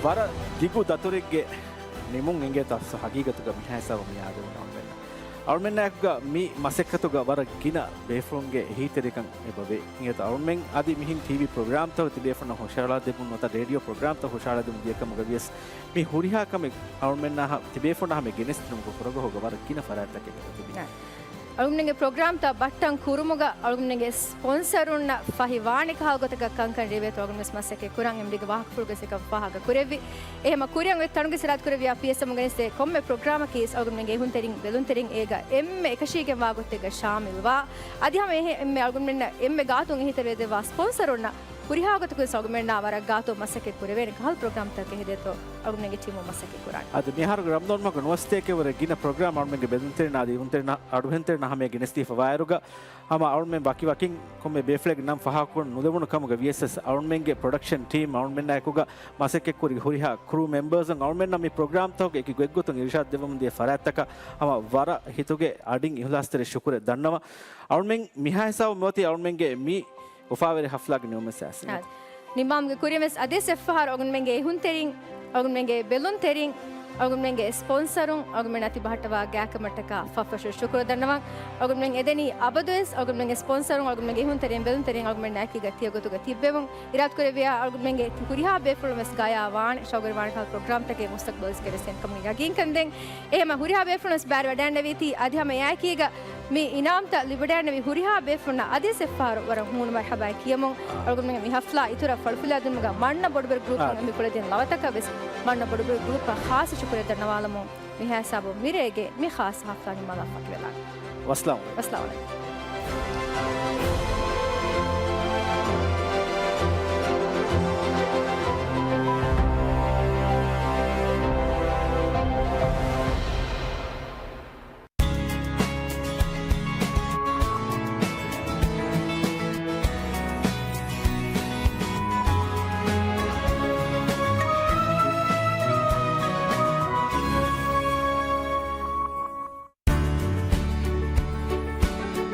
ވަރަށް ދިގު ދަތުރެއްގެ ނިމުން އިނގޭތޯ ހަގީގަތުގަ މިހާ ހިސާބަށް މި އާދެވުނު އަޅުމެންނަށް. އަޅުމެންނާއެކުގަ މި މަސައްކަތުގަ ވަރަށް ގިނަ ބޭފުޅުންގެ އެހީތެރިކަން އެބަވޭ. އިނގޭތޯ އަޅުމެން އަދި މިހެން ޓީވީ ޕްރޮގްރާމްތައް ތިބޭފުޅުންނަށް ހުށަހަޅާދެމުން ނުވަތަ ރޭޑިއޯ ޕްރޮގްރާމްތައް ހުށަހަޅާދެމުން ދިޔަ ކަމުގަ ވިޔަސް މި ހުރިހާ ކަމެއް އަޅުމެންނާ ހަ-، ތިބޭފުޅުންނާ ހަމަ ގެނެސްދިނުމުގެ ފުރަގަހުގަ ވަރަށް ގިނަ ފަރާތްތަކެއް އެބަ ތިބި. އަ، އަޅުގަނޑުގެ ޕްރޮގްރާމްތައް ބައްޓަން ކުރުމުގަ އަޅުގަނޑުގެ ސްޕޮންސަރުންނަށް ފަހި ވާނެ ކަހަލަ ގޮތަކަށް ކަންކަން ރޭވޭތޯ އަޅުގަނޑު ވެސް މަސައްކަތް ކުރަން އެމްޑީގެ ވާހަކަފުޅުގެ ސެކަން ފާހަގަ ކުރެއްވި. އެހެމަ ކުރިއަށް އޮތް ތަނުގެ ސިރާތު ކުރެއްވިޔާ ޕީއެސްއެމް ގެނެސްދޭ ކޮންމެ ޕްރޮގްރާމަކީ އަޅުގަނޑުމެންގެ އެހުންތެރިން ބެލުންތެރިން އޭގަ އެންމެ އެކަށީގެންވާ ގޮތެއްގަ ޝާމިލްވާ. އަދި ހަމަ އެހެ-، އެންމެ އަޅުގަނޑުމެންނަށް އެންމެ ގާތުން އެހީތެރިވެދެއްވާ ސްޕޮންސަރުންނަށް ހުރިހާ ގޮތަކުން އަޅުގަނޑުމެންނާ ވަރަށް ގާތު މަސައްކަތް ކުރެވޭނެ ކަހަލަ ޕްރޮގްރާމްތަކެއް ހެދޭތޯ އަޅުގަނޑުމެންގެ ޓީމުން މަސައްކަތް ކުރާނެ. އަދި މިހާރުގެ ރަމަޟާން މަހުގެ ނުވަސަތޭކަ ވަރަށް ގިނަ ޕްރޮގްރާމް އަޅުގަނޑުމެންގެ ބެލުންތެރިންނާ އަދި އިވުންތެރިންނާ އަޑުއެހުންތެރިންނާ ހަމަޔަށް ގެނެސްދީފަ ވާއިރުގަ ހަމަ އަޅުމެން ވަކިވަކިން ކޮންމެ ބޭފުޅެއްގެ ނަން ފަހާކުކުރަން ނުލެވުނު ކަމުގަ ވިޔަސް އަޅުމެންގެ ޕްރޮޑަކްޝަން ޓީމް އަޅުމެންނާ އެކުގަ މަސައްކަތްކުރި ހުރިހާ ކްރޫ މެމްބަރސް އަޅުމެންނަށް މި ޕްރޮގްރާމްތަކުގެ އެކި ގޮތްގޮތުން އިރުޝާދު ދެއްވަމުން ދިޔަ ފަރާތްތަކަށް ހަމަ ވަރަށް ހިތުގެ އަޑިން އިހުލާސްތެރި ޝުކުރެއް ދަންނަވަން. އަޅުމެން މިހާ ހިސާބު މިއޮތީ އަޅުމެންގެ މި އުފާވެރި ހަފްލާގެ ނިމުމެއް ސާސި. ނިމާމްގެ ކުރިން ވެސް އަދިވެސް އެއްފަހަރު އަޅުގަނޑުމެންގެ އިހުންތެރިން، އަޅުގަނޑުމެންގެ ބެލުންތެރިން، އަޅުގަނޑުމެންގެ ސްޕޮންސަރުން، އަޅުގަނޑުމެންނާ ތިބާ ހައްޓަވާ ގާތްކަމަށްޓަކާ ފަށްފަށުން ޝުކުރު ދަންނަވަން. އަޅުގަނޑުމެން އެދެނީ އަބަދުވެސް އަޅުގަނޑުމެންގެ ސްޕޮންސަރުން، އަޅުގަނޑުމެންގެ އިހުންތެރިން، ބެލުންތެރިން އަޅުގަނޑުމެންނާ އެކީގަ ތިޔަ ގޮތުގަ ތިއްބެވުން. އިރާދަކުރެއްވިޔާ އަޅުގަނޑުމެންގެ ހުރިހާ ބޭފުޅުން ވެސް ގަޔާވާނެ ޝައުގުވެރިވާނެ ކަހަލަ ޕްރޮގްރާމްތަކެއް މުސްތަޤްބަލްވެސް ގެނެސްދޭނެ ކަމުގަ ޔަގީންކަން ދޭން. އެހެމަ ހުރިހާ ބޭފުޅުން ވެސް ބައިވެވަޑައިގަންނަވީތީ އަދި ހަމަ އެއާއެކީގަ މި އިނާމްތައް ލިބިވަޑައިގަންނެވި ހުރިހާ ބޭފުޅުންނަށް އަދިވެސް އެއްފަހަރު ވަރަށް ހޫނު މަރްޙަބާއެއް ކިޔަމުން، އަޅުގަނޑުމެންގެ މި ހަފްލާ އިތުރަށް ފަޅުފިލާދިނުމުގަ މަންނަ ބޮޑުބެރި ގްރޫޕުން އާ. އެންމެ ކުޅެދިން ލަވަތަކަށް ވެސް މަންނަ ބޮޑުބެރި ގްރޫޕަށް ޚާއްޞަ ޝުކުރެއް ދަންނަވާލަމުން، މިހާ ހިސާބުން މިރޭގެ މި ޚާއްޞަ ހަފްލާ ނިންމާލާ ފަކިވެލާނެ. ވައްސަލާމު ޢަލައިކުމް. ވައްސަލާމު ޢަލައިކުމް.